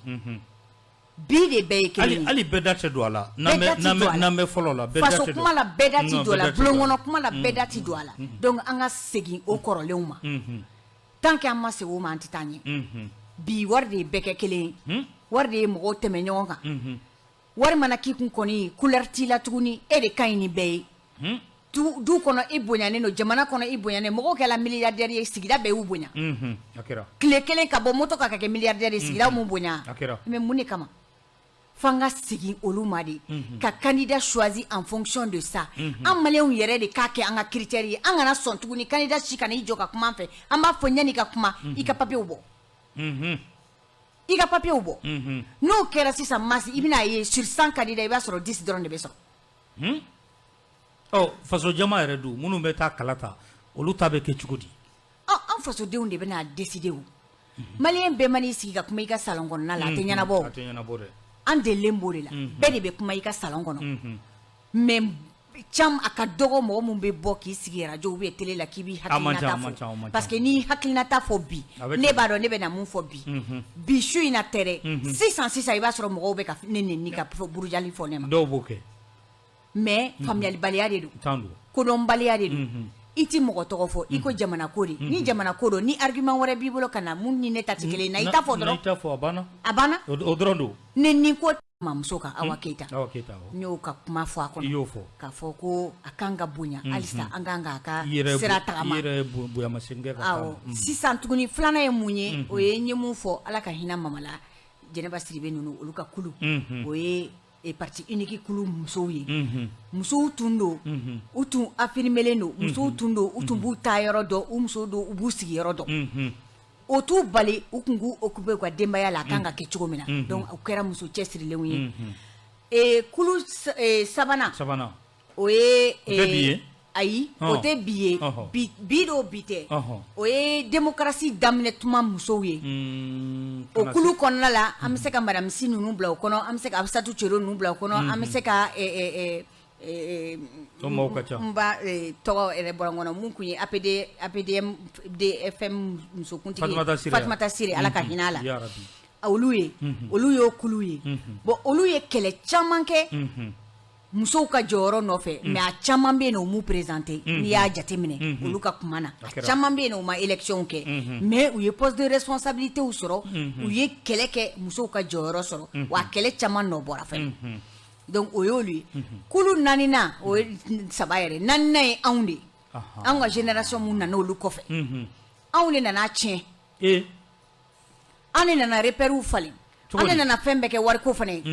Bi de bɛɛ ye kelen ye. Hali bɛɛ da tɛ don a la. N'an bɛ fɔlɔ la, bɛɛ da tɛ don. Faso kuma la, bɛɛ da tɛ don a la. Bulon kɔnɔ kuma la, bɛɛ da tɛ don a la. Donc an ka segin o kɔrɔlenw ma. Tant que an ma segin o ma, an tɛ taa ɲɛ. Bi wari de ye bɛɛ kɛ kelen ye, wari de ye mɔgɔw tɛmɛ ɲɔgɔn kan. Wari mana k'i kun kɔni, couleur t'i la tuguni, e de ka ɲi ni bɛɛ ye. Du kɔnɔ i bonyanen don, jamana kɔnɔ i bonyanen, mɔgɔw kɛla milliardaire ye, sigida bɛɛ y'u bonya. Tile kelen ka bɔ moto kan ka kɛ milliardaire ye, sigida m'u bonya. Mais mun de kama? F'an ka segin olu ma de, ka candidat choisi en fonction de ça. An maliyɛnw yɛrɛ de k'a kɛ an ka critère ye. An kana sɔn tuguni candidat si kana i jɔ ka kuma an fɛ. An b'a fɔ yanni i ka kuma, i ka papier bɔ. I ka papier bɔ. N'o kɛra sisan, masi i bɛna ye sur 100 candidats, i b'a sɔrɔ 10 dɔrɔn de bɛ sɔrɔ. Ɔ, faso jama yɛrɛ dun, minnu bɛ taa kala ta, olu ta bɛ kɛ cogo di? An fasodenw de bɛna décider. O maliyɛn bɛɛ man'i sigi ka kuma i ka salon kɔnɔna la, a tɛ ɲɛnabɔ. A tɛ ɲɛnabɔ dɛ. An delilen b'o de la. Bɛɛ de bɛ kuma i ka salon kɔnɔ, mais cam a ka dɔgɔ mɔgɔ min bɛ bɔ k'i sigi radio ou bien télé la k'i b'i hakilinata fɔ, parce que n'i hakilinata fɔ bi, ne b'a dɔn ne bɛna mun fɔ bi. Bi su in na tɛ dɛ, sisan sisan i b'a sɔrɔ mɔgɔw bɛ ka ne nɛni, ka burujali fɔ ne ma. Dɔw b'o kɛ. Mais faamuyalibaliya de don, kodɔnbaliya de don. I ti mɔgɔ tɔgɔ fɔ, i ko jamana ko de. Ni jamana ko don, ni argument wɛrɛ b'i bolo ka na mun ni ne ta tɛ kelen na, i ta fɔ dɔrɔn. I ta fɔ, a banna. A banna. O dɔrɔn don. Ne ni ko mamuso kan, Awa Keyita. Awa Keyita. N y'o ka kuma fɔ a kɔnɔ. I y'o fɔ. K'a fɔ ko a kan ka bonya halisa, an kan k'a ka sira tagama. I yɛrɛ ye bonyamasegin kɛ ka taa. Awɔ. Sisan tuguni, filanan ye mun ye? O ye n ye mun fɔ, Ala ka hinɛ mama la, Jɛnɛba Sidibe ninnu, olu ka kulu. O ye parti unique kulu musow ye. Musow tun don, u tun affirmelen don, musow tun don, u tun b'u ta yɔrɔ dɔn, u musow don, u b'u sigiyɔrɔ dɔn. O t'u bali u tun k'u occuper u ka denbaya la, a kan ka kɛ cogo min na. Donc u kɛra muso cɛsirilenw ye. Kulu sabanan, o ye, ayi, o tɛ bi ye, bi don, bi tɛ, o ye démocratie daminɛ tuma musow ye. O kulu kɔnɔna la, an bɛ se ka madame Sy ninnu bila o kɔnɔ, an bɛ se ka Absatou Cero ninnu bila o kɔnɔ, an bɛ se ka n ba tɔgɔ yɛrɛ bɔra n kɔnɔ, mun tun ye APD APDM DFM musokuntigi, Fatumata Sire, Ala ka hinɛ a la, olu ye, olu y'o kulu ye. Bon, olu ye kɛlɛ caman kɛ musow ka jɔyɔrɔ nɔfɛ, mais a caman bɛ yen nɔ, u m'u présenter. N'i y'a jateminɛ olu ka kuma na, a caman bɛ yen nɔ, u ma élection kɛ, mais u ye poste de responsabilité sɔrɔ, u ye kɛlɛ kɛ musow ka jɔyɔrɔ sɔrɔ, wa kɛlɛ caman nɔ bɔra fɛnɛ. Donc o y'olu ye. Kulu naaninan, o ye saba yɛrɛ, naaninan ye anw de ye. Anw ka génération mun nana olu kɔfɛ, anw de nana tiɲɛ, anw de nana repères falen, anw de nana fɛn bɛɛ kɛ wariko fana ye.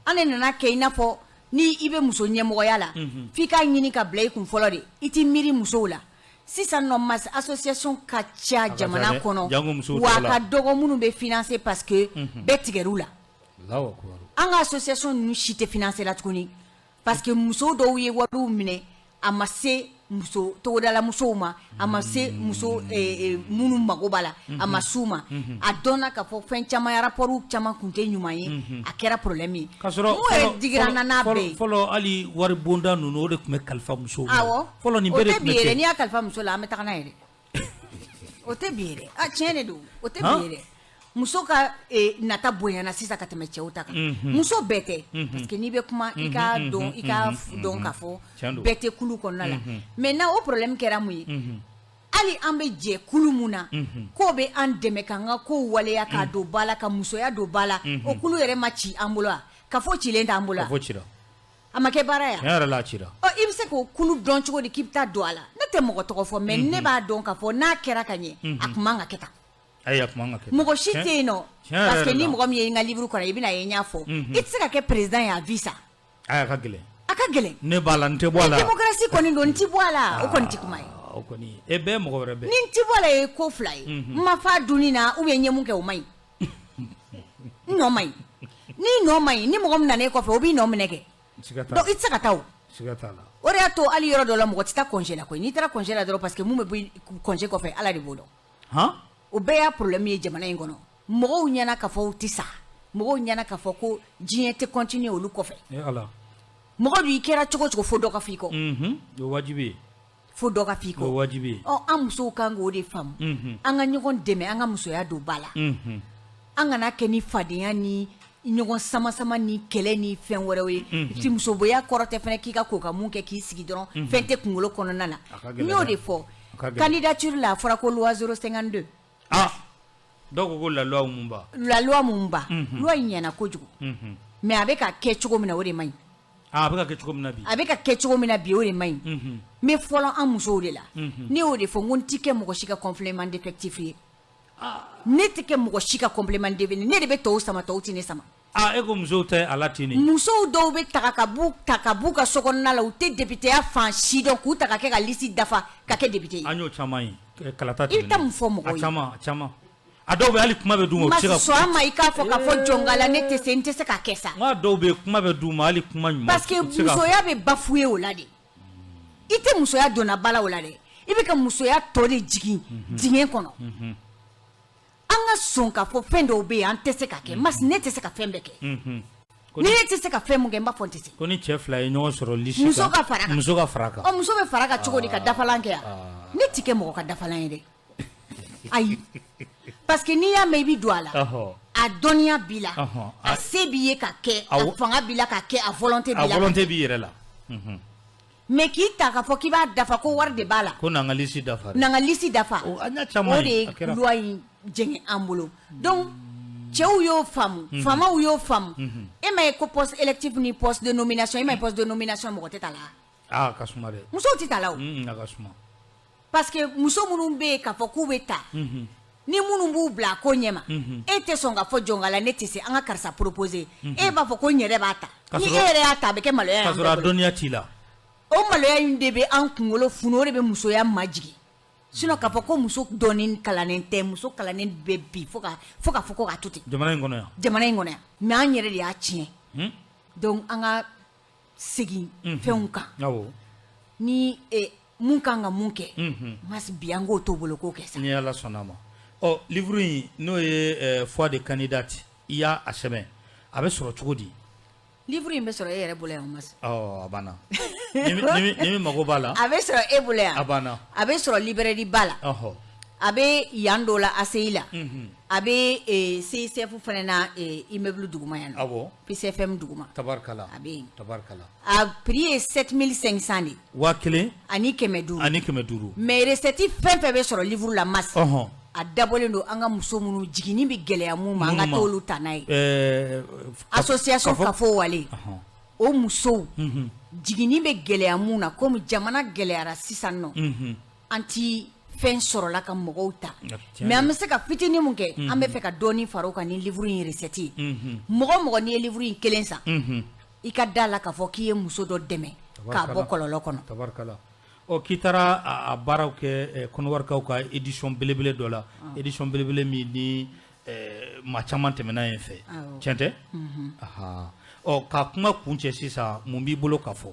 An de nana kɛ i n'a fɔ ni i bɛ muso ɲɛmɔgɔya la, f'i k'a ɲini ka bila i kun fɔlɔ de, i t'i miiri musow la. Sisan nɔ, mas association ka ca jamana kɔnɔ, wa a ka dɔgɔ minnu bɛ financer, parce que bɛɛ tigɛr'u la. An ka association ninnu si tɛ financer la tuguni, parce que muso dɔw ye wariw minɛ, a ma se muso togodala musow ma, a ma se muso minnu mago b'a la, a ma s'u ma. A dɔnna k'a fɔ fɛn caman, rapport caman tun tɛ ɲuman ye, a kɛra problème ye. K'a sɔrɔ mun yɛrɛ digira n na n'a bɛɛ ye, fɔlɔ, hali wari bonda ninnu, o de tun bɛ kalifa musow la. Awɔ, fɔlɔ nin bɛɛ de o tɛ tun bi bɛ yɛrɛ. kɛ. N'i y'a kalifa muso la, an bɛ taga n'a ye dɛ. O tɛ bi ye dɛ. A tiɲɛ de don, o tɛ bi ye dɛ. Muso ka nata bonyana sisan ka tɛmɛ cɛw ta kan. Muso bɛɛ tɛ, parce que n'i bɛ kuma, i k'a dɔn, i k'a dɔn k'a fɔ bɛɛ tɛ kulu kɔnɔna la. Maintenant o problème kɛra mun ye? Hali an bɛ jɛ kulu mun na k'o bɛ an dɛmɛ k'an ka kow waleya, k'a don ba la, ka musoya don ba la, o kulu yɛrɛ ma ci an bolo wa? Ka fɔ cilen t'an bolo wa? A ma kɛ baara ya? Tiɲɛ yɛrɛ la, a cira. Ɔ, i bɛ se k'o kulu dɔn cogo di k'i bɛ taa don a la? Ne tɛ mɔgɔ tɔgɔ fɔ, mais ne b'a dɔn k'a fɔ n'a kɛra ka ɲɛ, a tun man ka kɛ tan. Ayi, a tun man ka kɛ. Mɔgɔ si tɛ yen nɔ, parce que ni mɔgɔ min ye n ka livre kɔnɔ, i bɛna ye n y'a fɔ, i tɛ se ka kɛ président ye à vie sa. Ayi, a ka gɛlɛn. A ka gɛlɛn. Ne b'a la, n tɛ bɔ a la. Démocratie kɔni don, n tɛ bɔ a la, o kɔni tɛ kuma ye. O kɔni e bɛɛ mɔgɔ wɛrɛ bɛɛ ni n ti bɔ la ye ko fila ye, n ma fa dunni na ou bien n ye mun kɛ o man ɲi, n nɔ man ɲi. N'i nɔ man ɲi, ni mɔgɔ min nana e kɔfɛ, o b'i nɔ minɛ kɛ. Donc i tɛ se ka taa o. Siga t'a la. O de y'a to hali yɔrɔ dɔ la, mɔgɔ tɛ taa congé la koyi. N'i taara congé la dɔrɔn, parce que mun bɛ bɔ congé kɔfɛ, Ala de b'o dɔn. O bɛɛ y'a problème ye jamana in kɔnɔ. Mɔgɔw ɲɛna k'a fɔ u tɛ sa, mɔgɔw ɲɛna k'a fɔ ko diɲɛ tɛ continuer olu kɔfɛ. Mɔgɔ dun, i kɛra cogo cogo, fo dɔ ka fɔ i kɔ. O wajibi ye. Fo dɔ ka fɔ i kɔ. O wajibi ye. Ɔ, an musow kan k'o de faamu. An ka ɲɔgɔn dɛmɛ, an ka musoya don ba la. An kana kɛ ni fadenya ni ɲɔgɔn sama-sama ni kɛlɛ ni fɛn wɛrɛw ye. Ti musoboya kɔrɔ tɛ fɛnɛ k'i ka ko ka mun kɛ k'i sigi dɔrɔn, fɛn tɛ kunkolo kɔnɔna na. N y'o de fɔ candidature la, a fɔra ko loi 052. Ah, dɔw ko ko la loi Mumba. La loi Mumba, loi in ɲɛna kojugu, mais a bɛ ka kɛ cogo min na, o de man ɲi. Ah, a bɛ ka kɛ cogo min na bi. A bɛ ka kɛ cogo min na bi, o de man ɲi. N bɛ fɔlɔ an musow de la. Ne y'o de fɔ, n ko n ti kɛ mɔgɔ si ka complément d'effectif ye. Ne tɛ kɛ mɔgɔ si ka complément d'effectif, ne de bɛ tɔw sama, tɔw tɛ ne sama. Ah, e ko musow tɛ a la ten de. Musow dɔw bɛ ta ka b'u ta ka b'u ka sokɔnɔna la, u tɛ députéya fan si dɔn, k'u ta ka kɛ ka liste dafa ka kɛ député ye. An y'o caman ye kalata. I bɛ taa mun fɔ mɔgɔw ye? A caman, a caman. A dɔw bɛ hali kuma bɛ d'u ma, u tɛ se ka. Sɔn a ma, i k'a fɔ k'a fɔ jɔnkala ne tɛ se, n tɛ se k'a kɛ sa. N k'a dɔw bɛ kuma bɛ d'u ma, hali kuma ɲuman. Parce que musoya bɛ bafoué o la de. I tɛ musoya donna ba la o la dɛ, i bɛ ka musoya tɔ de jigin dingɛ kɔnɔ. An ka sɔn k'a fɔ fɛn dɔw bɛ yen, an tɛ se ka kɛ. Mas, ne tɛ se ka fɛn bɛɛ kɛ. Ni ne tɛ se ka fɛn mun kɛ, n b'a fɔ n tɛ se. Ko ni cɛ fila ye ɲɔgɔn sɔrɔ liste. Muso ka fara kan. Muso ka fara kan. Ɔ, muso bɛ fara kan cogo di ka dafalan kɛ yan? Ne ti kɛ mɔgɔ ka dafalan ye dɛ, ayi, parce que n'i y'a mɛn i bɛ don a la, a dɔnniya b'i la, a se b'i ye ka kɛ, a fanga b'i la ka kɛ, a volonté b'i la. A volonté b'i yɛrɛ la. Mais k'i ta k'a fɔ k'i b'a dafa ko wari de b'a la. Ko n'an ka liste dafa. N'an ka liste dafa. O de ye loi in jɛngɛ an bolo. Donc cɛw y'o faamu, faamaw y'o faamu. E ma ye ko poste électif ni poste de nomination, e ma ye poste de nomination mɔgɔ tɛ ta la. Ah, ka suma dɛ. Musow tɛ ta la o. A ka suma. Parce que muso minnu bɛ yen k'a fɔ k'u bɛ ta, ni minnu b'u bila ko ɲɛma, e tɛ sɔn k'a fɔ jɔnkala ne tɛ se, an ka karisa proposer. E b'a fɔ ko n yɛrɛ b'a ta. Ni e yɛrɛ y'a ta, a bɛ kɛ maloya ye. K'a sɔrɔ a dɔnniya t'i la. O maloya in de bɛ an kunkolo funu, o de bɛ musoya majigin. Sinon k'a fɔ ko muso dɔɔnin kalannen tɛ, muso kalannen bɛ bi fo ka fɔ ko k'a to ten. Jamana in kɔnɔ yan. Jamana in kɔnɔ yan, mais an yɛrɛ de y'a tiɲɛ. Donc an ka segin fɛnw kan. Ni mun kan ka mun kɛ, mas bi an k'o t'o bolo k'o kɛ sa. Ni Ala sɔnna a ma. Ɔ, livre in, n'o ye Foi de candidate, i y'a sɛbɛn, a bɛ sɔrɔ cogo di? Livre in bɛ sɔrɔ e yɛrɛ bolo yan, mas. Ɔ, a banna. Ni min mago b'a la. A bɛ sɔrɔ e bolo yan. A banna. A bɛ sɔrɔ librairie ba la. A bɛ yan dɔ la, ACI la. A bɛ CICF fana na, immeuble duguma yan nɔ. Awɔ. PCFM duguma. Tabarikala. A bɛ yen. Tabarikala. A prix ye 7500 de ye. 1500. Ani 500. Ani 500. Mais recette fɛn fɛn bɛ sɔrɔ livre la, mas. A dabɔlen don an ka muso minnu jiginni bɛ gɛlɛya mun ma, an ka t'olu ta n'a ye. Association Kafo Wale. O musow jiginni bɛ gɛlɛya mun na, komi jamana gɛlɛyara sisan nɔ. An ti fɛn sɔrɔla ka mɔgɔw ta, mais an bɛ se ka fitinin mun kɛ, an bɛ fɛ ka dɔɔnin fara o kan ni livre in recette ye. Mɔgɔ mɔgɔ n'i ye livre in kelen san, i ka da la k'a fɔ k'i ye muso dɔ dɛmɛ k'a bɔ kɔlɔlɔ kɔnɔ. Tabarikala. Ɔ, k'i taara a baaraw kɛ Kɔnɔwarikaw ka édition belebele dɔ la, édition belebele min ni maa caman tɛmɛna yen fɛ, tiɲɛ tɛ? Ɔ, ka kuma kuncɛ sisan, mun b'i bolo ka fɔ?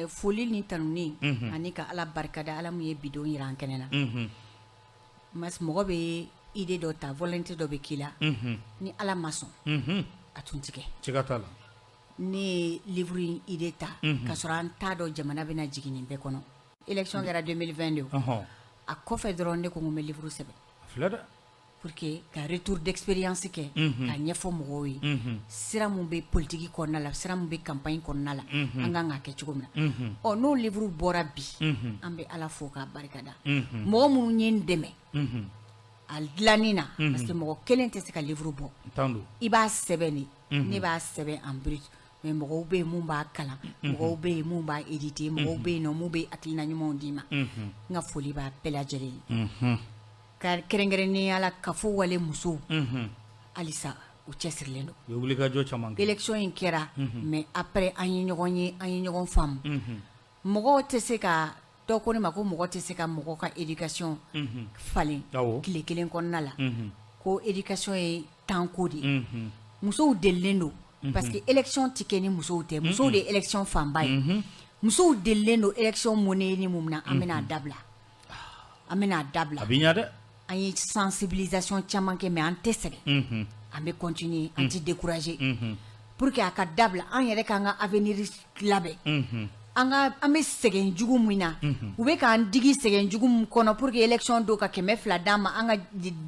Foli ni tanuni ani ka Ala barikada, Ala mun ye bidon jira an kɛnɛ na. Mas, mɔgɔ bɛ idée dɔ ta, volonté dɔ bɛ k'i la, ni Ala ma sɔn, a tun tɛ kɛ. Siga t'a la. Ne ye livre in idée ta ka sɔrɔ an t'a dɔn jamana bɛna jigin nin bɛɛ kɔnɔ. Élection kɛra 2020 de, a kɔfɛ dɔrɔn ne ko n bɛ livre sɛbɛn. A filɛ dɛ. Pour que ka retour d'expérience kɛ, ka ɲɛfɔ mɔgɔw ye sira mun bɛ politique kɔnɔna la, sira mun bɛ campagne kɔnɔna la, an kan k'a kɛ cogo min na. Ɔ, n'o livre bɔra bi, an bɛ Ala fo k'a barikada. Mɔgɔ minnu ye n dɛmɛ a dilanni na, parce que mɔgɔ kelen tɛ se ka livre bɔ. I b'a sɛbɛn de, ne b'a sɛbɛn en brut, mais mɔgɔw bɛ yen mun b'a kalan, mɔgɔw bɛ yen mun b'a éditer, mɔgɔw bɛ yen nɔ mun bɛ hakilina ɲumanw d'i ma. N ka foli b'a bɛɛ lajɛlen ye. Ka kɛrɛnkɛrɛnnenya la, Kafo Wale musow, halisa u cɛsirilen don. U ye wulikajɔ caman kɛ. Élection in kɛra, mais après an ye ɲɔgɔn ye, an ye ɲɔgɔn faamu. Mɔgɔw tɛ se ka Dɔw ko ne ma ko mɔgɔ tɛ se ka mɔgɔ ka éducation falen tile kelen kɔnɔna la, ko éducation ye temps ko de ye. Musow delilen don parce que élection tɛ kɛ ni musow tɛ, musow de ye élection fanba ye. Musow delilen don élection monnaie ni mun na, an bɛna a dabila, an bɛna a dabila. A bɛ ɲɛ dɛ. An ye sensibilisation caman kɛ, mais an tɛ sɛgɛn, an bɛ continuer, an tɛ décourager pour que a ka dabila, an yɛrɛ k'an ka avenir labɛn. An ka an bɛ sɛgɛn jugu min na, u bɛ k'an digi sɛgɛn jugu min kɔnɔ pour que élection don ka 200 d'an ma, an ka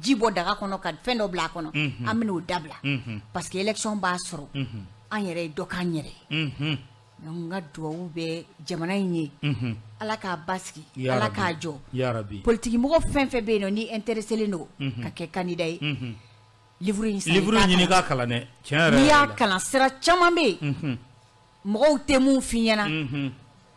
ji bɔ daga kɔnɔ ka fɛn dɔ bila a kɔnɔ, an bɛn'o dabila parce que élection b'a sɔrɔ an yɛrɛ ye dɔ k'an yɛrɛ ye. Donc n ka dugawu bɛ jamana in ye, Ala k'a basigi, Ala k'a jɔ. Politique mɔgɔ fɛn fɛn bɛ yen nɔ ni intéressé len don ka kɛ candidat ye, livre in san, livre ɲini k'a kalan dɛ, tiɲɛ yɛrɛ. N'i y'a kalan, sira caman bɛ yen mɔgɔw tɛ mun f'i ɲɛna,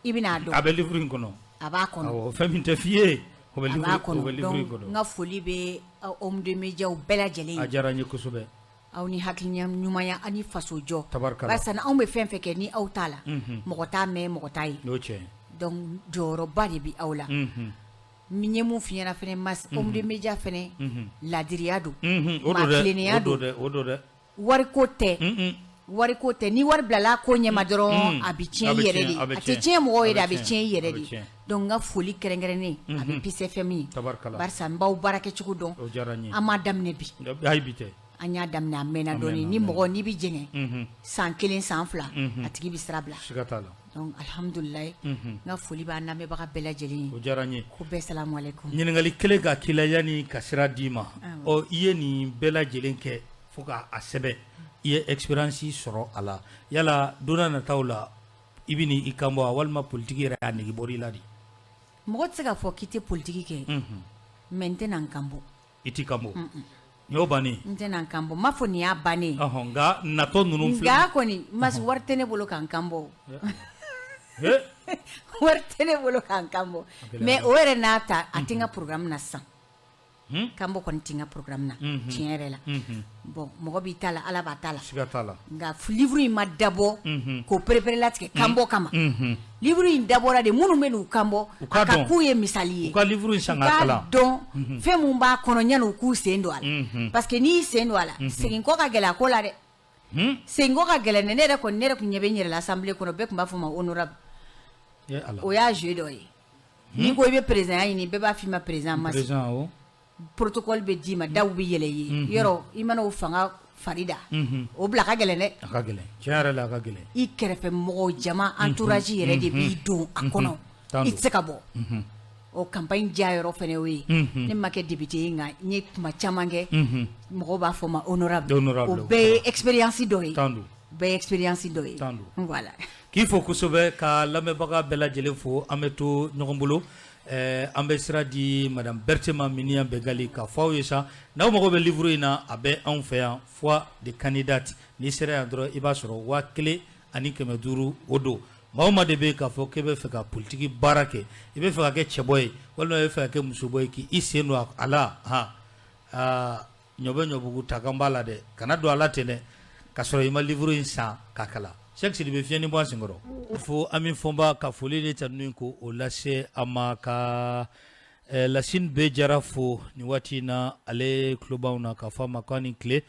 i bɛn'a dɔn. A bɛ livre in kɔnɔ. A b'a kɔnɔ. Awɔ, fɛn min tɛ f'i ye, o bɛ livre kɔnɔ. N ka foli bɛ homme de médias bɛɛ lajɛlen ye. A diyara n ye kosɛbɛ. Aw ni hakili ɲumanya ani faso jɔ. Tabarikala. Barisa anw bɛ fɛn fɛn kɛ ni aw t'a la, mɔgɔ t'a mɛn, mɔgɔ t'a ye. N'o tiɲɛ. Donc jɔyɔrɔba de bɛ aw la. N ye mun f'i ɲɛna fɛnɛ, mas homme de média fɛnɛ, ladiriya don. O don dɛ, o don dɛ, o don dɛ. Wariko tɛ. Wariko tɛ, ni wari bilala ko ɲɛma dɔrɔn, a bɛ tiɲɛ i yɛrɛ de, a tɛ tiɲɛ mɔgɔw ye dɛ, a bɛ tiɲɛ i yɛrɛ de. Donc n ka foli kɛrɛnkɛrɛnnen a bɛ Peace FM ye. Tabarikala. Barisa n b'aw baara kɛcogo dɔn. O diyara n ye. An m'a daminɛ bi. Ayi, bi tɛ. An y'a daminɛ, a mɛnna dɔɔni. Ni mɔgɔ n'i bɛ jɛngɛ san kelen, san fila, a tigi bɛ sira bila. Siga t'a la. Donc alhamdulilayi, n ka foli b'an lamɛnbaga bɛɛ lajɛlen ye. O diyara n ye. Ko bɛɛ salamu aleykum. Ɲininkali kelen ka k'i la yanni ka sira d'i ma. Ɔ, i ye nin bɛɛ lajɛlen kɛ fo k'a sɛbɛn, i ye expérience sɔrɔ a la, yala don n'a nataw la i bɛ i kan bɔ walima politique yɛrɛ a nege bɔra i la de? Mɔgɔ tɛ se k'a fɔ k'i tɛ politique kɛ, mais n tɛna n kan bɔ. I t'i kan bɔ. Nin y'o bannen. N tɛna n kan bɔ, n m'a fɔ nin y'a bannen. Nka natɔ ninnu filɛ. Nka kɔni masi wari tɛ ne bolo k'an kan bɔ. Wari tɛ ne bolo k'an kan bɔ, mais o yɛrɛ n'a ta, a tɛ n ka programme na sisan. Kanbɔ kɔni tɛ n ka programme na tiɲɛ yɛrɛ la. Bon, mɔgɔ b'i ta la, Ala b'a ta la. Siga t'a la. Nka livre in ma dabɔ k'o pereperelatigɛ kanbɔ kama. Livre in dabɔra de minnu bɛ n'u kanbɔ, a ka k'u ye misali ye. U ka livre in san k'a kalan. U k'a dɔn fɛn mun b'a kɔnɔ yanni u k'u sen don a la. Parce que n'i y'i sen don a la, segin kɔ ka gɛlɛn a ko la dɛ. Segin kɔ ka gɛlɛn dɛ. Ne yɛrɛ kɔni, ne yɛrɛ tun ɲɛ bɛ n yɛrɛ la assemblée kɔnɔ, bɛɛ tun b'a fɔ ma honorable. O y'a jeu dɔ ye. N'i ko i bɛ président ya ɲini, bɛɛ b'a f'i ma président Masi. Protocole bɛ d'i ma, daw bɛ yɛlɛ i ye. Yɔrɔ i mana o fanga fari da, o bila ka gɛlɛn dɛ. A ka gɛlɛn, tiɲɛ yɛrɛ la, a ka gɛlɛn. I kɛrɛfɛ mɔgɔw, jama, entourage yɛrɛ de b'i don a kɔnɔ, i tɛ se ka bɔ. O campagne diya yɔrɔ fana y'o ye. Ne ma kɛ député ye, nka n ye kuma caman kɛ, mɔgɔw b'a fɔ ma honorable. O bɛɛ ye expérience dɔ ye. Bɛɛ ye expérience dɔ ye. Voilà. K'i fo kosɛbɛ, ka lamɛnbaga bɛɛ lajɛlen fo. An bɛ to ɲɔgɔn bolo. An bɛ sira di madame Berthe ma, Miniyan Bɛngali, ka fɔ aw ye sa, n'aw mago bɛ livre in na, a bɛ anw fɛ yan, Foi de candidate. N'i sera yan dɔrɔn, i b'a sɔrɔ 1500 o don. Maa o maa de bɛ k'a fɔ k'e bɛ fɛ ka politique baara kɛ, i bɛ fɛ ka kɛ cɛbɔ ye walima i bɛ fɛ ka kɛ musobɔ ye, k'i sen don a la, han, aa, ɲɔ bɛ ɲɔbugu ta kan b'a la dɛ, kana don a la ten dɛ, ka sɔrɔ i ma livre in san k'a kalan. Cheikh Sidibe, fiɲɛni bɔ an senkɔrɔ. Fo Ami Fɔnba, ka foli ni tanuni ko o lase a ma, ka Lasine B Jara fo nin waati in na, ale tulo b'anw na, k'a fɔ a ma k'a ni tile,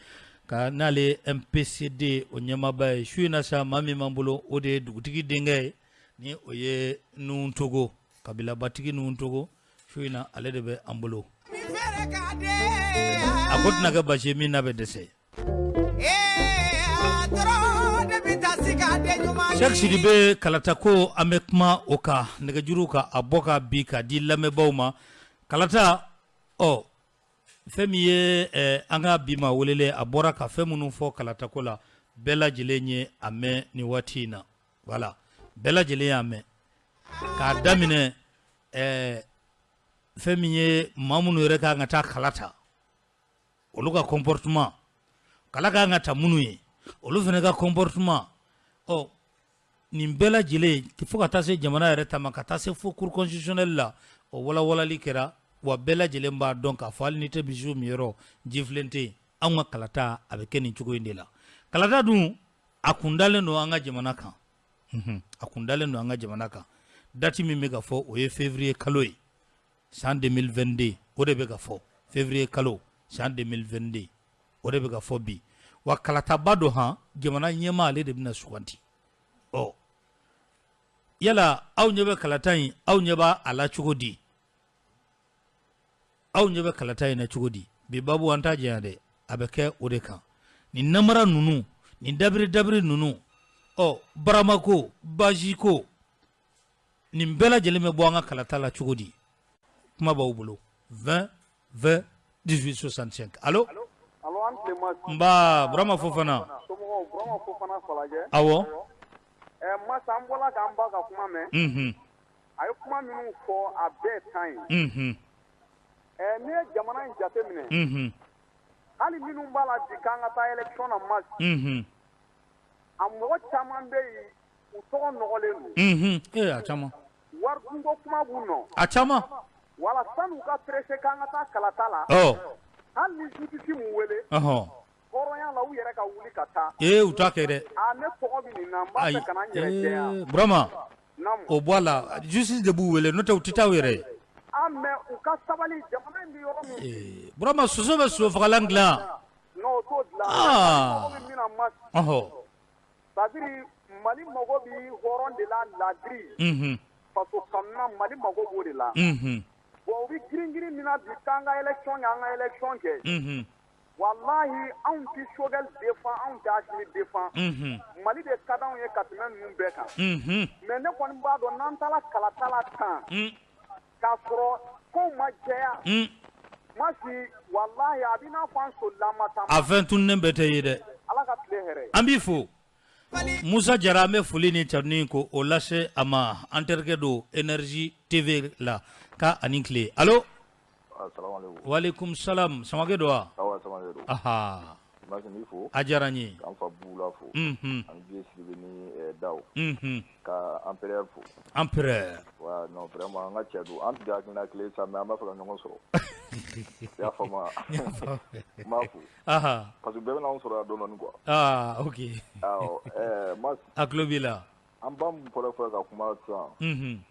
ka n'ale MPCD o ɲɛmaaba ye. Su in na sa, maa min b'an bolo, o de ye dugutigi denkɛ ye, ni o ye Nuhun Togo, kabilabatigi Nuhun Togo. Su in na, ale de bɛ an bolo. A ko tɛna kɛ basi ye min n'a bɛ dɛsɛ. Cheikh Sidibe, kalata ko, an bɛ kuma o kan, nɛgɛjuru ka a bɔ ka bi ka di lamɛnbaaw ma. Kalata, ɔ, fɛn min ye an ka bi maa welelen, a bɔra ka fɛn minnu fɔ kalatako la, bɛɛ lajɛlen ye a mɛn nin waati in na. Voilà, bɛɛ lajɛlen y'a mɛn k'a daminɛ fɛn min ye maa minnu yɛrɛ kan ka taa kala ta, olu ka comportement, kala kan ka ta minnu ye, olu fana ka comportement, ɔ, nin bɛɛ lajɛlen, fo ka taa se jamana yɛrɛ ta ma, ka taa se fo cour constitutionnelle la, o walawalali kɛra. Wa bɛɛ lajɛlen b'a dɔn k'a fɔ hali n'i tɛ misiw minyɔrɔ jifilen tɛ yen, anw ka kalata a bɛ kɛ nin cogo in de la. Kalata dun, a kun dalen don an ka jamana kan, a kun dalen don an ka jamana kan. Date min bɛ ka fɔ, o ye février kalo ye san 2022. O de bɛ ka fɔ, février kalo san 2022, o de bɛ ka fɔ bi. Wa kalataba don han, jamana ɲɛmaa ale de bɛna suganti. Ɔ yala aw ɲɛ bɛ kalata in, aw ɲɛ b'a a la cogo di? Aw ɲɛ bɛ kalata in na cogo di? Bi babu, an t'a janya dɛ, a bɛ kɛ o de kan. Nin namara ninnu, nin dabiri dabiri ninnu, ɔ baramako, baziko, nin bɛɛ lajɛlen bɛ bɔ an ka kalata la cogo di? Kuma b'aw bolo, 20 20 18 65. Allo? Allo, an tile Mas. Nba, Burama Fofana. Somɔgɔw? Burama Fofana, Falajɛ. Awɔ. Ɛ Mas, an bɔla k'an ba ka kuma mɛn. A ye kuma minnu fɔ, a bɛɛ tan ye. Ɛ n'i ye jamana in jate minɛ, hali minnu b'a la bi k'an ka taa élection na Mas, a mɔgɔ caman bɛ yen, u tɔgɔ nɔgɔlen don. Ee, a caman. Wari dunko kuma b'u nɔ. A caman. Wala san'u ka pressé k'an ka taa kalata la, hali ni justice m'u wele, hɔrɔnya la, u yɛrɛ ka wuli ka taa. Ee, u t'a kɛ dɛ. Aa, ne tɔgɔ bɛ nin na, n b'a fɛ ka na n yɛrɛ jɛya. Ee Burama, o bɔ a la, justice de b'u wele, n'o tɛ u tɛ taa u yɛrɛ ye. Ah, mais u ka sabali, jamana in bɛ yɔrɔ min. Ee Burama, soso bɛ sosofagalan dilan. Non, o t'o dilan. Mali mago bɛ min na Mas, c'est-à-dire Mali mago bɛ hɔrɔn de la, laadiri. Faso kanu na, Mali mago b'o de la. Bon, u bɛ girin girin min na bi k'an ka élection kɛ, an ka élection kɛ. Walahi, anw tɛ Choguel défend, anw tɛ Assimi défend. Mali de ka d'anw ye ka tɛmɛ ninnu bɛɛ kan. Mais ne kɔni b'a dɔn, n'an taara kalata la tan, k'a sɔrɔ kow ma jɛya, Masi, walahi, a b'i n'a fɔ an solila, an ma taa. A fɛn tununnen bɛɛ tɛ ye dɛ. Ala ka tile hɛrɛ. An b'i fo. Musa Jara, an bɛ foli ni tanuni ko o lase a ma, an terikɛ don Énergie TV la, k'a ani tile. Allo? Walekum salam, Samakɛ don wa? Awɔ, Samakɛ don. Aha. Masi, n b'i fo. A diyara n ye. K'an fa Bula fo. Ani Vieux Sidibe ni Dawu. Ka empereur fo. Empereur. Ouais, non, vraiment an ka cɛ don. An tun tɛ hakilina kelen sa, mais an b'a fɛ ka ɲɔgɔn sɔrɔ. I y'a faamu wa? N b'a fo. Parce que bɛɛ bɛna anw sɔrɔ yan dɔɔnin dɔɔnin quoi. Ah, ok. Awɔ, ɛɛ Mas. A tulo b'i la. An ba min fɔlɔ fɔlɔ ka kuma sisan.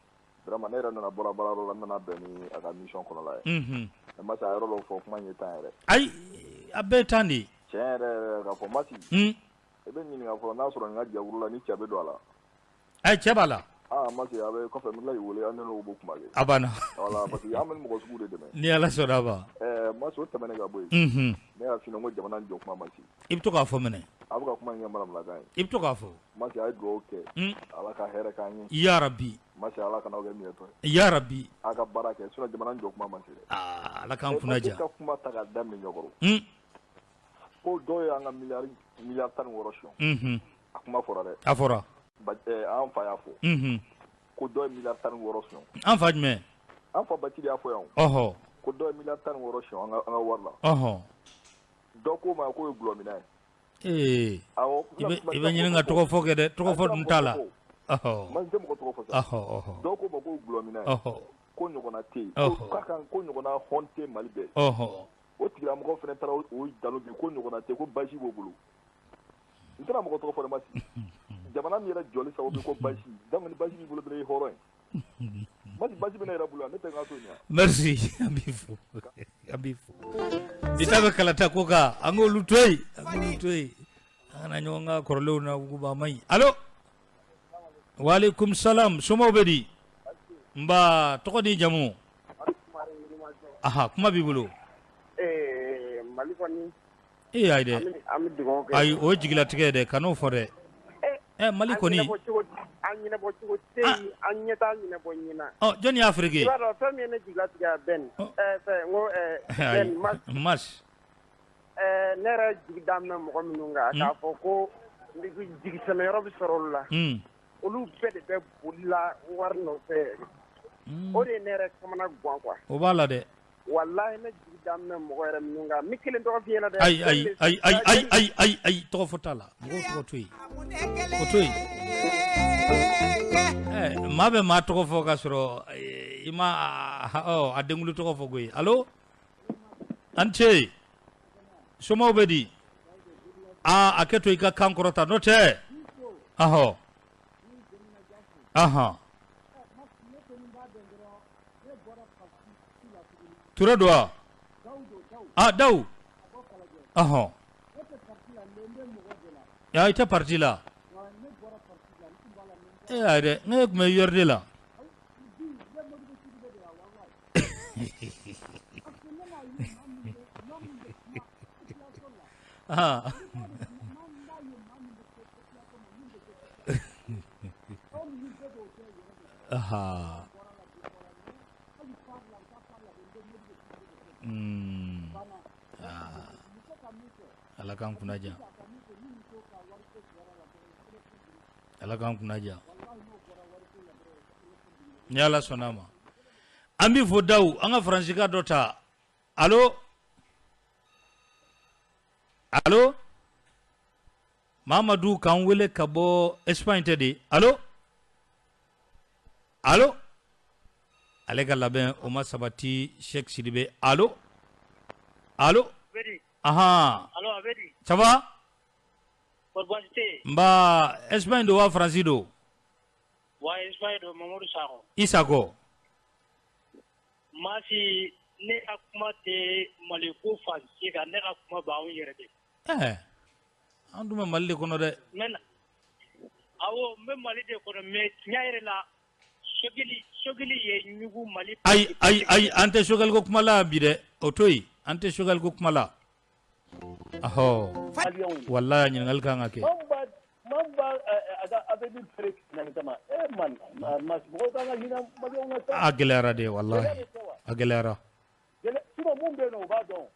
Vraiment, ne yɛrɛ nana bɔra baarayɔrɔ la, n nana bɛn ni a ka mission kɔnɔla ye. Mais Masi, a yɔrɔ dɔw fɔ, kuma in ye tan yɛrɛ. Ayi, a bɛɛ ye tan de ye. Tiɲɛ yɛrɛ yɛrɛ k'a fɔ Masi. I bɛ ɲininka fɔlɔ n'a sɔrɔ nin ka jɛkulu la ni cɛ bɛ don a la. Ayi, cɛ b'a la. Aa Masi, a bɛ kɔfɛ, n bɛ tila k'i wele, an n'o b'o kuma kɛ. A banna. Voilà, parce que an bɛ nin mɔgɔ sugu de dɛmɛ. Ni Ala sɔnna a ma. Ɛɛ Masi, o tɛmɛnen ka bɔ yen. Ne y'a f'i ɲɛna ko jamana jɔ kuma ma se. I bɛ to k'a fɔ minɛ. A bɛ ka kuma in kɛ manamanakan ye. I bɛ to k'a fɔ. Masi, a ye dugawu kɛ. Ala ka hɛrɛ k'an ye. Yarabi. Masi, Ala kana aw kɛ minɛtɔ ye. Yarabi. A ka baara kɛ, sinon jamana jɔ kuma ma se dɛ. Aa, Ala k'an kunna diya. E ka kuma ta k'a daminɛ ɲɛkɔrɔ. Ko dɔw ye an ka miliyari miliyari 16 sɔn. A kuma fɔra dɛ. A fɔra. An fa y'a fɔ. Ko dɔw ye miliyari 16 sɔn. An fa jumɛn? An fa Bacili y'a fɔ yan. Ko dɔw ye miliyari 16 sɔn an ka wari la. Dɔw k'o ma k'o ye gulɔminna ye. Ee, i bɛ ɲini ka tɔgɔ fɔ kɛ dɛ, tɔgɔ fɔ dun t'a la. Ma tɛ mɔgɔ tɔgɔ fɔ sa. Dɔw k'o ma ko gulɔminna ye. Ko ɲɔgɔnna tɛ yen. K'a kan ko ɲɔgɔnna hɔn tɛ Mali bɛɛ. O tigilamɔgɔ fana taara o dalu bi ko ɲɔgɔnna tɛ, ko basi b'o bolo. N tɛna mɔgɔ tɔgɔ fɔ dɛ Masi. Jamana min yɛrɛ jɔli sababu ko basi, donc ni basi b'i bolo dɔrɔn i ye hɔrɔn ye. Masi, basi bɛ ne yɛrɛ bolo yan, ne tɛ n ka so in yan. Merci, an b'i fo, an b'i fo. Bi ta bɛ kalata ko kan, an k'olu to yen, an k'olu to yen. An kana ɲɔgɔn ka kɔrɔlenw na wuguba, a man ɲi. Allo? Walekum salam, somɔgɔw bɛ di? Nba, tɔgɔ ni jamu? Aha, kuma b'i bolo. Ee, Mali kɔni. Ee ayi dɛ. An bɛ dugawu kɛ. Ayi, o ye jigilatigɛ ye dɛ, kan'o fɔ dɛ. Ɛ Mali kɔni. An ɲɛnabɔ cogo tɛ yen, an ɲɛ t'a ɲɛnabɔ ɲɛna. Ɔ, jɔnni y'a fereke? I b'a dɔn fɛn min ye ne jigilatigɛ a Ben, ɛ fɛn n ko Ben Mas. Mas. Ɛɛ ne yɛrɛ jigi dalen bɛ mɔgɔ minnu kan, k'a fɔ ko jigisɛmɛyɔrɔ bɛ sɔrɔ olu la. Olu bɛɛ de bɛ boli la wari nɔfɛ. O de ye ne yɛrɛ kamana gan quoi. O b'a la dɛ. Walahi, ne jigi dalen bɛ mɔgɔ yɛrɛ minnu kan, n bɛ kelen tɔgɔ f'i ɲɛna dɛ. Ayi ayi ayi ayi ayi ayi ayi ayi, tɔgɔ fɔ t'a la. Mɔgɔw tɔgɔ to yen. O to yen. Ɛ maa bɛ maa tɔgɔ fɔ ka sɔrɔ i ma a denkulu tɔgɔ fɔ koyi. Allo? An ce. Somaw bɛ di? Aa, a kɛ to i ka kan kɔrɔta, n'o tɛ. Ahɔ. Ahɔn. Ture don wa? Ah, Dawu. Ɔhɔn. I tɛ parti la. E y'a ye dɛ, ne tun bɛ URD la. Ah. Aha. Ala k'an kunna diya. Ala k'an kunna diya. Ni Ala sɔnna a ma. An b'i fo Dawu, an ka Faransika dɔ ta. Allo? Allo? Mamadu k'an wele ka bɔ Espagne tɛ de. Allo? Allo? Ale ka labɛn o ma sabati Cheick Sidibe. Allo? Allo? Ahan. Allo, a bɛ di? Ça va? Kɔri baasi tɛ yen? Nba, Espagne don wa Faransi don? Wa Espagne don, Mamadu Sakɔ. I Sakɔ. Masi, ne ka kuma tɛ Mali ko fan si kan, ne ka kuma b'anw yɛrɛ de. Ɛɛ, an dun bɛ Mali de kɔnɔ dɛ. N bɛ na, awɔ, n bɛ Mali de kɔnɔ mais tiɲɛ yɛrɛ la, Sogɛli ye ɲugu Mali. Ayi, ayi, ayi, an tɛ Sogɛli ko kuma la bi dɛ, o to yen, an tɛ Sogɛli ko kuma la. Ɔhɔ, walahi ɲininkali kan ka kɛ. A gɛlɛyara de walahi, a gɛlɛyara.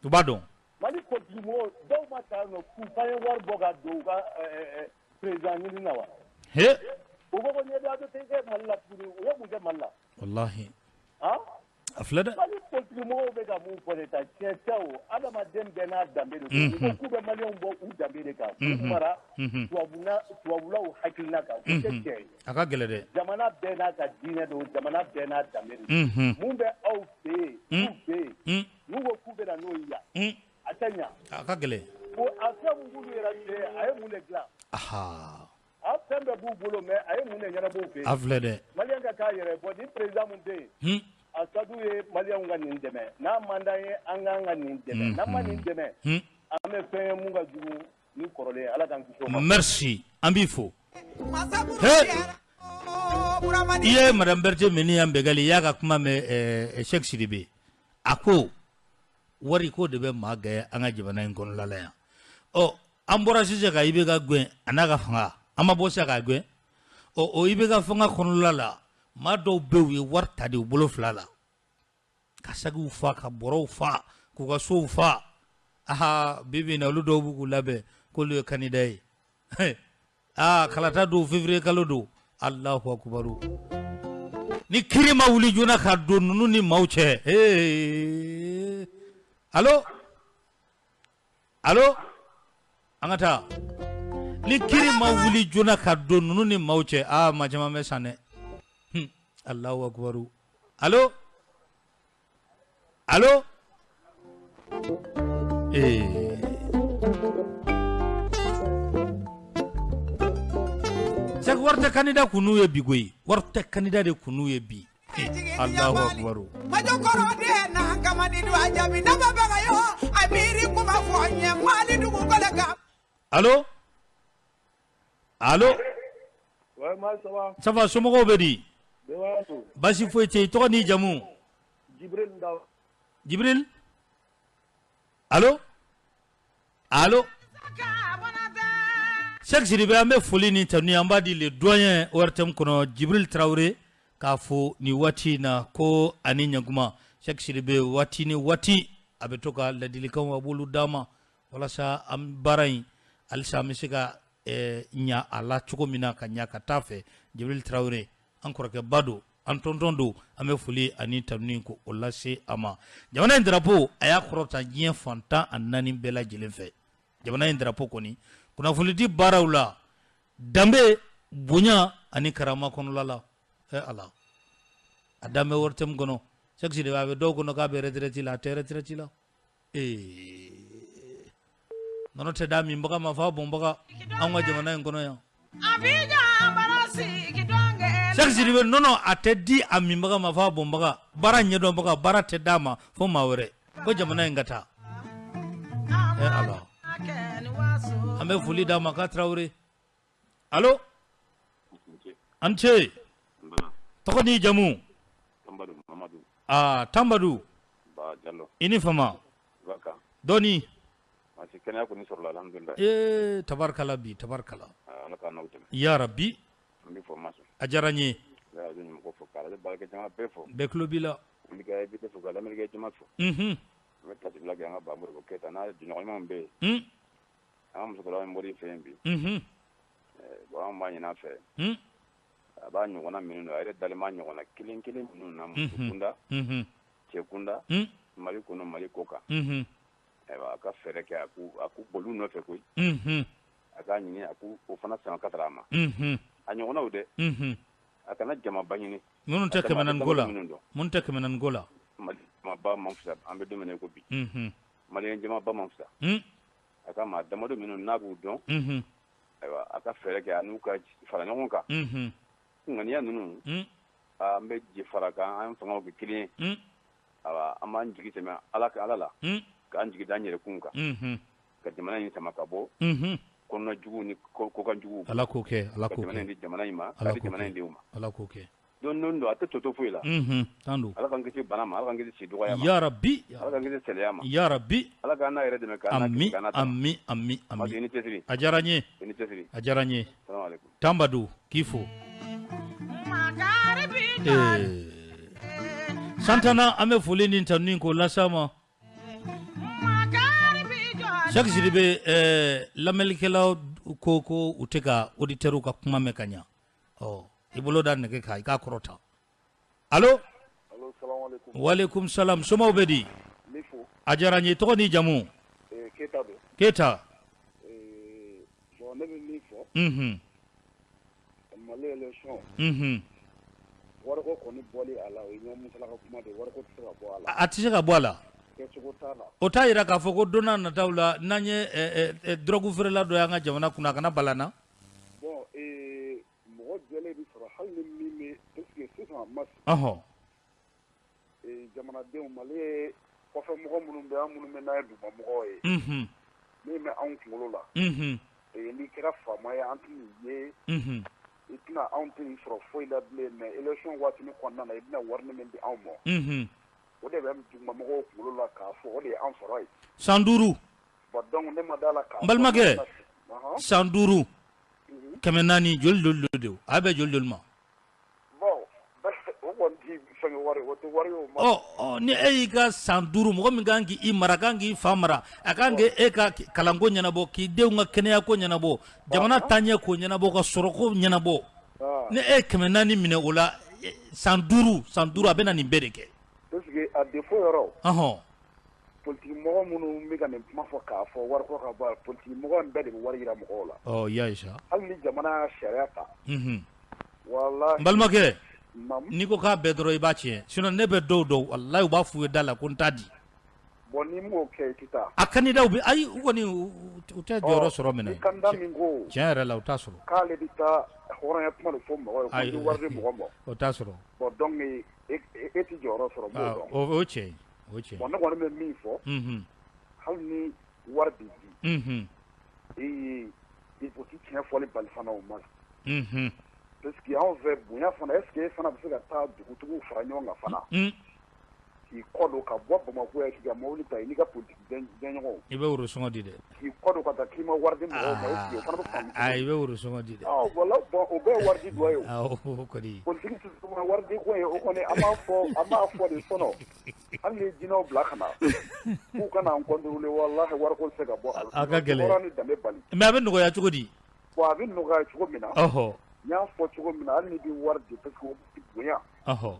U b'a dɔn. Mali politique dɔw ma taa nɔ k'u ye wari bɔ ka don u ka président ɲini na wa? He! U ko ko ɲɛbila tɛ kɛ Mali la tuguni, u ye mun kɛ Mali la? Walahi. A filɛ dɛ. Mali politique mɔgɔw bɛ ka mun fɔ de tan, tiɲɛ tɛ o, adamaden bɛɛ n'a danbe de don. U ko k'u bɛ maliyɛnw bɔ u danbe de kan, k'u mara tubabulaw hakilina kan, o tɛ tiɲɛ ye. A ka gɛlɛn dɛ. Jamana bɛɛ n'a ka diinɛ don, jamana bɛɛ n'a danbe don. Mun bɛ aw fɛ yen, k'u fɛ yen, n'u ko k'u bɛ na n'o ye yan, a tɛ ɲa. A ka gɛlɛn. Ko a fɛn mun b'olu yɛrɛ fɛ yen, a ye mun de dilan? A fɛn bɛɛ b'u bolo mais a ye mun de ɲɛnabɔ u fɛ yen? A filɛ dɛ. Maliyɛn ka k'a yɛrɛ bɔ, ni président mun bɛ yen, a ka d'u ye maliyɛnw ka nin dɛmɛ, n'a man d'an ye an k'an ka nin dɛmɛ, n'an ma nin dɛmɛ, an bɛ fɛn ye mun ka jugu ni kɔrɔlen ye, Ala k'an kisi o ma. Merci, an b'i fo. He! I ye madame Berthe Meni Bɛgali, i y'a ka kuma mɛn Cheick Sidibe. A ko wari ko de bɛ maa gɛn an ka jamana in kɔnɔla la yan. Ɔ, an bɔra sisan ka IBK gɛn a n'a ka fanga, an ma bɔ sisan k'a gɛn. Ɔ, o IBK fanga kɔnɔla la, maa dɔw bɛ u ye wari ta de u bolo fila la ka sagiw fa, ka bɔrɔw fa, k'u ka sow fa. Aha, bi bi in na olu dɔw b'u k'u labɛn k'olu ye candidat ye. Aa, kalata don, février kalo don. Alahu akubaru. Ni kiri ma wuli joona ka don ninnu ni maaw cɛ. Ee, allo, allo, an ka taa. Ni kiri ma wuli joona ka don ninnu ni maaw cɛ, aa, maa caman bɛ san dɛ. Alahu akubaru. Allo, allo. Ee, Sɛki, wari tɛ candidat kun n'u ye bi koyi, wari tɛ candidat de kun n'u ye bi. Alahu akubaru. Allo, allo. Ça va, somɔgɔw bɛ di? Basi foyi tɛ yen. Tɔgɔ n'i jamu? Jibril. Allo, allo. Cheick Sidibe, an bɛ foli ni tanu an b'a di le doyen ORTM kɔnɔ, Jibril Tarawele, k'a fo nin waati in na ko ani ɲankuma. Cheick Sidibe, waati ni waati a bɛ to ka ladilikanw a b'olu d'an ma walasa an baara in halisa an bɛ se ka ɲa a la cogo min na, ka ɲa ka taa fɛ. Jibril Tarawele, an kɔrɔkɛba don, an tɔntɔn don, an bɛ foli ani tanuni ko o lase a ma. Jamana in drapeau a y'a kɔrɔta diɲɛ fan 14 bɛɛ lajɛlen fɛ. Jamana in drapeau kɔni kunnafonidi baaraw la, danbe, bonya ani karama kɔnɔla la. Ala, a danbe ORTM kɔnɔ. Cheick Sidibe, a bɛ dɔw kɔnɔ k'a bɛ retraite la, a tɛ retraite la. Ee, nɔnɔ tɛ d'a minbaga ma f'a bɔnbaga, anw ka jamana in kɔnɔ yan. Sɛki Sidibe, nɔnɔ a tɛ di a minbaga ma f'a bɔnbaga, baara ɲɛdɔnbaga, baara tɛ d'a ma fo maa wɛrɛ ko jamana in ka taa. Ɛ Ala, an bɛ foli d'a ma k'a Tarawele. Allo, an ce, tɔgɔ n'i jamu? Aa, Tanbadu, i ni fama dɔɔni. Ee, tabarikala bi, tabarikala yarabi, a diyara n ye. Bɛɛ tulo b'i la. An ka musokɔrɔba min bɔra i fɛ yen bi, unhun, bon an b'a ɲini a fɛ, un, a b'a ɲɔgɔnna minnu na, a yɛrɛ dalen b'a ɲɔgɔnna kelen kelen minnu na muso kunda, unhun, cɛ kunda, un, Mali kɔnɔ, Mali kɔkan, unhun, ayiwa a ka fɛɛrɛ kɛ a k'u boli u nɔfɛ koyi, unhun, a k'a ɲini a k'u o fana sama ka a ma, unhun, a ɲɔgɔnnaw dɛ, unhun, a kana jamaba ɲini minnu tɛ 400 ko la, minnu tɛ 400 ko la, Mali jamaba man fisa an bɛ don min na i ko bi, unhun, maliyɛn jamaba man fisa, un a ka maa damadɔ minnu n'a b'u dɔn, unhun, ayiwa a ka fɛɛrɛ kɛ a n'u ka fara ɲɔgɔn kan, unhun, ŋaniya ninnu, un, an bɛ jɛ fara kan, an fangaw kɛ kelen ye, un, ayiwa an b'an jigi sɛmɛ Ala ka Ala la, un, k'an jigi da an yɛrɛkun kan, unhun, ka jamana in sama ka bɔ, unhun, kɔnɔna juguw ni kɔkan juguw Ala k'o kɛ, Ala ka k'o jamana kɛ, in di jamana in ma, Ala k'a di k'o jamana kɛ, in denw ma. Ala k'o kɛ. Don don don a tɛ tɔ to foyi la tan don. Ala k'an kisi bana ma, Ala k'an kisi si dɔgɔya ma, yarabi, Ala k'an kisi sɛlɛya ma, yarabi, Ala k'an n'a yɛrɛ dɛmɛ k'an n'a ami kisi k'an n'a tanga. Ami ami ami. Madi i ni cɛsiri. A diyara n ye. I ni cɛsiri. A diyara n ye. Salamu aleykum. Tanbadu k'i fo. Ee, Santana, an bɛ foli ni tanuni k'o las'a ma. Sɛki Sidibe, ɛɛ, lamɛnnikɛlaw ko u tɛ ka auditeurs ka kuma mɛn ka ɲa. Ɔ, i bolo da nɛgɛ kan, i k'a kɔrɔta. Allo, walekum salam, somaw bɛ di? A diyara n ye. Tɔgɔ ni jamu? Keyita. Ne bɛ min fɔ, unhun, Mali élection, unhun, wariko kɔni bɔli a la, o ye ɲɔgɔn musalaka kuma de ye. Wariko tɛ se ka bɔ a la. A tɛ se ka bɔ a la. Kɛcogo t'a la. O t'a jira k'a fɔ ko don n'a nataw la, n'an ye drogue feerela dɔ y'an ka jamana kunna, a kana bala an na. Bon, mɔgɔ jɛlen bɛ sɔrɔ hali ni min bɛ parce que sisan ma jamanadenw, Mali ye kɔfɛ mɔgɔ minnu bɛ an minnu bɛ n'a ye dugumamɔgɔw ye, min bɛ anw kunkolo la, n'i kɛra faama ye, an tɛn'i ye, i tɛna anw tɛn'i sɔrɔ foyi la bilen, mais élection waati kɔnɔna na, i bɛna wari min di anw ma, o de bɛ dugumamɔgɔw kunkolo la k'a fɔ o de ye an sɔrɔ ye. San 5. Bon, donc ne ma d'a la k'a n balimakɛ, san 5, 400, joli joli don? A bɛ joli joli ma? Bon, o kɔni tɛ fɛnkɛ wari, o tɛ wari ye o ma. Ɔ ɔ, ni e y'i ka san 5, mɔgɔ min kan k'i mara, kan k'i fa mara, a kan k'e ka kalanko ɲɛnabɔ, k'i denw ka kɛnɛyako ɲɛnabɔ, jamana taaɲɛ ko ɲɛnabɔ, ka sɔrɔko ɲɛnabɔ, ni e ye 400 minɛ o la san 5, san 5, a bɛ na nin bɛɛ de kɛ. Parce que a défaut yɔrɔ. Ɔhɔn. Politique mɔgɔ minnu bɛ ka nin kuma fɔ k'a fɔ wariko ka bɔ a la, politique mɔgɔ in bɛɛ de bɛ wari jira mɔgɔw la. Ɔ, y'a ye sa. Hali ni jamana y'a sariya ta. Unhun. Walahi. N balimakɛ. Naamu. N'i ko k'a bɛɛ dɔrɔn, i b'a tiɲɛ. Sinon ne bɛ dɔw dɔn, walahi, u b'a f'u ye da la ko n t'a di. Bon, n'i m'o kɛ, i tɛ taa. A candidat bɛ, ayi, u kɔni u tɛ jɔyɔrɔ sɔrɔ minɛ. Ni candidat min ko. Tiɲɛ yɛrɛ la, u t'a sɔrɔ. K'ale bɛ taa hɔrɔnya kuma de fɔ mɔgɔw ye, ko n tɛ wari di mɔgɔ ma. O t'a sɔrɔ. Bon, donc e tɛ jɔyɔrɔ sɔrɔ, n b'o dɔn. O tiɲɛ ye. O tiɲɛ. Bon, ne kɔni bɛ min fɔ, unhun, hali ni wari bɛ di, unhun, ee, o tɛ tiɲɛ fɔli bali fana o ma. Unhun. Parce que anw fɛ bonya fana, est ce que e fana bɛ se ka taa dugutigiw fara ɲɔgɔn kan fana, k'i kɔ don ka bɔ Bamakɔ yan, k'i ka mobili ta, i n'i ka politique jɛɲɔgɔnw. I bɛ woro sɔngɔ di dɛ. K'i kɔ don ka taa k'i ma wari di mɔgɔw ma, est ce que o fana bɛ faamu cogo di? I bɛ woro sɔngɔ di dɛ. Ɔ voilà, bon, o bɛɛ ye wari di dɔ ye o. Awɔ, o kɔni. Politique tɛ wari di ko ye, o kɔni an b'a fɔ de sinon hali ni jinɛw bila ka na k'u ka na an contrôler, walahi, wariko tɛ se ka bɔ a la. A ka gɛlɛn. Hɔrɔn ni danbe bali. Mais a bɛ nɔgɔya cogo di? Bon, a bɛ nɔgɔya cogo min na. Ɔhɔ. N y'a fɔ cogo min na, hali n'i bɛ wari di, parce que o bonya. Ɔhɔ.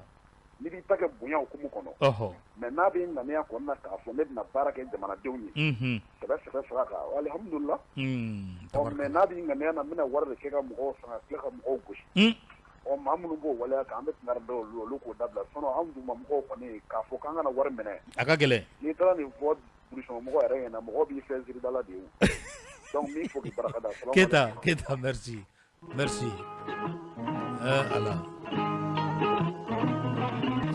N'i b'i ta kɛ bonya hukumu kɔnɔ. Ɔhɔ. Mais n'a bɛ ŋaniya kɔnɔna na k'a fɔ ne bɛna baara kɛ jamanadenw ye. Unhun. Sɛbɛ sɛbɛ sira kan, alihamudulila. Un. Ɔ, mais n'a bɛ ŋaniya na n bɛna wari de kɛ ka mɔgɔw san ka tila ka mɔgɔw gosi. Un. Ɔ, maa minnu b'o waleya kan, an bɛ kangari da olu ye, olu k'o dabila, sinon anw dugumamɔgɔw kɔni k'a fɔ k'an kana wari minɛ. A ka gɛlɛn. N'i taara nin fɔ brousse mɔgɔ yɛrɛ ɲɛna, mɔgɔ b'i fɛn ziridala de ye o. Donc n b'i fo k'i barika da. Keyita, Keyita, merci. Merci. Ala.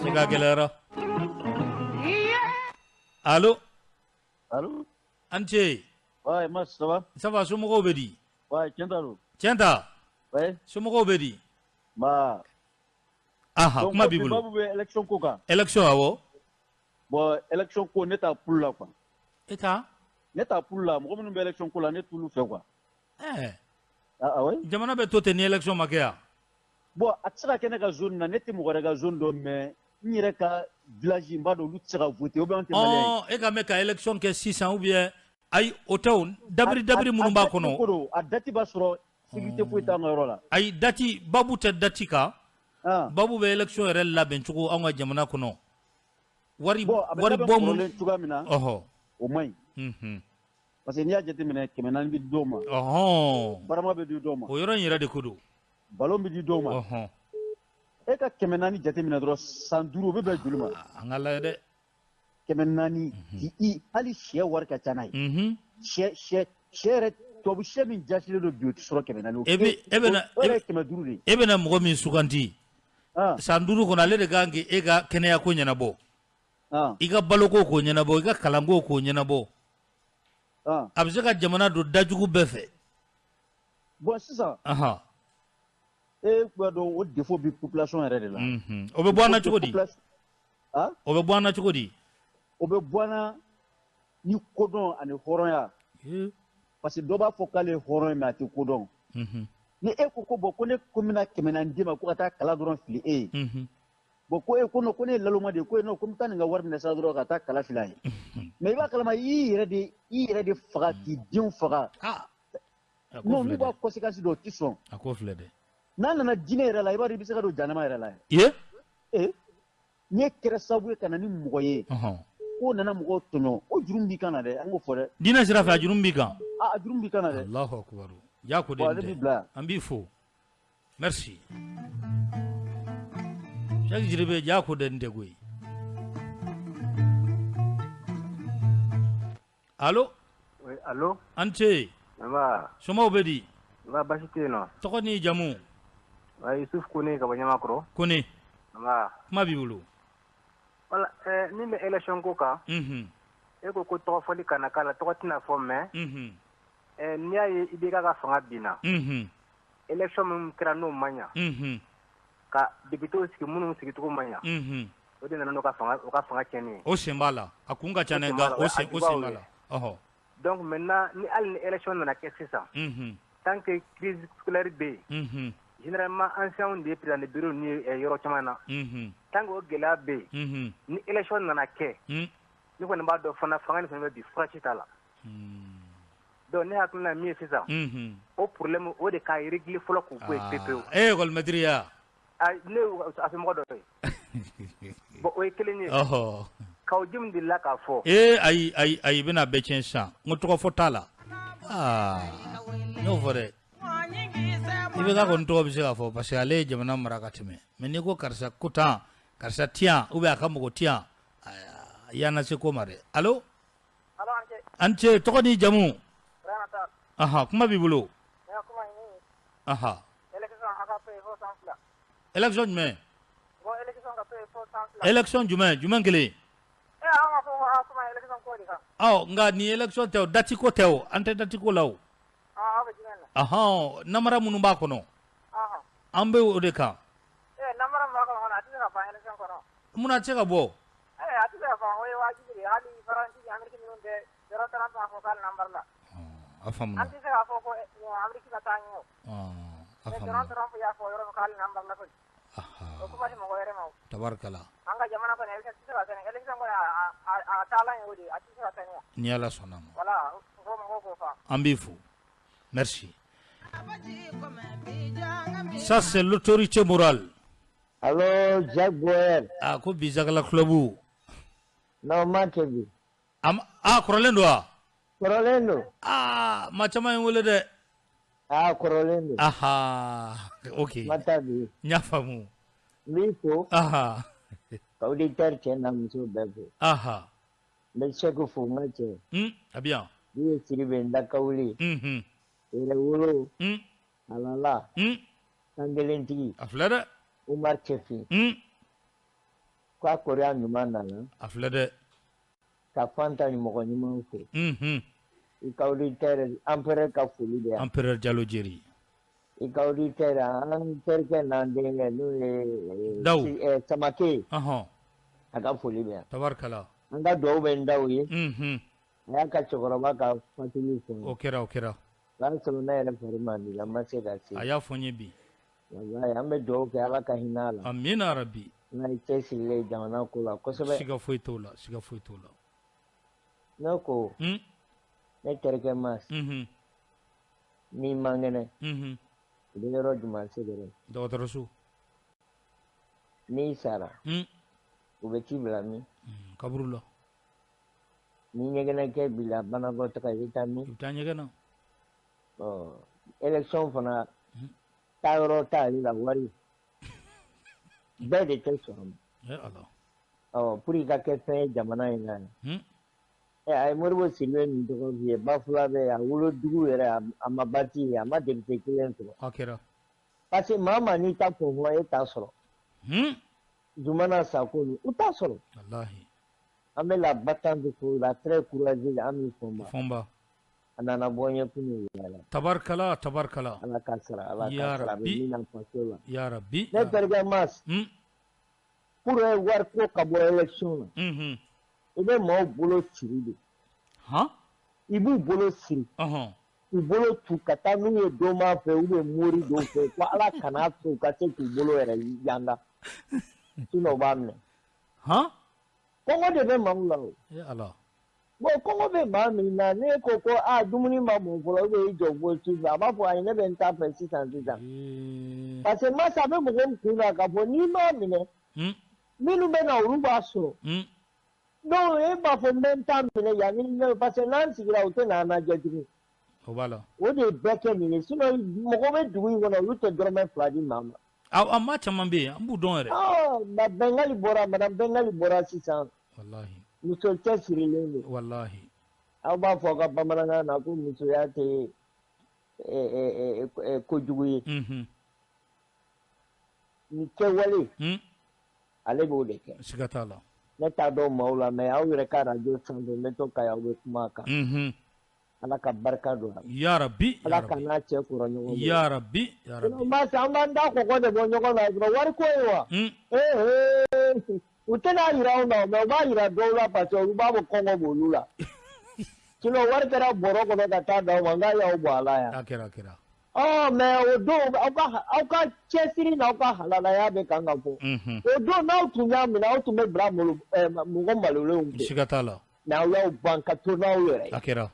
Sɛki, a gɛlɛyara. Allo? Allo? An ce. Ouais, Mas, ça va? Ça va, somɔgɔw bɛ di? Ouais, Tienta don. Tienta? Ouais. Somɔgɔw bɛ di? Ba. Aha, Donc, kuma ko b'i bi bolo. Babu bɛ élection ko kan. Élection, awɔ. Bon, élection ko ne t'a pour la quoi. E ta? Ne t'a pour la, mɔgɔ minnu bɛ élection ko la, ne t'olu fɛ quoi. Ɛɛ. Ah, ah ouais? Jamana bɛ to ten ni élection ma kɛ yan? Bon, a tɛ se ka kɛ ne ka zone na, ne tɛ mɔgɔ wɛrɛ ka zone dɔn, mais n yɛrɛ ka village n b'a dɔn olu tɛ se ka voter ou bien an tɛ malien ye. Ɔn, e ka mɛn ka élection kɛ sisan ou bien ayi, o tɛ o, dabiri dabiri minnu b'a kɔnɔ. Ko don, a date b'a sɔrɔ sécurité foyi t'an ka yɔrɔ la. Ayi, date babu tɛ date kan. Babu bɛ élection yɛrɛ labɛn cogo anw ka jamana kɔnɔ. Wari Bon, a bɛ wari labɛn bɔ mun kɔrɔlen cogoya min na. O man ɲi. Parce que n'i y'a jateminɛ, 400 bɛ di dɔw ma. Barama bɛ di dɔw ma. O yɔrɔ in yɛrɛ de ko don. Ballon bɛ di dɔw ma. E ka 400 jateminɛ dɔrɔn, san 5, o bɛ bɛn joli ma? An ka lajɛ dɛ. 400 k'i hali sɛ wari ka ca n'a ye. Sɛ sɛ sɛ yɛrɛ, tubabu sɛ min jasilen don bi, o tɛ sɔrɔ 400. E bɛ e bɛ na O yɛrɛ ye 500 de ye. E bɛna mɔgɔ min suganti san 5 kɔnɔ, ale de kan k'e ka kɛnɛya ko ɲɛnabɔ, i ka baloko k'o ɲɛnabɔ, i ka kalanko k'o ɲɛnabɔ. A bɛ se ka jamana don dajugu bɛɛ fɛ. Bon, sisan e b'a dɔn, o défaut bɛ population yɛrɛ de la. O bɛ bɔ an na cogo di? O bɛ bɔ an na cogo di? O bɛ bɔ an na ni kodɔn ani hɔrɔnya. Parce que dɔ b'a fɔ k'ale ye hɔrɔn ye, mais a tɛ kodɔn. Ni e ko ko bon, ko ne ko n bɛna 400 d'e ma ko ka taa kala dɔrɔn fili e ye. Bon, ko e ko non, ko ne ye laloma de ye, ko non, ko n bɛ taa nin ka wari minɛ sa dɔrɔn ka taa kala fili a ye. Mais i b'a kalama, i y'i yɛrɛ de faga k'i denw faga. Non, n'u b'a conséquence dɔn, o tɛ sɔn. A ko filɛ dɛ. N'a nana diinɛ yɛrɛ la, i b'a dɔn i bɛ se ka don janama yɛrɛ la. Ye? Ee, n'e kɛra sababu ye ka na ni mɔgɔ ye k'o nana mɔgɔw tɔɲɔ, o juru b'i kan na dɛ, an k'o fɔ dɛ. Diinɛ sira fɛ, a juru b'i kan. A juru b'i kan na dɛ. Allahu akbar, ja ko de. Bon, ale b'i bila yan. An b'i fo, merci Cheikh Jiribe. Ja ko den tɛ koyi. Allo? Oui, allo? An ce. Nba. Somaw bɛ di? Nba, basi tɛ yen nɔ. Tɔgɔ ni jamu? Wa Yusuf Kone ka bɔ Ɲamakɔrɔ. Kone. Nba. Kuma b'i bolo. Voilà, min bɛ élection ko kan. E ko ko tɔgɔ fɔli kana k'a la, tɔgɔ tɛna fɔ, mais n'i y'a ye IBK ka fanga binna. Élection min kɛra, n'o ma ɲa. Ka député sigi minnu sigicogo ma ɲa. O de nana n'o ka fanga, o ka fanga tiɲɛni ye. O sen b'a la, a kun ka ca dɛ, nka o sen b'a la, ɔhɔ. Donc maintenant, ni hali ni élection nana kɛ sisan. Tant que crise scolaire bɛ yen. Généralement, anciens de ye président de bureau ni yɔrɔ caman na. Tant que o gɛlɛya bɛ yen. Ni élection nana kɛ. Ne kɔni b'a dɔn fana, fanga nin fana bɛ bi, fura ci t'a la. Donc ne hakilina ye min ye sisan. O problème, o de ka régler fɔlɔ k'o bɔ yen pewu pewu. E ye école maître ye wa? A, ne ye a somɔgɔ dɔ ye. Bon, o ye kelen ye. Kawo Jim delila k'a fɔ. Ee, ayi ayi ayi, i bɛna bɛɛ tiɲɛ sisan. N ko tɔgɔ fɔ t'a la. Aa, n y'o fɔ dɛ. I bɛ ka kɔni tɔgɔ bɛ se k'a fɔ parce que ale ye jamana mara ka tɛmɛ, mais n'i ko karisa ko tan, karisa ti yan ou bien a ka mɔgɔ ti yan, y'an se ko ma dɛ. Allo? An ce, tɔgɔ ni jamu? Ahan, kuma b'i bolo. Ahan, élection jumɛn? Élection jumɛn jumɛn kelen? Ɔ, nka nin élection tɛ o, date ko tɛ o, an tɛ date ko la o. Ahan, namara minnu b'a kɔnɔ, an bɛ o de kan. Munna a tɛ se ka bɔ? A tɛ se ka ban, o ye wajibi de ye. Hali Faransi ni Amérique ninnu bɛɛ, Donald Trump y'a fɔ k'ale namara la. A faamuna. An tɛ se k'a fɔ ko Amérique ka taa ɲɛ o. A Mais faamuna. Donald Trump y'a fɔ yɔrɔ min k'ale namara la kɔni. O kuma tɛ mɔgɔ wɛrɛ ma o. Tabarikala. An ka jamana kɔni, élection tɛ se ka kɛ, élection kɔni, a taalan ye o de ye, a tɛ se ka kɛ ɲɛ. Ni Ala sɔnna ma. Voilà, fo mɔgɔw k'o faamu. An b'i fo, merci. Ça, c'est l'autorité morale. Allo, Jacques Boyer. Ah, ko bi Zagala club. Non, ma kɛ bi. Ah, kɔrɔlen don wa? Kɔrɔlen don. Ah, maa caman ye n wele dɛ. Ah, kɔrɔlen don. Aha, ok. Ma taa bi. N y'a faamu. N b'i fo. Ka auditeur cɛ n'a muso bɛɛ fo. N bɛ Sɛki fo, n ka cɛ. A bɛ yan. N'u ye Siribe n dakawuli. Yɛrɛwolo. Alala. Sankelentigi. A filɛ dɛ. Umar Cɛfin. K'a kɔrɔya ɲuman nana. A filɛ dɛ. Ka Fanta ni mɔgɔ ɲuman fo. I ka auditeur empereur ka foli bɛ yan. Empereur Jalo Jeri. I ka auditeur an terikɛ n'an denkɛ n'o ye Dawu. Samake. Ɔhɔn. A ka foli bɛ yan. Tabarikala. An ka dugawu bɛ n Dawu ye. A y'a ka cɛkɔrɔba ka fatuli fɔ. O kɛra, o kɛra. O y'a sɔrɔ ne yɛrɛ fari man di la, n ma se ka se. A y'a fɔ n ye bi. Walayi an bɛ dugawu kɛ Ala ka hinɛ a la. Amina rabi. N'a ye cɛsirilen jamana ko la kosɛbɛ. Siga foyi t'o la, siga foyi t'o la. Ne ko. Ne terikɛ Mas. N'i man kɛnɛ. I bɛ yɔrɔ jumɛn sɛgɛrɛ? Dɔgɔtɔrɔso. N'i sara. U bɛ t'i bila min? Kaburu la. Ni ɲɛgɛnɛ kɛ b'i la banakɔtaga i bɛ taa min? I bɛ taa ɲɛgɛn na. Ɔ élection fana taayɔrɔ t'ale la wari bɛɛ de tɛ sɔn a ma. Ala. Ɔ pour i ka kɛ fɛn ye jamana in na. Ɛ a ye Modibo Sidibe min tɔgɔ f'i ye Bafulabe a wolodugu yɛrɛ a ma bati yen a ma député kelen sɔrɔ. A kɛra. Parce que maa maa n'i ta fɔ e t'a sɔrɔ. Zumana Sako u t'a sɔrɔ. Walahi. An bɛ la battante fo la très courageuse Ami Fɔnba. Fɔnba. A nana bɔ n ye kunun wula la. Tabarikala tabarikala. Ala ka sara Ala ka sara a bɛ min na faso la. Ya Rabi. Ne terikɛ Mas. Pour que wari ko ka bɔ élection na. I bɛ maaw bolo siri de. Han. I b'u bolo siri. U bolo tu ka taa n'u ye donba fɛ ou bien mori dɔw fɛ ko Ala kana to u ka se k'u bolo yɛrɛ yanga. Sinon u b'a minɛ. Han. Kɔngɔ de bɛ maaw la o. Ala. Bon kɔngɔ bɛ maa min na n'e ko ko aa dumuni ma mɔ fɔlɔ ou bien i jɔ fo su fɛ a b'a fɔ ayi ne bɛ n ta fɛ sisan sisan. Parce que masa a bɛ mɔgɔw kun na k'a fɔ n'i m'a minɛ. Minnu bɛ na olu b'a sɔrɔ. Donc e b'a fɔ n bɛ n ta minɛ yanni ne parce que n'an sigira u tɛ n'an lajɛ tugun. O b'a la. O de ye bɛɛ kɛ nin ye sinon mɔgɔ bɛ dugu in kɔnɔ olu tɛ dɔrɔmɛ 2 di maa ma. A maa caman bɛ yen an b'u dɔn yɛrɛ. Ɔ Bengali bɔra madame Bengali bɔra sisan. Walahi. Muso cɛsirilen don. Walahi. Aw b'a fɔ aw ka bamanankan na ko musoya tɛ kojugu ye. Nin kɛwale. Ale b'o de kɛ. Siga t'a la. Ne t'a dɔn maaw la mais aw yɛrɛ ka radio sanfɛ n bɛ to ka aw bɛ kuma a kan. Ala ka barika don a la. Ya Rabi. Ala ka n'a cɛ kɔrɔ ɲɔgɔn bolo. Ya Rabi. Ya Rabi. Masa an b'an da kɔgɔ de bɔ ɲɔgɔn na dɔrɔn wari ko ye wa. U tɛna yira anw na mais u b'a yira dɔw la parce que olu b'a fɔ kɔngɔ b'olu la. Sinon wari kɛra bɔrɔ kɔnɔ ka taa d'aw ma n k'a y'aw bɔ a la yan. A kɛra a kɛra. Ɔ mais o don aw ka cɛsiri n'aw ka halalaya bɛ kan ka fɔ. O don n'aw tun y'a minɛ aw tun bɛ bila mɔgɔ malolenw fɛ. Siga t'a la. Mais aw y'aw ban ka to n'aw yɛrɛ ye. A kɛra.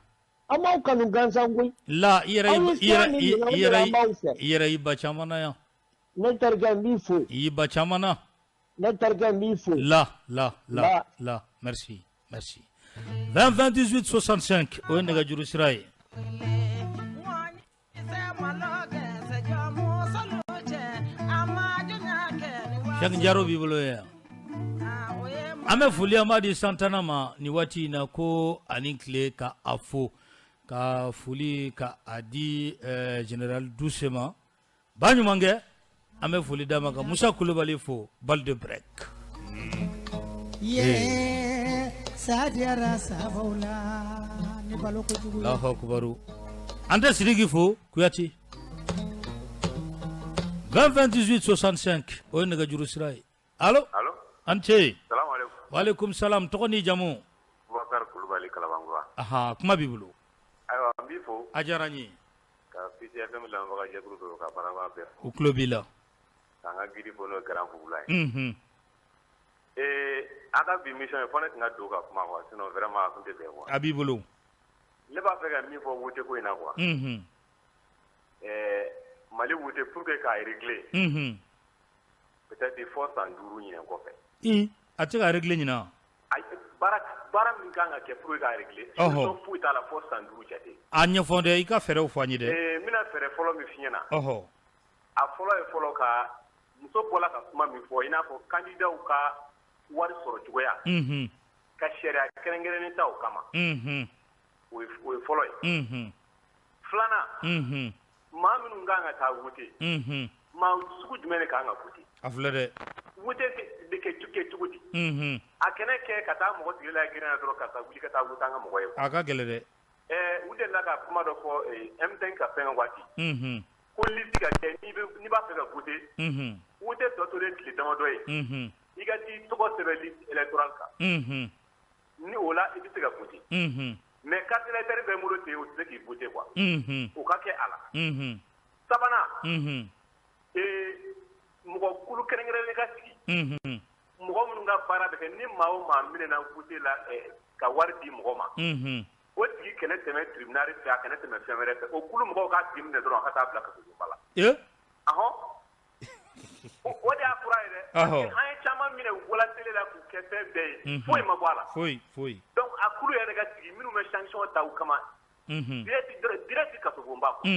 An b'aw kanu gansan koyi. La i yɛrɛ y'i ba caman na yan. Ne terikɛ n b'i fo. I y'i ba caman na. Ne terikɛ n b'i fo. La la la la merci merci. 20 28 65 o ye nɛgɛjuru sira ye. Cheikh Jaro b'i bolo yan. An bɛ foli an b'a di Santana ma nin waati in na ko ani tile ka a fo ka foli ka a di général Duse ma ba ɲumankɛ an bɛ foli d'a ma ka Musa Kulubali fo balle de break. Allahu akubaru an tɛ Sidiki fo Kuyate 20 28 65 o ye nɛgɛjuru sira ye. Allo an ce. Walekum salam tɔgɔ ni jamu. Bubakari Kulubali Kalabankura. Ahan kuma b'i bolo. Ayiwa n b'i fo. A diyara n ye. Ka PCFM lamɛnbaga jɛkulu fo ka baaraba bɛɛ fo. U tulo b'i la. K'an ka guide fo n'o ye Grand Fugula ye. Unhun. Ee a ka bi émission in fo ne tun ka don ka kuma quoi sinon vraiment a tun tɛ bɛn quoi. A b'i bolo. Ne b'a fɛ ka min fɔ wote ko in na quoi. Unhun. Ɛɛ Mali wote pour que k'a régler. Unhun. Peut-être fo san 5 ɲinɛ kɔfɛ. Ee a tɛ se ka régler ɲinan? Ayi baara min kan ka kɛ pour que k'a régler. Solution foyi t'a la fo san 5 jate. A ɲɛfɔ dɛ i ka fɛɛrɛw fɔ an ye dɛ. Ee n bɛna fɛɛrɛ fɔlɔ min f'i ɲɛna. Ɔhɔ. A fɔlɔ ye fɔlɔ ka muso bɔra ka kuma min fɔ i n'a fɔ candidat ka wari sɔrɔ cogoya. Unhun. Ka sariya kɛrɛnkɛrɛnnen ta o kama. Unhun. O ye fɔlɔ ye. Unhun. Filanan. Unhun. Maa minnu kan ka taa voter. Unhun. Maa sugu jumɛn de kan ka voter? A filɛ dɛ. Wote bɛ kɛ cogo di? A kana kɛ ka taa mɔgɔ sigilen la gɛrɛn na dɔrɔn karisa wuli ka taa wote an ka mɔgɔ ye. A ka gɛlɛn dɛ. Ɛɛ u delila ka kuma dɔ fɔ M5 ka fɛn waati. Ko liste ka kɛ n'i b'a fɛ ka voter. Wote tɔ tolen tile damadɔ ye. I ka t'i tɔgɔ sɛbɛn liste électorale kan. Ni o la i bɛ se ka voter. Mais carte électeur bɛ n bolo ten o tɛ se k'i voter quoi. O ka kɛ a la. Sabanan. Ee mɔgɔ kulu kɛrɛnkɛrɛnnen ka sigi. Mɔgɔ minnu ka baara bɛ kɛ ni maa o maa minɛna vote la ka wari di mɔgɔ ma. O tigi kana tɛmɛ tribunal fɛ a kana tɛmɛ fɛn wɛrɛ fɛ o kulu mɔgɔw k'a tigi minɛ dɔrɔn a ka taa bila kasobonba la. Ee! Ɔhɔn! O de y'a fura ye dɛ. Ɔhɔ! An ye caman minɛ u bɔra télé la k'u kɛ fɛn bɛɛ ye. Foyi ma bɔ a la. Foyi foyi. Donc a kulu yɛrɛ ka sigi minnu bɛ sanction ta u kama. Direct direct kasobonba quoi.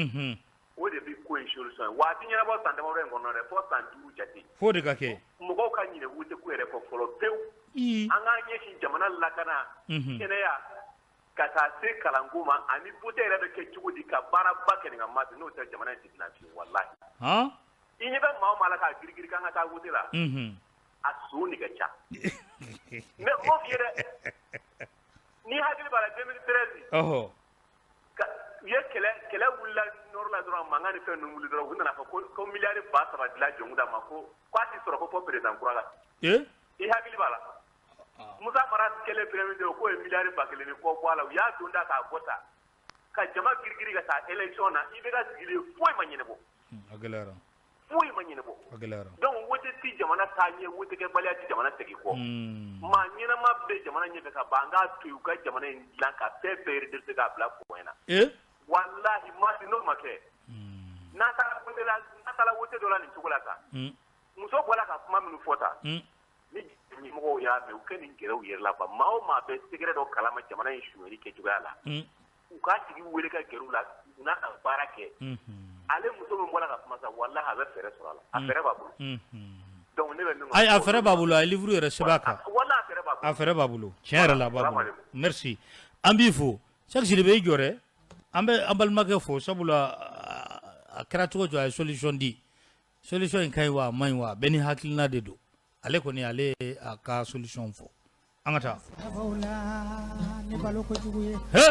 O de bɛ ko in solution ye wa a tɛ ɲɛnabɔ san damadɔ in kɔnɔ dɛ fo san 5 jate. F'o de ka kɛ. Mɔgɔw ka ɲinɛ wote ko yɛrɛ kɔ fɔlɔ pewu. An k'an ɲɛsin jamana lakana. Kɛnɛya ka taa se kalanko ma ani vote yɛrɛ bɛ kɛ cogo di ka baaraba kɛ nin kan Masi n'o tɛ jamana in tɛ dilan fiyewu walahi. Han! I ɲɛ bɛ maa o maa la k'a girigiri k'an ka taa vote la. A son de ka ca. Mais n b'o f'i ye dɛ. N'i hakili b'a la 2013. Ɔhɔ! U ye kɛlɛ kɛlɛ wulila nord la dɔrɔn mankan ni fɛn ninnu wuli dɔrɔn u nana fɔ ko miliyari 3000 dila Jɔnkuda ma ko k'a tɛ sɔrɔ ko fo président kura ka sigi. Ee! I hakili b'a la? Musa Mara kɛlen premier ministre ye k'o ye miliyari 1000 ni kɔ bɔ a la u y'a don ta k'a bɔ ta ka jama girigiri ka taa élection na IBK sigilen foyi ma ɲɛnabɔ. A gɛlɛyara. Foyi ma ɲɛnabɔ. A gɛlɛyara. Donc wote tɛ jamana taa ɲɛ wote kɛbaliya tɛ jamana segin kɔ. Maa ɲɛnama bɛ jamana ɲɛfɛ ka ban an k'a to yen u ka jamana in dilan ka fɛn bɛɛ redresser k'a bila point na. Ee! Walahi Masi n'o ma kɛ. N'an taara wote la n'an taara wote dɔ la nin cogo la tan. Muso bɔra ka kuma minnu fɔ tan. Ni ɲɛmɔgɔw y'a mɛn u ka nin gɛrɛ u yɛrɛ la quoi maa o maa bɛ secret dɔ kalama jamana in sonyali kɛcogoya la. U k'a tigi wele ka gɛrɛ u la u n'a ka baara kɛ ale muso min bɔra ka kuma sa walahi a bɛ fɛɛrɛ sɔrɔ a la a fɛɛrɛ b'a bolo donc ne bɛ min ayi a fɛɛrɛ b'a bolo a ye livre yɛrɛ sɛbɛn a kan walahi a fɛɛrɛ b'a bolo a fɛɛrɛ b'a bolo tiɲɛ yɛrɛ la a b'a bolo merci an b'i fo Cheick Sidibe i jɔ dɛ an bɛ an balimakɛ fo sabula a kɛra cogo o cogo a ye solution di solution in ka ɲi wa a man ɲi wa bɛɛ ni hakilina de don ale kɔni ale ye a ka solution fɔ an ka taa he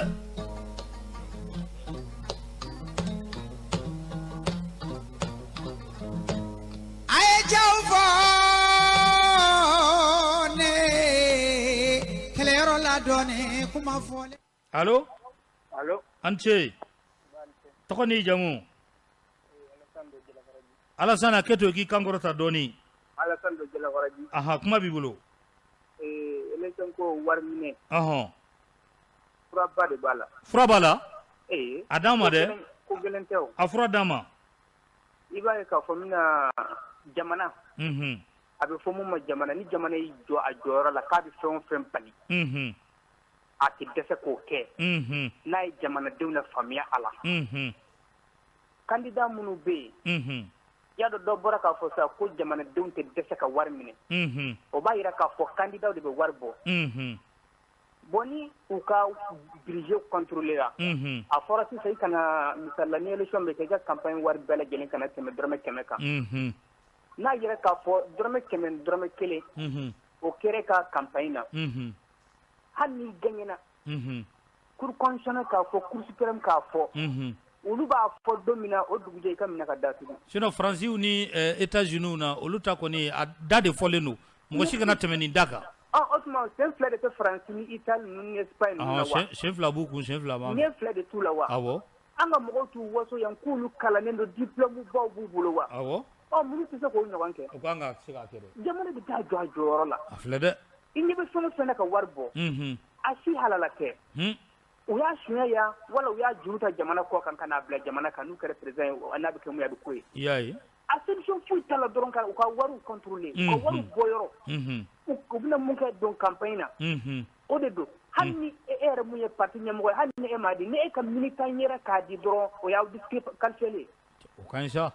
a ye cɛw fɔ ne kɛlɛyɔrɔ la dɔɔnin kuma fɔlen allo allo a ni ce tɔgɔ n'i jamu Alassane hakɛ to i k'i kan kɔrɔta dɔɔnin Alassane don Jalakɔrɔji aha kuma b'i bolo ee élection ko wari minɛ ɔhɔn furaba de b'a la fura b'a la ee a d'an ma dɛ ko gɛlɛn tɛ o a fura d'an ma i b'a ye k'a fɔ min na jamana unhun a bɛ fɔ mun ma jamana ni jamana y'i jɔ a jɔyɔrɔ la k'a bɛ fɛn o fɛn bali unhun a tɛ dɛsɛ k'o kɛ unhun n'a ye jamanadenw lafaamuya a la unhun Candidat minnu bɛ yen, unhun, i y'a dɔn dɔ bɔra k'a fɔ sisan ko jamanadenw tɛ dɛsɛ ka wari minɛ, unhun, o b'a jira k'a fɔ candidat de bɛ wari bɔ, unhun, bon ni u ka budget contrôler la, unhun, a fɔra sisan i kana misali la ni élection bɛ kɛ i ka campagne wari bɛɛ lajɛlen kana tɛmɛ dɔrɔmɛ 100 kan, unhun, n'a jira k'a fɔ dɔrɔmɛ 100 dɔrɔmɛ 1, unhun, o kɛra e ka campagne na, unhun, hali n'i gagné na unhun, Cour constitutionnelle k'a fɔ Cour suprême k'a fɔ, unhun, olu b'a fɔ don min na o dugujɛ i ka minɛ ka datugu sinon Faransiw ni Etats Unis na olu ta kɔni a da de fɔlen don mɔgɔ si kana tɛmɛ nin da kan, ɔ o tuma sen fila de tɛ Faransi ni Italie ninnu ni Espagne ninnu na wa, sen fila b'u kun sen fila b'an ɲɛ fila de t'u la wa, awɔ, an ka mɔgɔw t'u waso yan k'olu kalannen don diplôme baw b'u bolo wa, awɔ, ɔ mun tɛ se k'o ɲɔgɔn kɛ, u kan ka se k'a kɛ dɛ, jamana bɛ taa jɔ a jɔyɔrɔ la, a filɛ dɛ i ɲɛ bɛ fɛn o fɛn na ka wari bɔ, unhun, a si halala tɛ, hun, u y'a suɲɛ yan wala u y'a juru ta jamana kɔ kan ka n'a bila jamana kan n'u kɛra président ye n'a bɛ kɛ mun ye a bɛ k'o ye, i y'a ye, a solution foyi t'a la dɔrɔn ka u ka wariw contrôler u ka wariw bɔyɔrɔ, unhun, u bɛna mun kɛ don campagne na, unhun, o de don hali ni e yɛrɛ mun ye parti ɲɛmɔgɔ ye hali ni e m'a di ni e ka militant yera k'a di dɔrɔn o y'aw disqualifié ye o ka ɲi sa,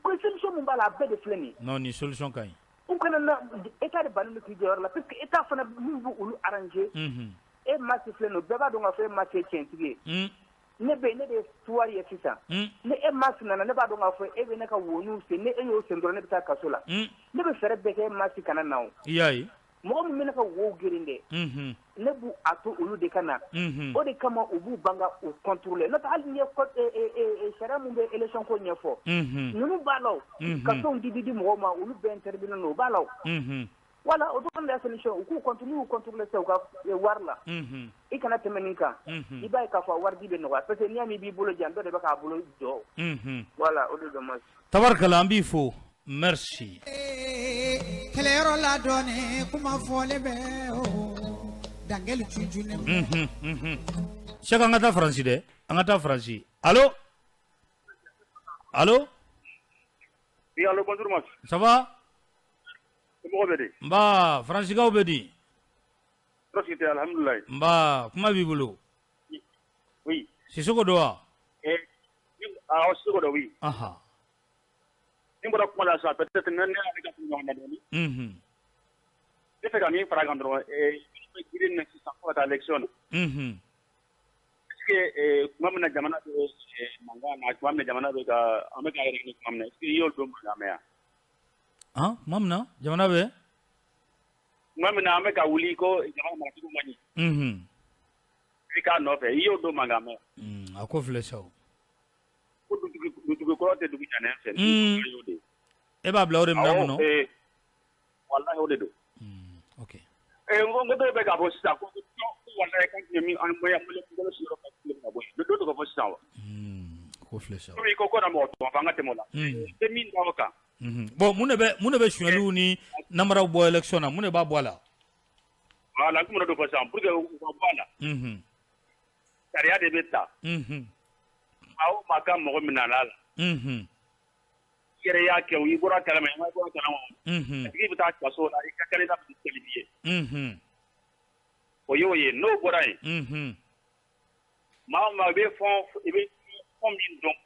ko solution mun b'a la a bɛɛ de filɛ nin ye, non nin solution ka ɲi u kana na État de bannen don k'i jɔ yɔrɔ la puisque État fana min b'olu arranger unhun, e Masi filɛ nin ye bɛɛ b'a dɔn k'a fɔ e Masi ye tiɲɛtigi ye, un, Ne bɛ ne de ye pouvoir ye sisan, ni e Masi nana, ne b'a dɔn k'a fɔ e bɛ ne ka woninw sen, ni e y'o sen dɔrɔn ne bɛ taa kaso la, ne bɛ fɛɛrɛ bɛɛ kɛ e Masi kana na o, i y'a ye, mɔgɔ min bɛ ne ka wow geren dɛ, ne b'u a to olu de ka na, o de kama u b'u ban ka u contrôler n'o tɛ hali n'i ye sariya min bɛ élection ko ɲɛfɔ, ninnu b'a la o, ka fɛnw di di mɔgɔw ma olu bɛɛ intervenir o b'a la o, voilà o dɔrɔn de y'a solution u k'u contrôler n'u y'u contrôler sisan u ka wari la, i kana tɛmɛ nin kan, i b'a ye k'a fɔ wari di bɛ nɔgɔya parce que n'i y'a mɛn i b'i bolo jan dɔ de bɛ k'a bolo jɔ, voilà o de don tabarikala an b'i fo merci. Kɛlɛyɔrɔ la dɔɔnin kuma fɔlen bɛ dankɛli cuncun. Sɛki an ka taa Faransi dɛ, an ka taa Faransi. Allo allo. Oui, allo, bonjour Mas. Ça va? Somɔgɔw bɛ di? Nba, Faransikaw bɛ di? Tɔɔrɔ si tɛ, alhamdulilayi. Nba, kuma b'i bolo. Oui. Sisoko don wa? Awɔ, Sisoko don, oui. Anhan. Ni bɔra kuma la sisan peut-être ne y'ale ka ɲɔgɔn na dɔɔnin. Ne fɛ ka min fara a kan dɔrɔn, bɛ girin na sisan fo ka taa élection na. Est-ce que tuma min na jamana bɛ mankan na, tuma min na jamana bɛ ka an bɛ ka yɛrɛ ɲini tuma min na, est-ce que i y'o don mankan mɛn wa? Han, tuma min na jamana bɛ? Tuma min na an bɛ ka wuli ko jamana maracogo man ɲi. I k'a nɔfɛ, i y'o don mankan mɛn. A ko filɛ sa o. Ko dutigi kɔrɔ tɛ dugu ɲanɛ fɛ. E b'a bila o de minɛn kɔnɔ? Walahi o de don. Ok. N ko dɔw bɛ k'a fɔ sisan ko walahi k'an tun ye min an bolo sigiyɔrɔ ka tile ka bɔ yen. Dɔw tɛ k'o fɔ sisan wa? Ko filɛ sa. Komi i ko ko na mɔgɔ tɔgɔ fɔ, an ka tɛmɛ o la. N bɛ min da o kan. Bon, mun de bɛ sonyɛliw ni namaraw bɔ élection na, mun de b'a bɔ a la? Voilà, n tun bɛna o de fɔ sisan pour que u ka bɔ a la. Sariya de bɛ ta. Maa o maa ka mɔgɔ minɛ a la. I yɛrɛ y'a kɛ o, i bɔra kalama, i ma bɔ a kalama o. A tigi bɛ taa kaso la, i ka candidat bɛ disqualifier. O y'o ye, n'o bɔra yen. Maa o maa i bɛ fond min dɔn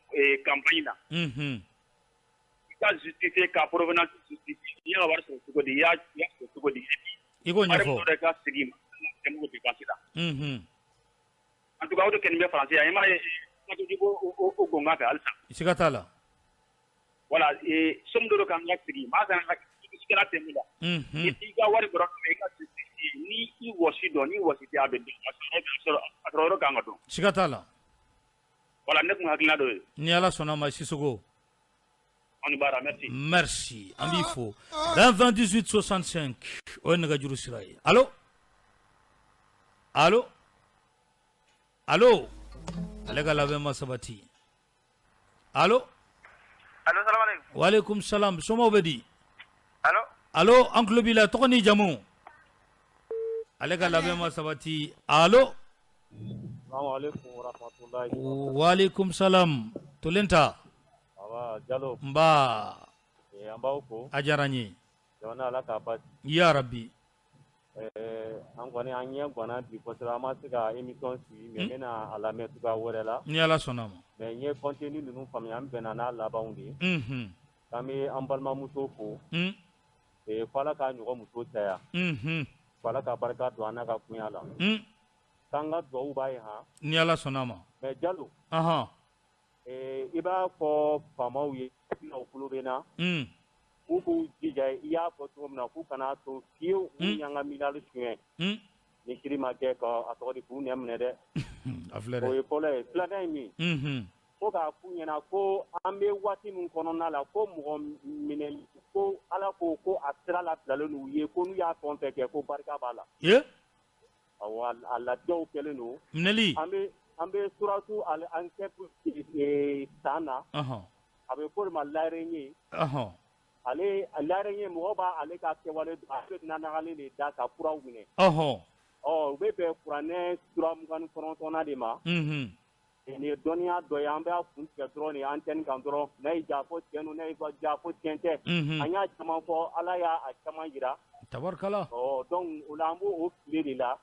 campagne na. I ka justifier ka provenance justifier i y'a wari sɔrɔ cogo di, i y'a sɔrɔ cogo di. I k'o ɲɛfɔ. Wari dɔ ka segin ma, mɔgɔ dépense la. En tout cas o de kɛlen bɛ France yan, i m'a ye o gɔnga fɛ halisa. Siga t'a la. Voilà, somme dɔ kan ka sigi maa kan ka kɛra tɛmɛ la. I ka wari bɔra i ka justifier, ni i wɔsi dɔn, ni wɔsi tɛ a bɛ dɔn, a sɔrɔ yɔrɔ kan ka dɔn. Siga t'a la. Voilà, ne tun hakilina dɔ ye. Ni Ala sɔnna ma, Sisoko. Ani baara, merci. Merci, an b'i fo. 20 28 65 o ye nɛgɛjuru sira ye. Allo? Allo? Allo? Ale ka labɛn ma sabati. Allo? Allo, salam aleykum. Waaleykum salam, somɔgɔw bɛ di? Allo? Allo, an tulo b'i la, tɔgɔ n'i jamu? Ale ka labɛn ma sabati. Allo? Waaleykum salam, Tolenta. Jalo. Nba. An b'aw fo. A diyara n ye. Jamana Ala k'a basigi. Ya rabi. An kɔni an ɲɛ ganna bi kosɛbɛ, an ma se ka émission suivi mais n bɛna a lamɛn cogoya wɛrɛ la. Ni Ala sɔnna ma. Mais n ye contenu ninnu faamuya, an bɛnna n'a labanw de ye. K'an bɛ an balimamuso fo. Ko Ala k'a ɲɔgɔn muso caya. Ko Ala ka barika don an n'a ka koɲa la. K'an ka dugawu b'a ye han. Ni Ala sɔnna ma. Mais Jalo. Ɔnhɔn. I b'a fɔ faamaw ye, u tulo bɛ n na. K'u k'u jija, i y'a fɔ cogo min na, k'u kana to fiyewu minnu y'an ka miliyari suɲɛ ni kiri ma kɛ ka a tɔgɔ di k'u nɛ minɛ dɛ. A filɛ dɛ. O ye fɔlɔ ye, filanan ye min ko k'a f'u ɲɛna ko an bɛ waati min kɔnɔna la, ko mɔgɔ minɛ ko Ala ko ko a sira labilalen n'u ye, ko n'u y'a fɛn o fɛn kɛ ko barika b'a la. Awɔ, a latigɛw kɛlen don. Minɛli. An bɛ suratu al-Ankabut san na. A bɛ f'o de ma l'araignée. Ale l'araignée, mɔgɔ b'a ale ka kɛwale dɔn, a bɛ nanagalen de da ka furaw minɛ. Ɔ u bɛ bɛn kuranɛ sura 29nan de ma. Nin ye dɔnniya dɔ ye, an b'a kun tigɛ dɔrɔn nin antenne kan dɔrɔn, n'a y'i diya fɔ tiɲɛ don, n'a y'i diya fɔ tiɲɛ tɛ. An y'a caman fɔ, Ala y'a caman jira. Tabarikala. Ɔ donc o la an b'o o tile de la.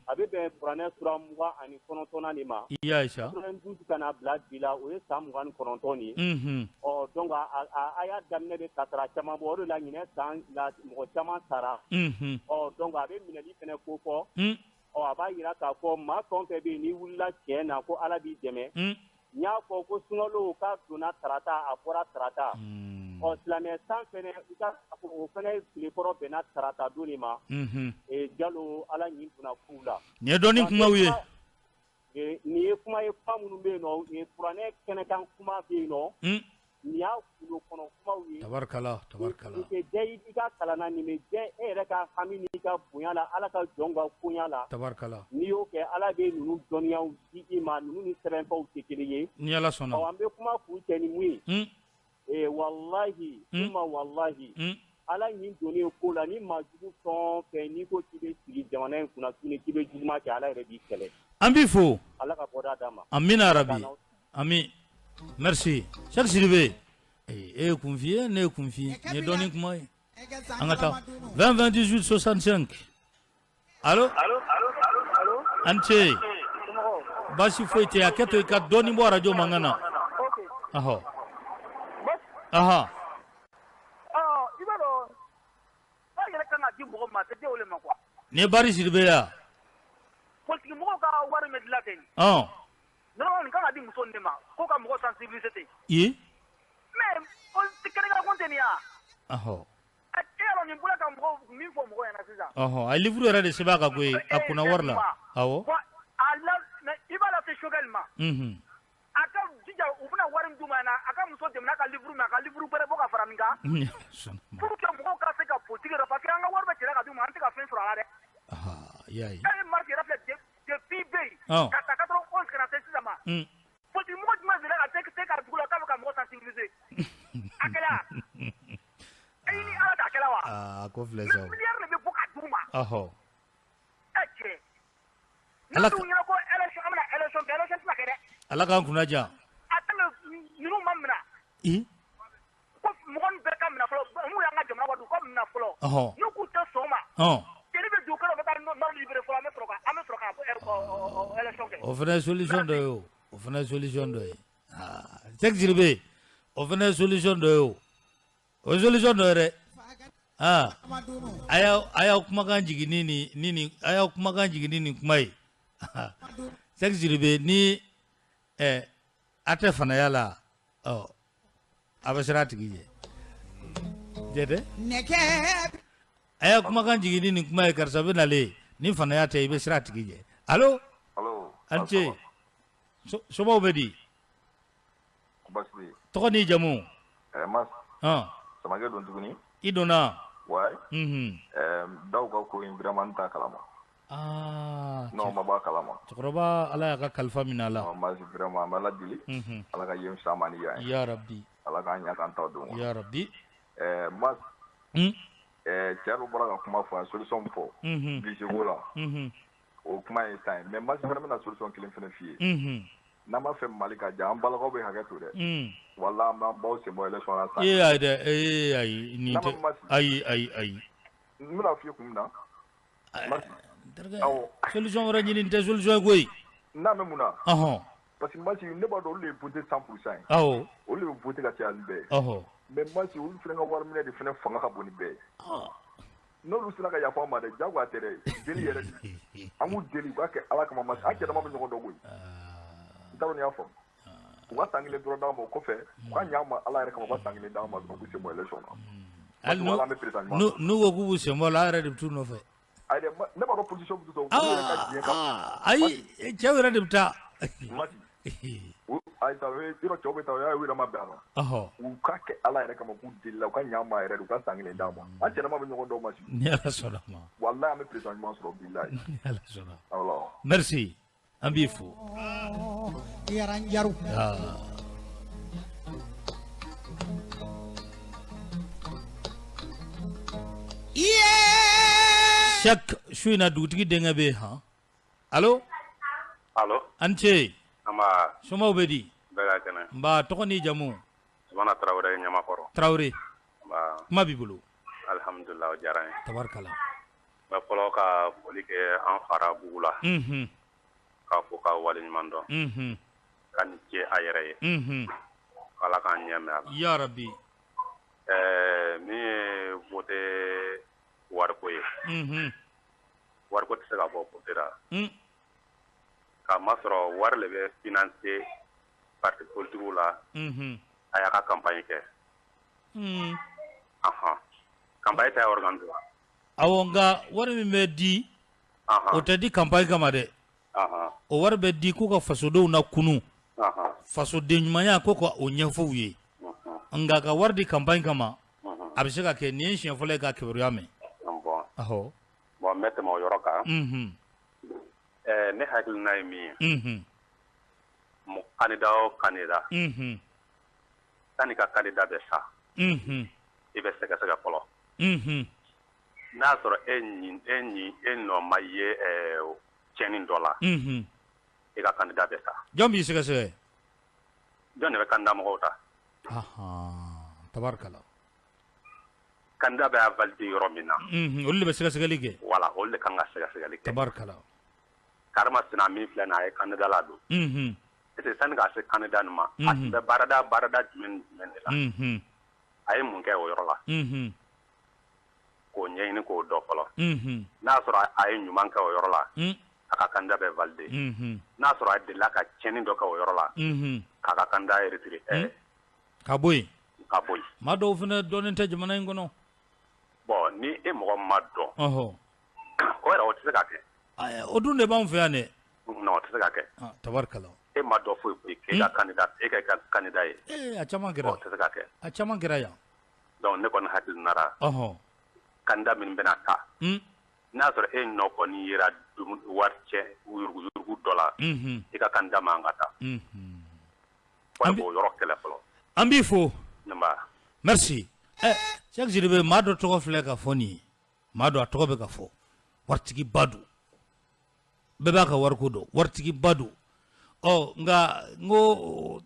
A bɛ bɛn kuranɛ sura 29nan de ma. I y'a ye sa. 92 ka n'a bila bi la, o ye san 29 de ye. Ɔ donc a y'a daminɛ de kasara caman bɔ, o de la ɲinɛ san la mɔgɔ caman sara. Ɔ donc a bɛ minɛli fana ko fɔ. Ɔ a b'a jira k'a fɔ maa fɛn o fɛn bɛ yen n'i wulila tiɲɛ na ko Ala b'i dɛmɛ, n y'a fɔ ko sunkalo k'a donna tarata a bɔra tarata, ɔ silamɛ san fana i ka o fana tile kɔrɔ bɛnna tarata don de ma, unhun, Jalo Ala ɲin donna kow la, nin ye dɔnni kumaw ye, nin ye kuma ye kuma minnu bɛ yen nɔ kuranɛ kɛnɛkan kuma bɛ yen nɔ, nin y'a gundo kɔnɔ kumaw ye, tabarikala tabarikala, nin tɛ diya i ka kalan na nin bɛ diya e yɛrɛ ka hami n'i ka bonya la Ala ka jɔn ka koɲa la, tabarikala, n'i y'o kɛ Ala bɛ ninnu dɔnniyaw di i ma ninnu ni sɛbɛnfɛnw tɛ kelen ye, ni Ala sɔnna, ɔ an bɛ kuma kuncɛ ni mun ye, walahi suma walahi Ala ɲin donnen ko la ni maa jugu fɛn o fɛn n'i ko k'i bɛ sigi jamana in kunna tuguni k'i bɛ juguman kɛ Ala yɛrɛ b'i kɛlɛ, an b'i fo, Ala ka bɔda d'an ma, amina yarabi ami merci Cheikh Sidibe e ye kunfin ye ne ye kunfin ye nin ye dɔnni kuma ye an ka taa 20 28 65 allo a ni ce baasi foyi tɛ hakɛ to i ka dɔɔnin bɔ arajo mankan na ɔhɔ ɔhɔ i b'a dɔn wari yɛrɛ kan ka di mɔgɔ ma a tɛ di olu ma quoi nin ye Bari Sidibe ye wa politique mɔgɔw ka wari min dilan ten ɔn normalement nin kan ka di muso nin de ma ko ka mɔgɔ sensibiliser ten i mais kɛnɛkan ko tɛ nin ye wa ɔhɔ e y'a dɔn nin bɔra ka mɔgɔw min fɔ mɔgɔw ɲɛna sisan ɔhɔ a ye livre yɛrɛ de sɛbɛn a kan koyi a kunna wari la awɔ bon a la mais i b'a lase Choguel ma unhun a ka jija u bɛna wari min d'u ma yan a ka muso dɛmɛ n'a ka livre min a ka livre wɛrɛ bɔ ka fara nin kan pour que mɔgɔw ka se ka politique yɛrɛ parce que an ka wari bɛ cɛla ka d'u ma an tɛ ka fɛn sɔrɔ a la dɛ i y'a ye e ye Marc yɛrɛ filɛ depuis bɛ yen ka ta 91 ka na se sisan ma politique mɔgɔ jumɛn delila ka se ka dugu la k'a bɛ ka mɔgɔ sensibiliser a kɛra e ni Ala cɛ a kɛra wa aa ko filɛ sa milliard de bɛ bɔ ka d'u ma ɔhɔ e cɛ n'a dun ɲɛna ko élection an bɛna élection kɛ élection tɛna kɛ dɛ Ala k'an kunna diya a tant que ninnu ma minɛ ko mɔgɔ ninnu bɛɛ ka minɛ fɔlɔ minnu y'an ka jamana wari dun u ka minɛ fɔlɔ n'u k'u tɛ sɔn o ma jeli bɛ don kɔnɔ u bɛ taa nord libéré fɔlɔ an bɛ sɔrɔ ka an bɛ sɔrɔ ka élection kɛ o fana ye solution dɔ ye o o fana ye solution dɔ ye aa Cheikh Sidibe o fana ye solution dɔ ye o o ye solution dɔ ye dɛ aa a y'aw kumakan jigin ni nin a y'aw kumakan jigin ni nin kuma ye Cheikh Sidibe ni ɛ a tɛ fanaya la ɔ a bɛ siran a tigi ɲɛ jɛ dɛ a y'a kumakan jigin ni nin kuma ye karisa bɛ nalen ni fanaya tɛ i bɛ siran a tigi ɲɛ allo a ni ce somaw bɛ di tɔgɔ ni jamu Samakɛ don tuguni i donna wayi Dawu ka ko in vraiment n t'a kalama non ma b'a kalama cɛkɔrɔba Ala y'a ka kalifa minɛ a la vraiment an bɛ Ala deli Ala ka yen fisaya an ma ni yan ye yarabi Ala k'an ɲɛ k'an ta don yarabi Mas cɛ dɔ bɔra ka kuma fɔ a ye solution min fɔ budget ko la o kuma ye tan ye mais Mas fana bɛna solution kelen fana f'i ye n'an b'a fɛ Mali ka diya an balakaw bɛ hakɛ to dɛ walahi an b'an baw sen bɔ élection na sisan ee ayi dɛ ee ayi nin tɛ ayi ayi ayi n bɛna f'i ye kun min na solution wɛrɛ ɲini tɛ solution ye koyi n'a bɛ mun na ɔhɔn parce que Masi ne b'a dɔn olu de ye voté 100% ye awɔ olu de bɛ voté ka caya ni bɛɛ ye ɔhɔn mais Masi olu fana ka wari minɛ de fana fanga ka bon ni bɛɛ ye n'olu sera ka yafa an ma dɛ jagoya tɛ dɛ deli yɛrɛ de an k'u deli u k'a kɛ Ala kama Masi an cɛdama bɛ ɲɔgɔn dɔn koyi n t'a dɔn n'i y'a faamu u ka san kelen dɔrɔn d'an ma o kɔfɛ u ka ɲɛ an ma Ala yɛrɛ kama u ka san kelen d'an ma dɔrɔn u k'u sen bɔ élection na hali n'u ko k'u b'u sen bɔ a la an yɛrɛ de bɛ t'u nɔfɛ ayi dɛ ne b'a dɔn position min u yɛrɛ ka diɲɛ ka ayi cɛw yɛrɛ de bɛ taa Masi ayi sa yɔrɔ cɛw bɛ taa o y'a ye u yɛrɛ ma bɛn a ma u k'a kɛ Ala yɛrɛ kama k'u deli la u ka ɲɛ an ma yɛrɛ de u ka san kelen d'an ma an cɛdama bɛ ɲɔgɔn dɔn Masi ni Ala sɔnna ma walahi an bɛ président ɲuman sɔrɔ bilahi ni Ala sɔnna merci an b'i fo Cheikh su in na dugutigi denkɛ bɛ yen han allo allo a ni ce nba somaw bɛ di bɛɛ ka kɛnɛ nba tɔgɔ ni jamu Sumana Tarawele Ɲamakɔrɔ Tarawele nba kuma b'i bolo alihamudulila o diyara n ye tabarikala n bɛ fɔlɔ ka foli kɛ an fara Bubu la k'a fo k'a waleɲuman dɔn k'a ni ce a yɛrɛ ye Ala k'an ɲɛ mɛn a la yarabi ɛɛ min ye vote wariko ye Wariko tɛ se ka bɔ vote ra. K'a masɔrɔ wari le bɛ financer parti politique la. A y'a ka campagne kɛ. Ɔhɔn, campagne tɛ organiser wa? Awɔ, nka wari min bɛ di, o tɛ di campagne kama dɛ. O wari bɛ di k'u ka fasodenw na kunu, fasoden ɲumanya ko ka o ɲɛfɔ u ye. Nka ka wari di campagne kama, a bɛ se ka kɛ. Nin ye siɲɛ fɔlɔ ye ka kibaruya mɛn. Bon. Ɔhɔ. Bon, n bɛ tɛmɛ o yɔrɔ kan. Ne hakilina ye min ye, candidat o candidat, sanni ka candidat bɛ sa, i bɛ sɛgɛsɛgɛ fɔlɔ. N'a y'a sɔrɔ e ɲi e nɔ ma ye tiɲɛni dɔ la, i ka candidat bɛ sa. Jɔn b'i sɛgɛsɛgɛ? Jɔn de bɛ candidat mɔgɔw ta? Tabarikala. Candidat bɛ valider yɔrɔ min na, olu de bɛ sɛgɛsɛgɛli kɛ. Voilà, olu de kan ka sɛgɛsɛgɛli kɛ. Tabarikala. Karimasina min filɛ nin ye, a ye candidat ladon. Est-ce que sani k'a se candidat nin ma, a tun bɛ baarada jumɛn jumɛn de la? A ye mun kɛ o yɔrɔ la? K'o ɲɛɲini k'o dɔn fɔlɔ. N'a y'a sɔrɔ a ye ɲuman kɛ o yɔrɔ la, a ka candidat bɛ valider. N'a y'a sɔrɔ a delila ka tiɲɛni dɔ kɛ o yɔrɔ la, k'a ka candidat retirer. Ka bɔ yen. Ka bɔ yen. Maa dɔw fana dɔnnen tɛ jamana in kɔnɔ. Bon, ni e mɔgɔ ma dɔn, o yɛrɛ o tɛ se ka kɛ. O dun de b'anw fɛ yan dɛ. Non, o tɛ se ka kɛ. Tabarikala. E ma dɔn foyi foyi k'e ka candidat, e ka kɛ candidat ye. Ee, a caman kɛra. O tɛ se ka kɛ. A caman kɛra yan. Donc ne kɔni hakilina ra, candidat min bɛna ta, n'a y'a sɔrɔ e nɔ kɔni yera wari cɛ yuruguyurugu dɔ la, i ka candidat man ka ta. An b'o yɔrɔ kɛlɛ fɔlɔ. An b'i fo. Nba. Merci. Ɛ Cheick Sidibe, maa dɔ tɔgɔ filɛ ka fɔ nin ye. Maa dɔ a tɔgɔ bɛ ka fɔ. Waritigiba don. Bɛɛ b'a ka wariko dɔn. Waritigiba don. Ɔ nka n ko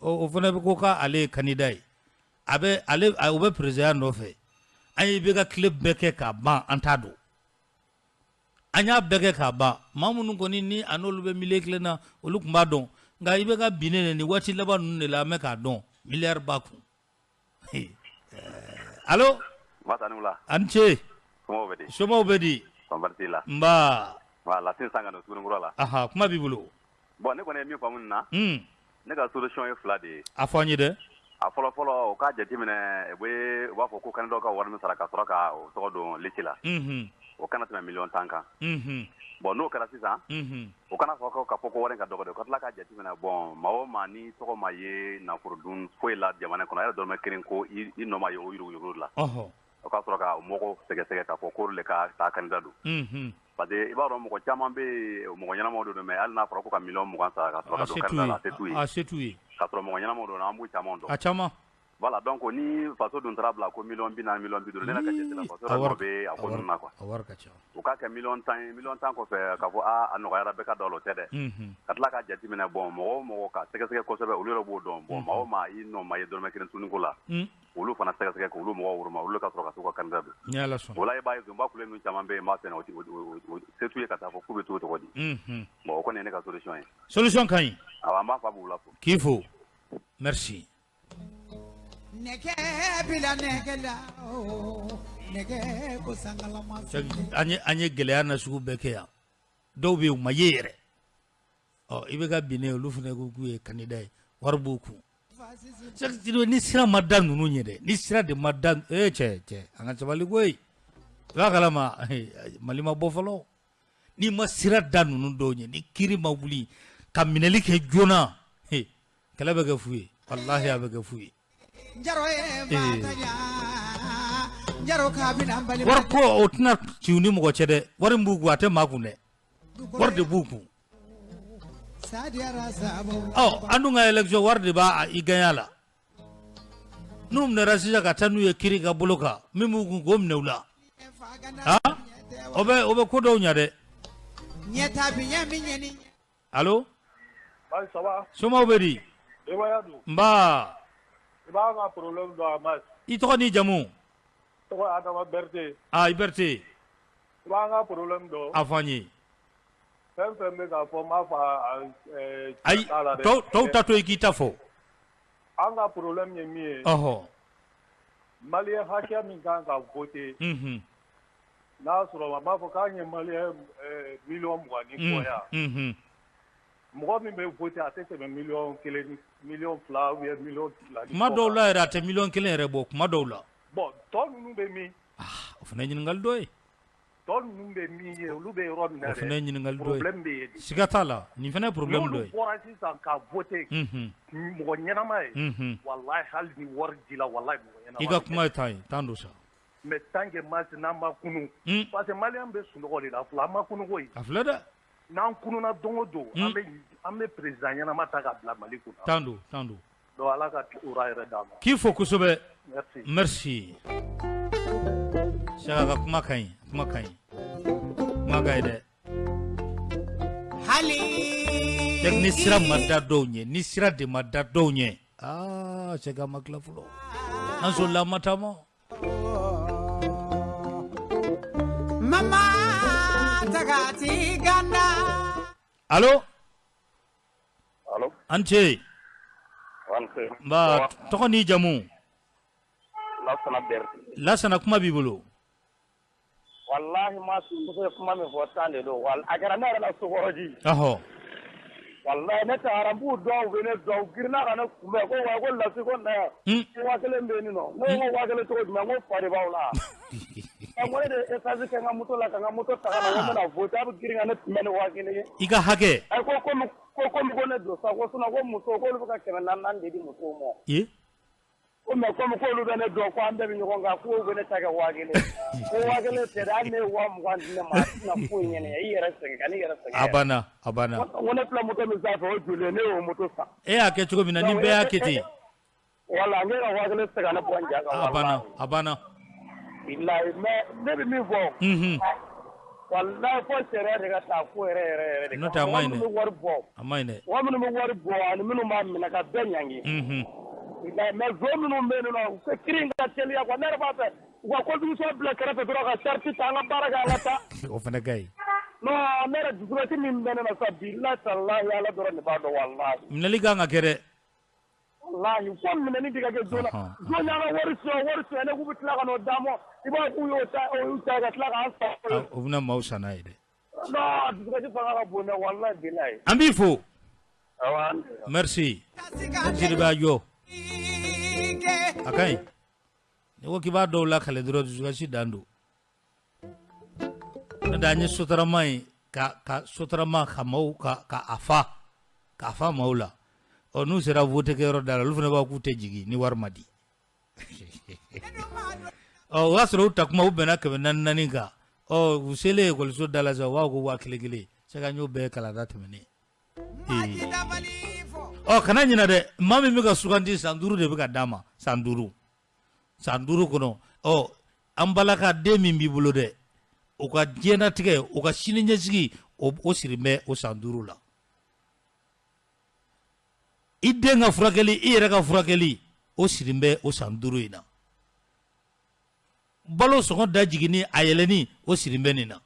o fana bɛ ko k'ale ye candidat ye. A bɛ ale o bɛ président nɔfɛ. An ye IBK tile bɛɛ kɛ k'a ban, an t'a dɔn. An y'a bɛɛ kɛ k'a ban. Maa minnu kɔni ni a n'olu bɛ milieu kelen na, olu tun b'a dɔn. Nka IBK binnen nin waati laban ninnu de la, an bɛ k'a dɔn. Miliyari b'a kun. Allo? Masa ni wula. A ni ce. Somɔgɔw bɛ di? Somɔgɔw bɛ di? Kɔni baasi t'i la? Nba. Voilà, Lasine Sanga don Sugunikura la. Aha, kuma b'i bolo. Bon, ne kɔni ye min faamu nin na. Ne ka solution ye fila de ye. A fɔ an ye dɛ. A fɔlɔ fɔlɔ, u k'a jateminɛ, u b'a fɔ ko candidat ka wari min sara ka sɔrɔ ka o tɔgɔ don liste la. O kana tɛmɛ miliyɔn 10 kan. Bon, n'o kɛra sisan, o kana fɔ k'a fɔ ko wari in ka dɔgɔ dɛ, u ka tila k'a jateminɛ, bon, maa o maa ni tɔgɔ ma ye nafolo dun foyi la jamana kɔnɔ, a yɛrɛ dɔrɔmɛ kelen ko i nɔ ma ye o yuruguyurugu la. O ka sɔrɔ ka mɔgɔw sɛgɛsɛgɛ k'a fɔ k'olu de ka taa candidat don. Parce que i b'a dɔn, mɔgɔ caman bɛ yen, mɔgɔ ɲɛnamaw de don, mais hali n'a fɔra ko ka miliyɔn 20 sara ka sɔrɔ ka don candidat la, a se t'u ye. A se t'u ye. K'a sɔrɔ mɔgɔ ɲɛnamaw don, an b'u caman dɔn. A caman. Voilà, donc ni faso dun taara bila ko miliyɔn 40, miliyɔn 50, ne yɛrɛ ka jate la, faso yɛrɛ nɔ bɛ a ko ninnu na quoi. A wari ka ca. U k'a kɛ miliyɔn 10 ye, miliyɔn 10 kɔfɛ k'a fɔ aa a nɔgɔyara, bɛɛ ka don a la, o tɛ dɛ. Ka tila k'a jateminɛ, bon, mɔgɔ o mɔgɔ ka sɛgɛsɛgɛ kosɛbɛ, olu yɛrɛ b'o dɔn. Bon, maa o maa i nɔ ma ye dɔrɔmɛ kelen tununi ko la, olu fana sɛgɛsɛgɛ k'olu mɔgɔw woroma, olu ka sɔrɔ ka t'u ka candidat don. Ni Ala sɔnna. O la i b'a ye Zonba kule ninnu caman bɛ yen, n b'a fɛ se t'u ye ka taa fɔ k'u bɛ t'u tɔgɔ di. Bon, o kɔni ye ne ka solution ye. Solution ka ɲi. Awɔ, an b'a fɔ a b'u la fo. K'i fo. Merci. An ye gɛlɛya na sugu bɛɛ kɛ yan. Dɔw bɛ yen, u ma ye yɛrɛ. Ɔ IBK binnen, olu fana ko k'u ye candidat ye, wari b'u kun. Ni sira ma da ninnu ɲɛ dɛ, ni sira de ma da, ee cɛ cɛ, an ka sabali koyi. I b'a kalama Mali ma bɔ fɔlɔ. N'i ma sira da ninnu dɔw ɲɛ, ni kiri ma wuli ka minɛli kɛ joona, kɛlɛ bɛ kɛ fu ye, walahi a bɛ kɛ fu ye. Wari ko o tɛna ci u ni mɔgɔ cɛ dɛ, wari min b'u kun a tɛ maa kun dɛ, wari de b'u kun. Ɔ an dun ka élection, wari de b'a i gagner la. N'u minɛra sisan ka taa n'u ye kiri ka bolo kan, min b'u kun k'o minɛ u la, o bɛ ko dɔw ɲɛ dɛ. Allo? Somaw bɛ di? Nba. I tɔgɔ n'i jamu? Ah, i Berete. A fɔ an ye. Fɛn fɛn bɛ k'a fɔ, n b'a fɔ Ayi, tɔw ta to yen, k'i ta fɔ. An ka problème ye min ye, malien hakɛ min kan ka voter, N'a sɔrɔ a b'a fɔ k'an ye malien 20 million ni kɔ yan, mɔgɔ min bɛ voter a tɛ tɛmɛ 1 miliyɔn, 2 miliyɔn ou bien 2 miliyɔn Kuma dɔw la yɛrɛ, a tɛ 1 miliyɔn yɛrɛ bɔ kuma dɔw la. Bon, tɔ ninnu bɛ min? O fana ye ɲininkali dɔ ye. Tɔ ninnu bɛ min ye, olu bɛ yɔrɔ min na O fana ye dɛ, ɲininkali dɔ ye. problème bɛ yen de. Siga t'a la, nin fana ye problème dɔ N'olu ye. bɔra sisan ka voter mɔgɔ ɲɛnama ye, walahi hali ni wari dila, walahi mɔgɔ ɲɛnama I ka kuma ye tan ye, tan don sa. Mais tant que Masi n'an ma kunun, parce que malien bɛ sunɔgɔ de la fɔlɔ, an ma kunun koyi. A filɛ dɛ. N'an kununna don o don, an bɛ président ɲɛnama ta ka bila Mali kunna. Tan don, tan don. Donc Ala ka courage yɛrɛ d'an ma. K'i fo kosɛbɛ. Merci. Merci. Saka ka kuma ka ɲi, kuma ka ɲi. Kuma ka ɲi dɛ. Hali Ni sira ma da dɔw ɲɛ, ni sira de ma da dɔw ɲɛ, aa, Sɛki, ma tila fɔlɔ. An solila, an ma taama. Mama tagati ganda. Allo? Allo? An ce. An ce. Nba, tɔgɔ n'i jamu? Lasana Berete. Lasana, kuma b'i bolo. Walahi Masi, muso ye kuma min fɔ, tan de don. A kɛra ne yɛrɛ la sokɔrɔji. Walahi ne taara, n b'u dɔn, u bɛ ne dɔn, u girinna ka ne kunbɛn ko wa ko Lasi, ko na yan, ko 1000 bɛ yen nɔ. Ne ko 1000 cogo jumɛn? N ko fa de b'aw la. Ɛ, ko ne de ye essence kɛ n ka moto la ka n ka moto ta ka na, ko n bɛna voter, a bɛ girin ka ne kunbɛn ni 1000 ye. I ka hakɛ. Ɛ, ko komi ko ne don sa, ko sinon ko muso k'olu bɛ ka 400 400 de di musow ma. Ye? Ko mais komi k'olu bɛ ne dɔn, ko an bɛɛ bɛ ɲɔgɔn kan, k'u bɛ ne ta kɛ 1000. Ko 1000 tɛ dɛ, hali ne ye 20.000 di ne ma, a tɛna foyi ɲɛ ne ye. I yɛrɛ sɛgɛn, ka n'i yɛrɛ sɛgɛn. A banna, a banna. Ko ne filɛ moto min sanfɛ, o joli ye, ne y'o moto san. E y'a kɛ cogo min na, ni bɛɛ y'a kɛ ten. Wala ne ka 1000 tɛ se ka ne bɔ n ja kan. A banna, a banna. Bilahi, mais ne bɛ min fɔ, walahi, fo sariya de ka ta ko yɛrɛ yɛrɛ yɛrɛ de. N'o tɛ, a ma ɲi Mɔgɔ dɛ. minnu bɛ wari bɔ, A ma ɲi dɛ. mɔgɔ minnu bɛ wari bɔ ani minnu b'a minɛ, ka bɛɛ ɲangi. Bilahi, mais zon minnu bɛ yen nɔ, u ka kiiri in ka teliya quoi. Ne yɛrɛ b'a fɛ u ka kojugu bila kɛrɛfɛ dɔrɔn, ka charte ta, an ka baara kɛ, an ka taa. O fana ka ɲi. Non, ne yɛrɛ dusukasi min bɛ ne na sa, bilahi talahi, Ala dɔrɔn de b'a dɔn, walahi. Minɛli kan ka kɛ dɛ. Walahi, fo minɛni de ka kɛ joona. Zon y'an ka wari suɲɛ, wari suɲɛ ne k'u bɛ tila ka n'o d'an ma, i b'a fɔ k'u y'o ta, o y'u ta ka tila k'an sa. O bɛna maaw san n'a ye dɛ. Non, dusukasi fanga ka bon dɛ, walahi bilahi. An b'i fo. Awɔ. Merci. Jeli b'a jɔ. A ka ɲi. N'i ko k'i b'a dɔw lakale dɔrɔn, dusukasi dan don. N'o tɛ, an ye sotarama ye ka sotarama ka maaw ka a fa k'a fa maaw la. Ɔ, n'u sera vote kɛyɔrɔ da la, olu fana b'a fɔ k'u tɛ jigin ni wari ma di. Ɔ, o y'a sɔrɔ u ta kuma, u bɛnna 400 400 kan. Ɔ, u selen ekɔliso da la sisan, u b'a fɔ ko 1000 1000. C'est que an y'o bɛɛ kalata tɛmɛnen. Ɔ, kana ɲinɛ dɛ, maa min bɛ ka sugandi, san 5 de bɛ ka d'a ma, san 5, san 5 kɔnɔ. Ɔ, an balaka den min b'i bolo dɛ, o ka diɲɛnatigɛ, o ka sini ɲɛsigi, o siri bɛ o san 5 la. I den ka furakɛli, i yɛrɛ ka furakɛli, o siri bɛ o san 5 in na. Balo sɔngɔ da jiginni, a yɛlɛnni, o siri bɛ nin na.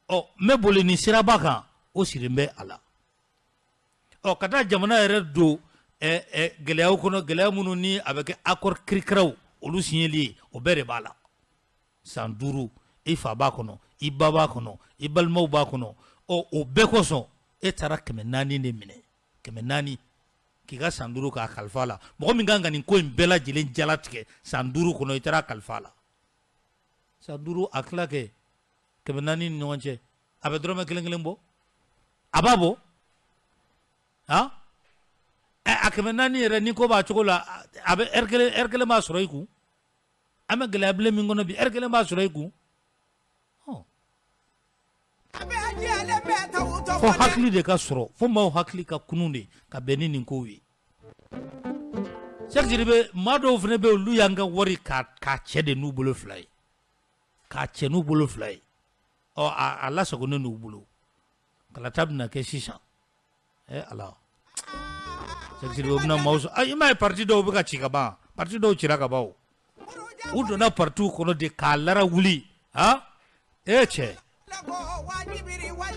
Ɔ, n bɛ boli nin siraba kan, o siri bɛ a la. Ɔ, ka taa jamana yɛrɛ don ɛ ɛ gɛlɛyaw kɔnɔ, gɛlɛya minnu ni a bɛ kɛ accord kirikiraw olu signeli ye, o bɛɛ de b'a la. San 5, i fa b'a kɔnɔ, i ba b'a kɔnɔ, i balimaw b'a kɔnɔ. Ɔ, o bɛɛ kosɔn, e taara 400 de minɛ, 400, k'i ka san 5 k'a kalifa la. Mɔgɔ min kan ka nin ko in bɛɛ lajɛlen jalatigɛ san 5 kɔnɔ, i taara kalifa la. San 5, a tila kɛ 400 ni ɲɔgɔn cɛ, a bɛ dɔrɔmɛ kelen kelen bɔ, a b'a bɔ. Han, ɛ, a 400 yɛrɛ, ni ko b'a cogo la, a bɛ ɛri kelen, ɛri kelen b'a sɔrɔ i kun. An bɛ gɛlɛya bilen min kɔnɔ bi, ɛri kelen b'a sɔrɔ i kun. Fo hakili de ka sɔrɔ, fo maaw hakili ka kunun de ka bɛn ni nin kow ye. Sɛki Sidibe, maa dɔw fana bɛ yen, olu y'an ka wari k'a cɛ de n'u bolo fila ye, k'a cɛ n'u bolo fila ye. Ɔ, a lasagonnen n'u bolo, kalata bɛna kɛ sisan. Ɛ Ala, Sɛki Sidibe, o bɛna maaw sɔrɔ. I m'a ye, parti dɔw bɛ ka ci ka ban, parti dɔw cira ka ban. O, u donna partiw kɔnɔ de k'a larawuli. Han, e cɛ,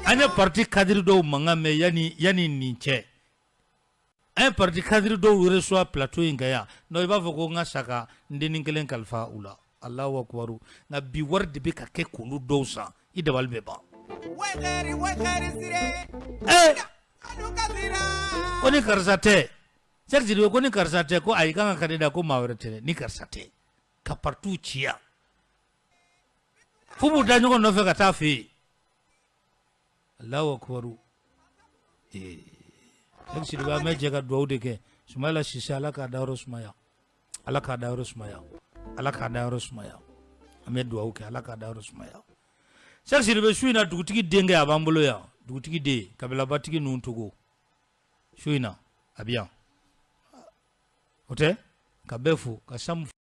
an ye parti cadre dɔw mankan mɛn yanni nin cɛ. An ye parti cadre dɔw reçoit plateau in kan yan. Non, i b'a fɔ ko n ka sa ka n dennin kelen kalifa u la. Alahu akubaru nka bi wari de bɛ ka kɛ k'olu dɔw san i dabali bɛ ban ko ni karisa tɛ Sɛki Sidibe ko ni karisa tɛ ko ayi k'an ka candidat ko maa wɛrɛ tɛ ni karisa tɛ ka partiw ci yan f'u b'u da ɲɔgɔn nɔfɛ ka taa fɛ yen Alahu akubaru ee Sɛki Sidibe an bɛ jɛ ka dugawu de kɛ Sumayila Sise Ala k'a dayɔrɔ sumaya Ala k'a dayɔrɔ sumaya Ala k'a dayɔrɔ sumaya an bɛ dugawu kɛ Ala k'a dayɔrɔ sumaya Sɛki Sidibe su in na dugutigi denkɛ a b'an bolo yan dugutigi den kabilabatigi ninnu togo su in na a bɛ yan o tɛ ka bɛɛ fo ka samu